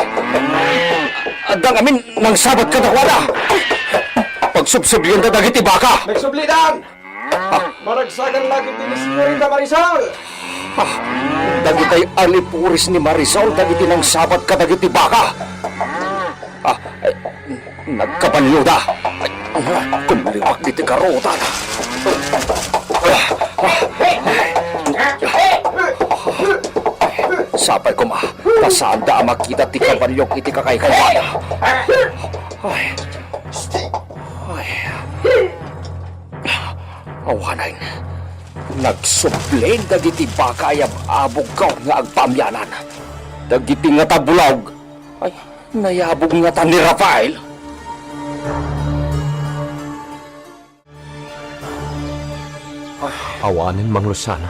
Adda ngamin nangsabat kadakuada. Pagsubsublian da dagiti baka. Nagsubli dan! Ah, Maragsakan la ketdi ni Senyorita Marisol! Ah, dagitay alipuris ni Marisol dagiti nangsabat kadagiti baka. Ah, ay, nagkabanioda. Ay, kumlipak diti karutan. Sapay koma, ta saanda a makita ti kabaniok iti kakaykaywana. Ay. Ay. Awanen, nagsubli dagiti baka a yab-abugko nga agpaamianan. Dagiti ngata bulag, ay, nayabug ngata ni Rafael? Awanen, Mang Luciano.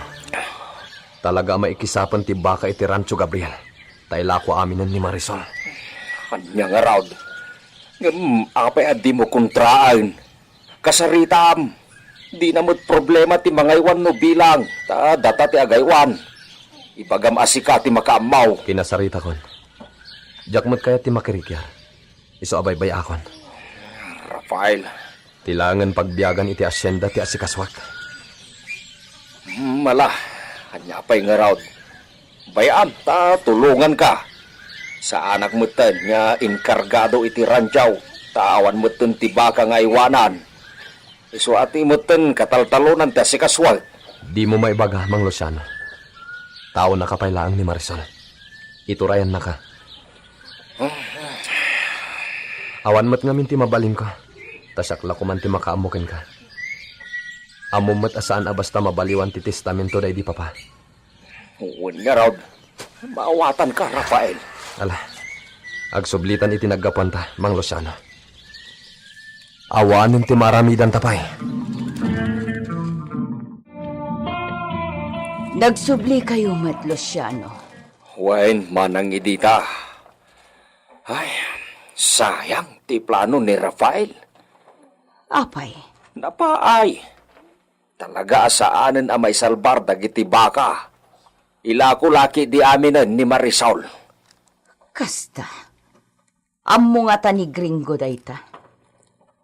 Talaga a maikisapen ti baka iti Rancho Gabriel. Ta ilako aminen ni Marisol. Ania ngarud? Ngem apay a dimo kontraen? Kasaritam, dina met problema ti mangaywan no bilang, ta data ti agaywan. Ibagam a sika ti makaammo. Kinasaritakon. Diak met kayat ti makirikyar. Isu a baybay-akon. Rafael. Ti laengen pagbiagan iti asienda ti asikasuak. Mala, ania pay ngarud? Bay-am ta tulonganka. Saanak metten nga inkargado iti rancho, ta awan metten ti baka nga aywanan. Isu a ti metten kataltalonan ti asikasuak. Dimo maibaga, Mang Luciano. Taonaka pay laeng ni Marisol. Iturayannaka. Awan met ngamin ti mabalinko, ta siak la koman ti makaammo kenka. Ammom met a saan a basta mabaliwan ti testamento daydi papa. Wen ngarud, maawatanka, Rafael. Ala, agsublitan iti naggapuanta, Mang Luciano. Awanen ti maaramidanta pay. Nagsublikayo met, Luciano. Wen, Manang Edita. Ay, sayang ti plano ni Rafael. Apay? Napaay. Talaga a saanen a maisalbar dagiti baka. Ilako la ketdi aminen ni Marisol. Kasta. Ammo ngata ni Gringo dayta?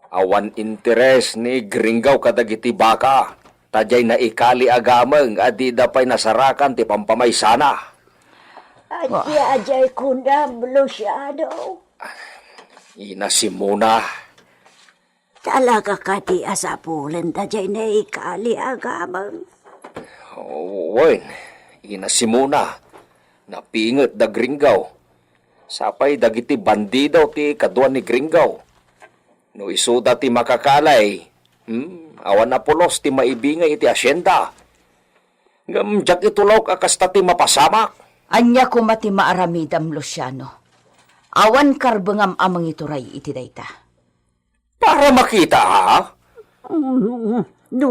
Awan interes ni Gringo kadagiti baka, ta diay naikali a gameng a dida pay nasarakan ti pampamaysana. Ania diay kunam, Luciano? Ina Simona. Talaga kadi a sapulen ta diay naikali a gameng? Wen, Ina Simona, napinget da Gringo. Sapay dagiti bandido ti kadua ni Gringo. No isuda ti makakali, hmm, awan a pulos ti maibingay iti asienda. Ngem diak itulok a kasta ti mapasamak. Ania koma ti maaramidam, Luciano? Awan karbengam a mangituray iti dayta. Para makita, ha? Mm, no,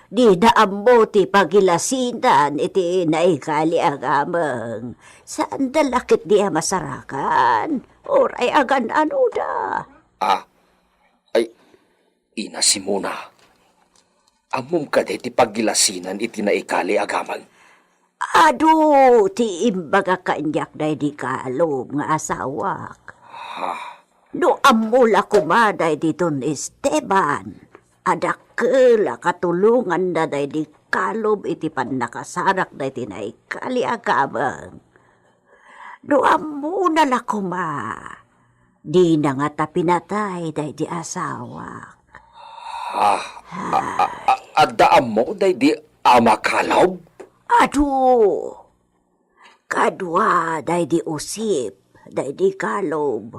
dida ammo ti pagilasinan iti naikali a gameng, saanda la ketdi a masarakan, uray agan-anoda. Ah, ay, Ina Simona, ammom kadi ti pagilasinan iti naikali a gameng? Adu ti imbaga kaniak daydi Calum nga asawak. Ha? No ammo la koma daydi Don Esteban, a dakkel a katulonganna daydi Calum iti pannakasarak daydi naikali a gameng. No ammona la koma, dina ngata pinatay daydi asawak. Ah, a, a, a, adda ammo daydi ama Calum? Adu. Kadua daydi Usip, daydi Calum.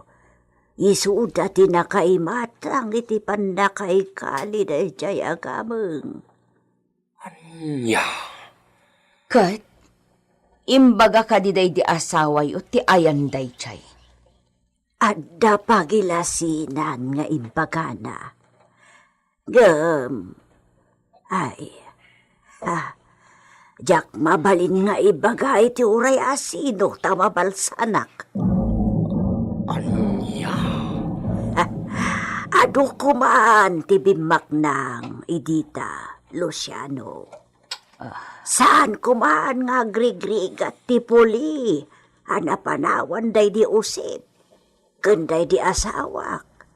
Isuda ti nakaimatang iti pannakaikali daydiay a gameng. Ania? Ket, imbaga kadi daydi asawayo ti ayan daydiay? Adda pagilasinan nga imbagana. Ngem, ay, ah, diak mabalin nga ibaga iti uray asino ta mabalsanak. Ania? Adu koman ti bimmaknang, Edita, Luciano. Saan koman nga agrigrigat ti puli a napanawan daydi Usip ken daydi asawak,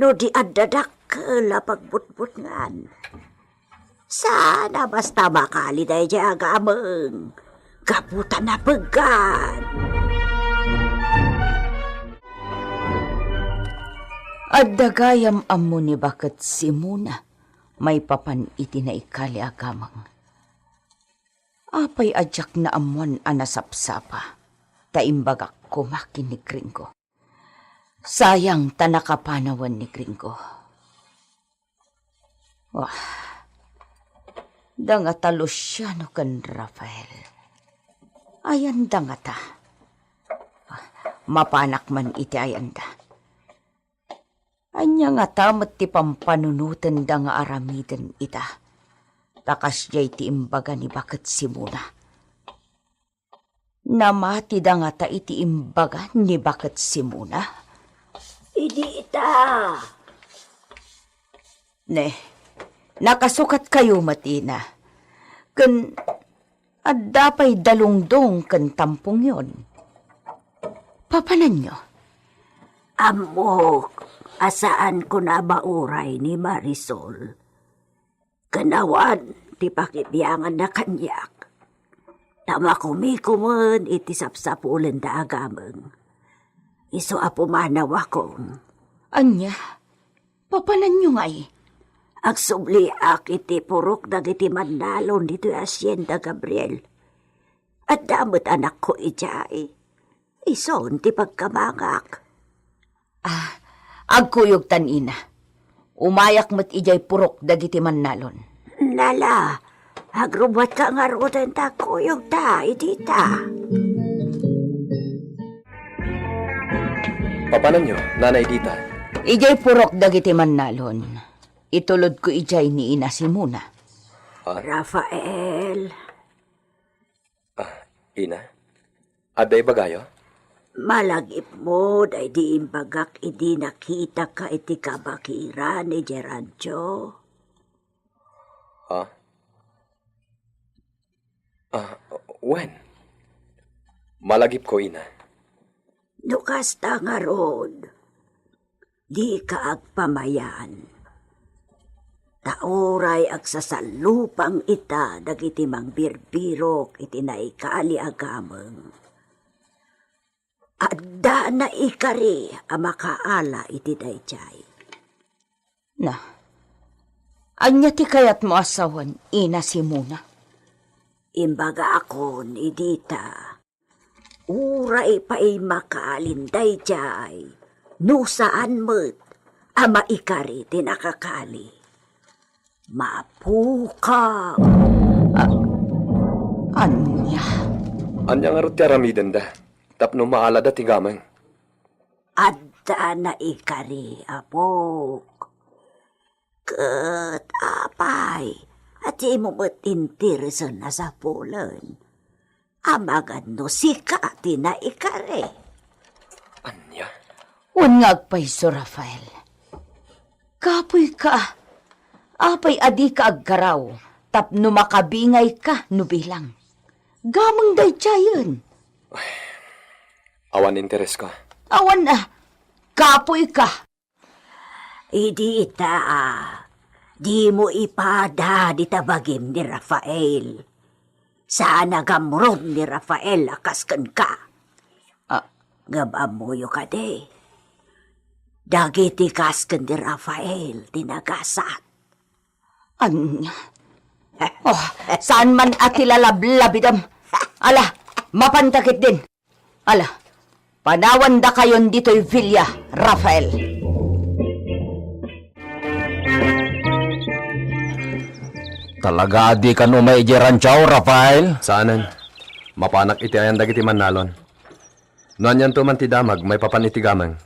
no di adda dakkel a pagbutbutngan. Saan a basta makali daydiay a gameng. Gapu ta napeggan. Adda gayam ammo ni baket Simona maipapan iti naikali a gameng. Apay a diak naammoan a nasapsapa, ta imbagak koma ken ni Gringo. Sayang ta nakapanawen ni Gringo. Wah, dangata Luciano ken Rafael. Ayanda ngata? Ah, mapanak man iti ayanda. Ania ngata met ti pampanunotenda nga aramiden ita? Ta kasdiay ti imbaga ni baket Simona. Namatida ngata iti imbaga ni baket Simona? Idi ita. Ne, nakasukatkayo met, ina. Ken adda pay dalungdong ken tampongyon. Papananyo? Ammok a saanko a mauray ni Marisol. Ken awan ti pakibianganna kaniak. Ta makumikumen iti sapsapulenda a gameng. Isu a pumanawakon. Ania? Papananyo ngay? Agsubliak iti purok dagiti mannalon ditoy Hacienda Gabriel. Adda met anakko idiay. Isun ti pagkamangak. Ah, agkuyogtan, ina. Umayak met idiay purok dagiti mannalon. Nala, agrubbuatka ngaruden ta agkuyogta, idita. Papananyo, Nana Idita? Idiay purok dagiti mannalon. Itulodko idiay ni Ina Simona. Ah? Rafael. Ah, ina? Adda ibagayo? Malagipmo daydi imbagak idi nakitaka iti kabakiran idiay rancho? Ha? Ah, wen. Malagipko, ina. No kasta ngarud, dika agpamayan. Ta uray agsasallupang ita dagiti mangbirbirok iti naikali a gameng. Adda naikari a makaala iti daydiay. Na, ania ti kayatmo a sawen, Ina Simona? Imbagakon, idita, uray pay makaalin daydiay, no saan met a maikari ti nakakali. Mapukaw. A-, ania? Ania ngarud ti aramidenda tapno maalada ti gameng? Adda naikari, apok. Ket apay a dimo met interesen a sapulen? Amangan no sika ti naikari. Ania? Wen nga agpayso, Rafael. Kapuyka, apay a dika aggaraw tapno makabingayka no bilang? Gameng daydiayen. Awan interesko. Awan a, kapuyka. Idi ita, dimo ipada dita bagim ni Rafael. Saan a gamron ni Rafael a kas kenka. Ah. Ngem ammoyo kadi, dagiti kas ken ni Rafael ti nagasat. Ania? Oh, saan man a ti lalablabidem. Ala, mapanta ketdin. Ala, panawandakayon ditoy villa, Rafael. Talaga a dikan umay idiay rancho, Rafael? Saanen. Mapanak iti ayan dagiti mannalon. No anianto man ti damag maipapan iti gameng,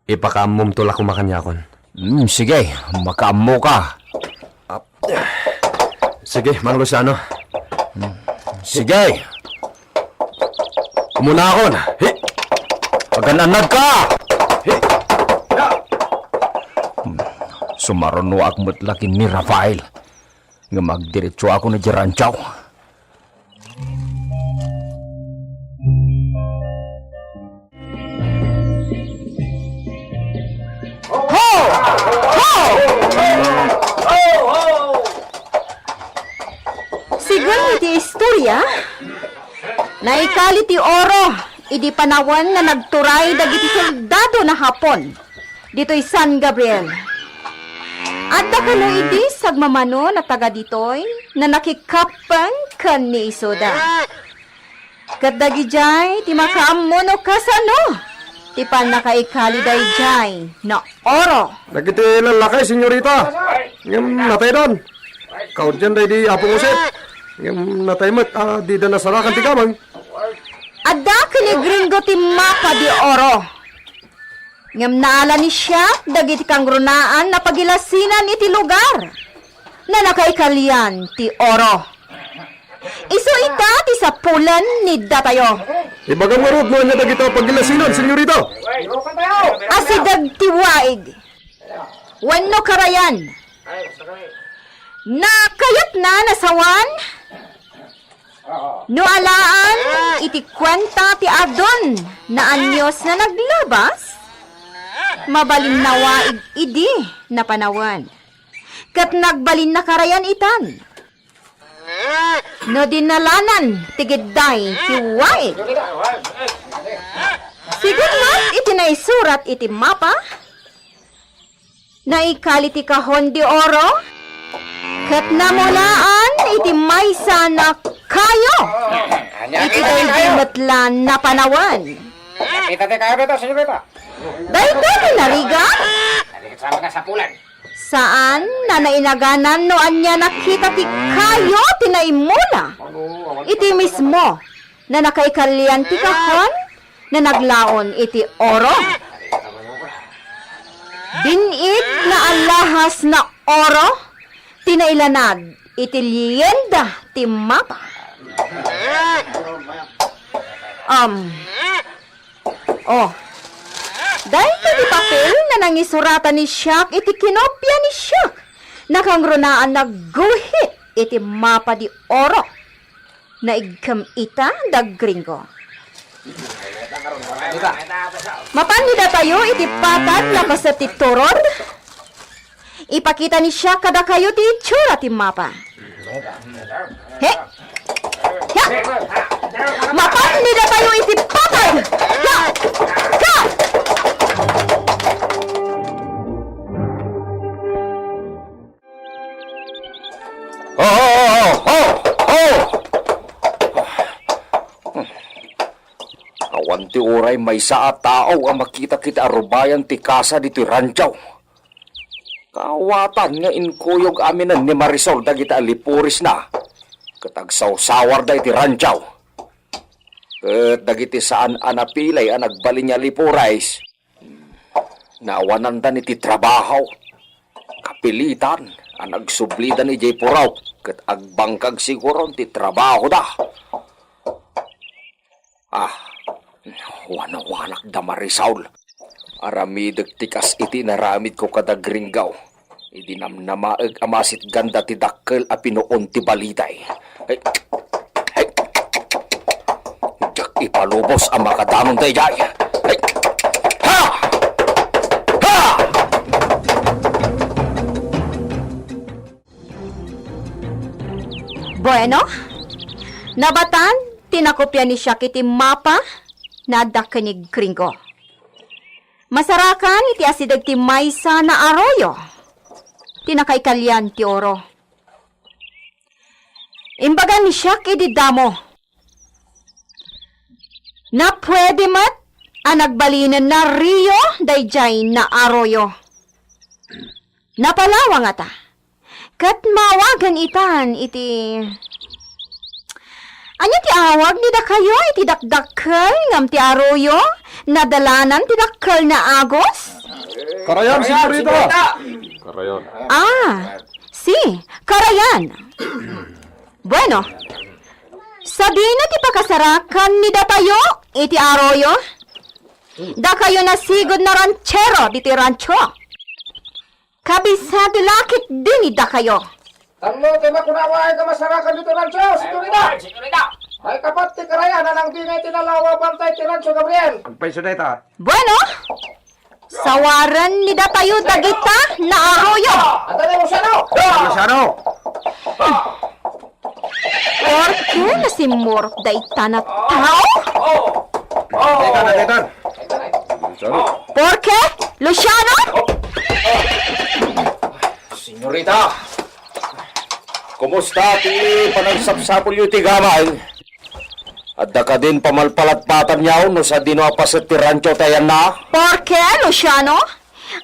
ipakaammomto la koma kaniakon. Hmm, sige, makaammoka. Ap-, sige, Mang Luciano. Hmm, sige. Umunakon. Hi. Agan-annadka. Hi. Ya. Hmm, sumarunoak met la ken ni Rafael. Ngem agdiretsoakon idiay rancho. Ho! Ho! Istorya, naikali ti oro idi panawen nga nagturay dagiti soldado na Hapon ditoy San Gabriel. Adda kano idi sagmamano na taga ditoy na nakikappeng ken ni Isuda. Ket dagidiay ti makaammo no kasano ti pannakaikali daydiay na oro. Dagiti lallaki, senyorita, ngem nataydan. Kaudyan daydi Apo Jose, ngem natay met a dida nasarakan ti gameng. Adda ken ni Gringo ti mapa di oro. Ngem naala ni siak dagiti kangrunaan a pagilasinan iti lugar na nakaikalian ti oro. Isu ita ti sapulen ni datayo. Ibagam ngarud no ania dagita pagilasinan, senyorita. Asideg ti waig. Wenno karayan. Nakayatna nasawan no alaan iti kuenta ti adun na anios na naglabas, mabalin nawaig idi napanawen. Ket nagbalin nakarayan itan. No dinalanan ti gidday ti waig. Sigud met iti naisurat iti mapa, naikali ti kahon di oro, ket namulaan iti maysa na kayo. Iti daydi met la napanawen. Kita ti kayo dito, senyorita. Dayta ti narigat? Narigat sa mga sapulan. Saan na nainaganan no ania nakita ti kayo ti naimula iti mismo na nakaikalian ti kahon na naglaon iti oro. Bin-ig nga alahas na oro ti nailanad iti leyenda ti mapa. Um, Oh. Dayta ti papel nga nangisuratan ni Siak iti kinopia ni Siak. Nakangrunaan nagguhit iti mapa di oro. Naigkem ita da Gringo. Mapan ni datayo iti patag na paset ti turod. Ipakita ni Siak kadakayo ti itsura ti mapa. He! He! Mapan ni datayo iti patag! Ha! Ha! Oh, oh, oh, oh, oh! Awan ti uray maysa a tao a makita iti arubayan ti kasa ditoy rancho. Kaawatan nga inkuyog aminen ni Marisol dagiti alipurisna, ket agsawsawarda iti rancho. Ket dagiti saan a napilay a nagbalin nga alipuris, naawanandan iti trabaho. Kapilitan a nagsublidan idiay purok, ket agbangkag siguron ti trabahoda. Ah, wanawanak da Marisol. Aramidek ti kas iti inaramidko kada Gringo. Idi namnamaek a masitganda ti dakkel a pinuon ti balita. Ay, ay, diak ipalubos a makadanon daydiay. Ay, ha! Ha! Bueno, nabatan ti nakopia ni Siak iti mapa na adda ken ni Gringo. Masarakan iti asideg ti maysa na aroyo ti nakaikalian ti oro. Imbaga ni Siak idi damo. Napuedi met a nagbalinen na rio daydiay na aroyo. Napalawang ngata. Ket maawagan itan iti, ania ti awag ni dakayo iti dakdakkel ngem ti aroyo? Nadalanan ti dakkel na agos? Karayan, senyorita. Karayan. Ah, si, karayan. Bueno, sadino ti pakasarakan ni datayo iti aroyo? Dakayo nasigud na ranchero diti rancho. Kabisado la ketdi ni dakayo. Tallo ti makunawa nga masarakan ditoy rancho, senyorita. Ay, senyorita. Ay, kapat ti karayan a nangbingay ti nalawa bantay ti rancho, Gabriel. Agpayso dayta. Bueno, sawaren ni datayo dagita na aroyo. Adda ni Luciano. Luciano. Porke nasimmurot dayta nga tao? Dayta, dayta. Porke, Luciano? Senyorita, kumusta ti panagsapsapulyo iti gamay? Adda kadin pamalpalatpatanyo no sadino a paset ti rancho ti ayanna? Porke, Luciano?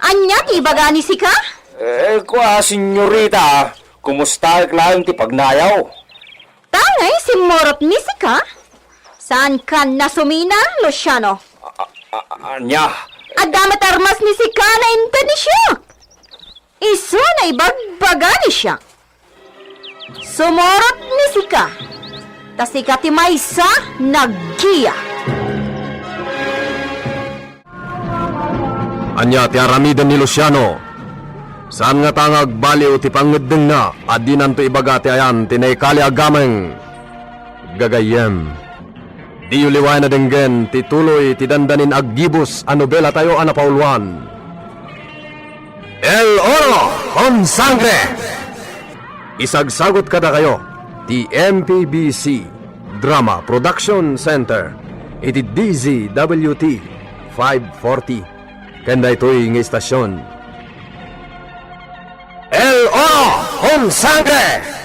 Ania ti ibaga ni sika? Eh, kua, senyorita, kumustaek laeng ti pagnayaw? Tangay simmurot ni sika? Saankan a sumina, Luciano? A-, a-, ania? Adda met armas ni sika nga inted ni siak. Isu nga ibagbaga ni siak. Sumurot ni sika. Ta sika ti maysa nga aggia. Ania ti aramiden ni Luciano? Saan ngata nga agbaliw ti pangngeddengna a dinanto ibaga ti ayan ti naikali a gameng? Gagayyem, diyo liwayan a denggen ti tuloy ti dandanin aggibus a nobelatayo a napauluan, El Oro con Sangre! Isagsagut kadakayo ti M P B C Drama Production Center iti D Z W T five forty ken daytoy nga istasion. El Oro con Sangre!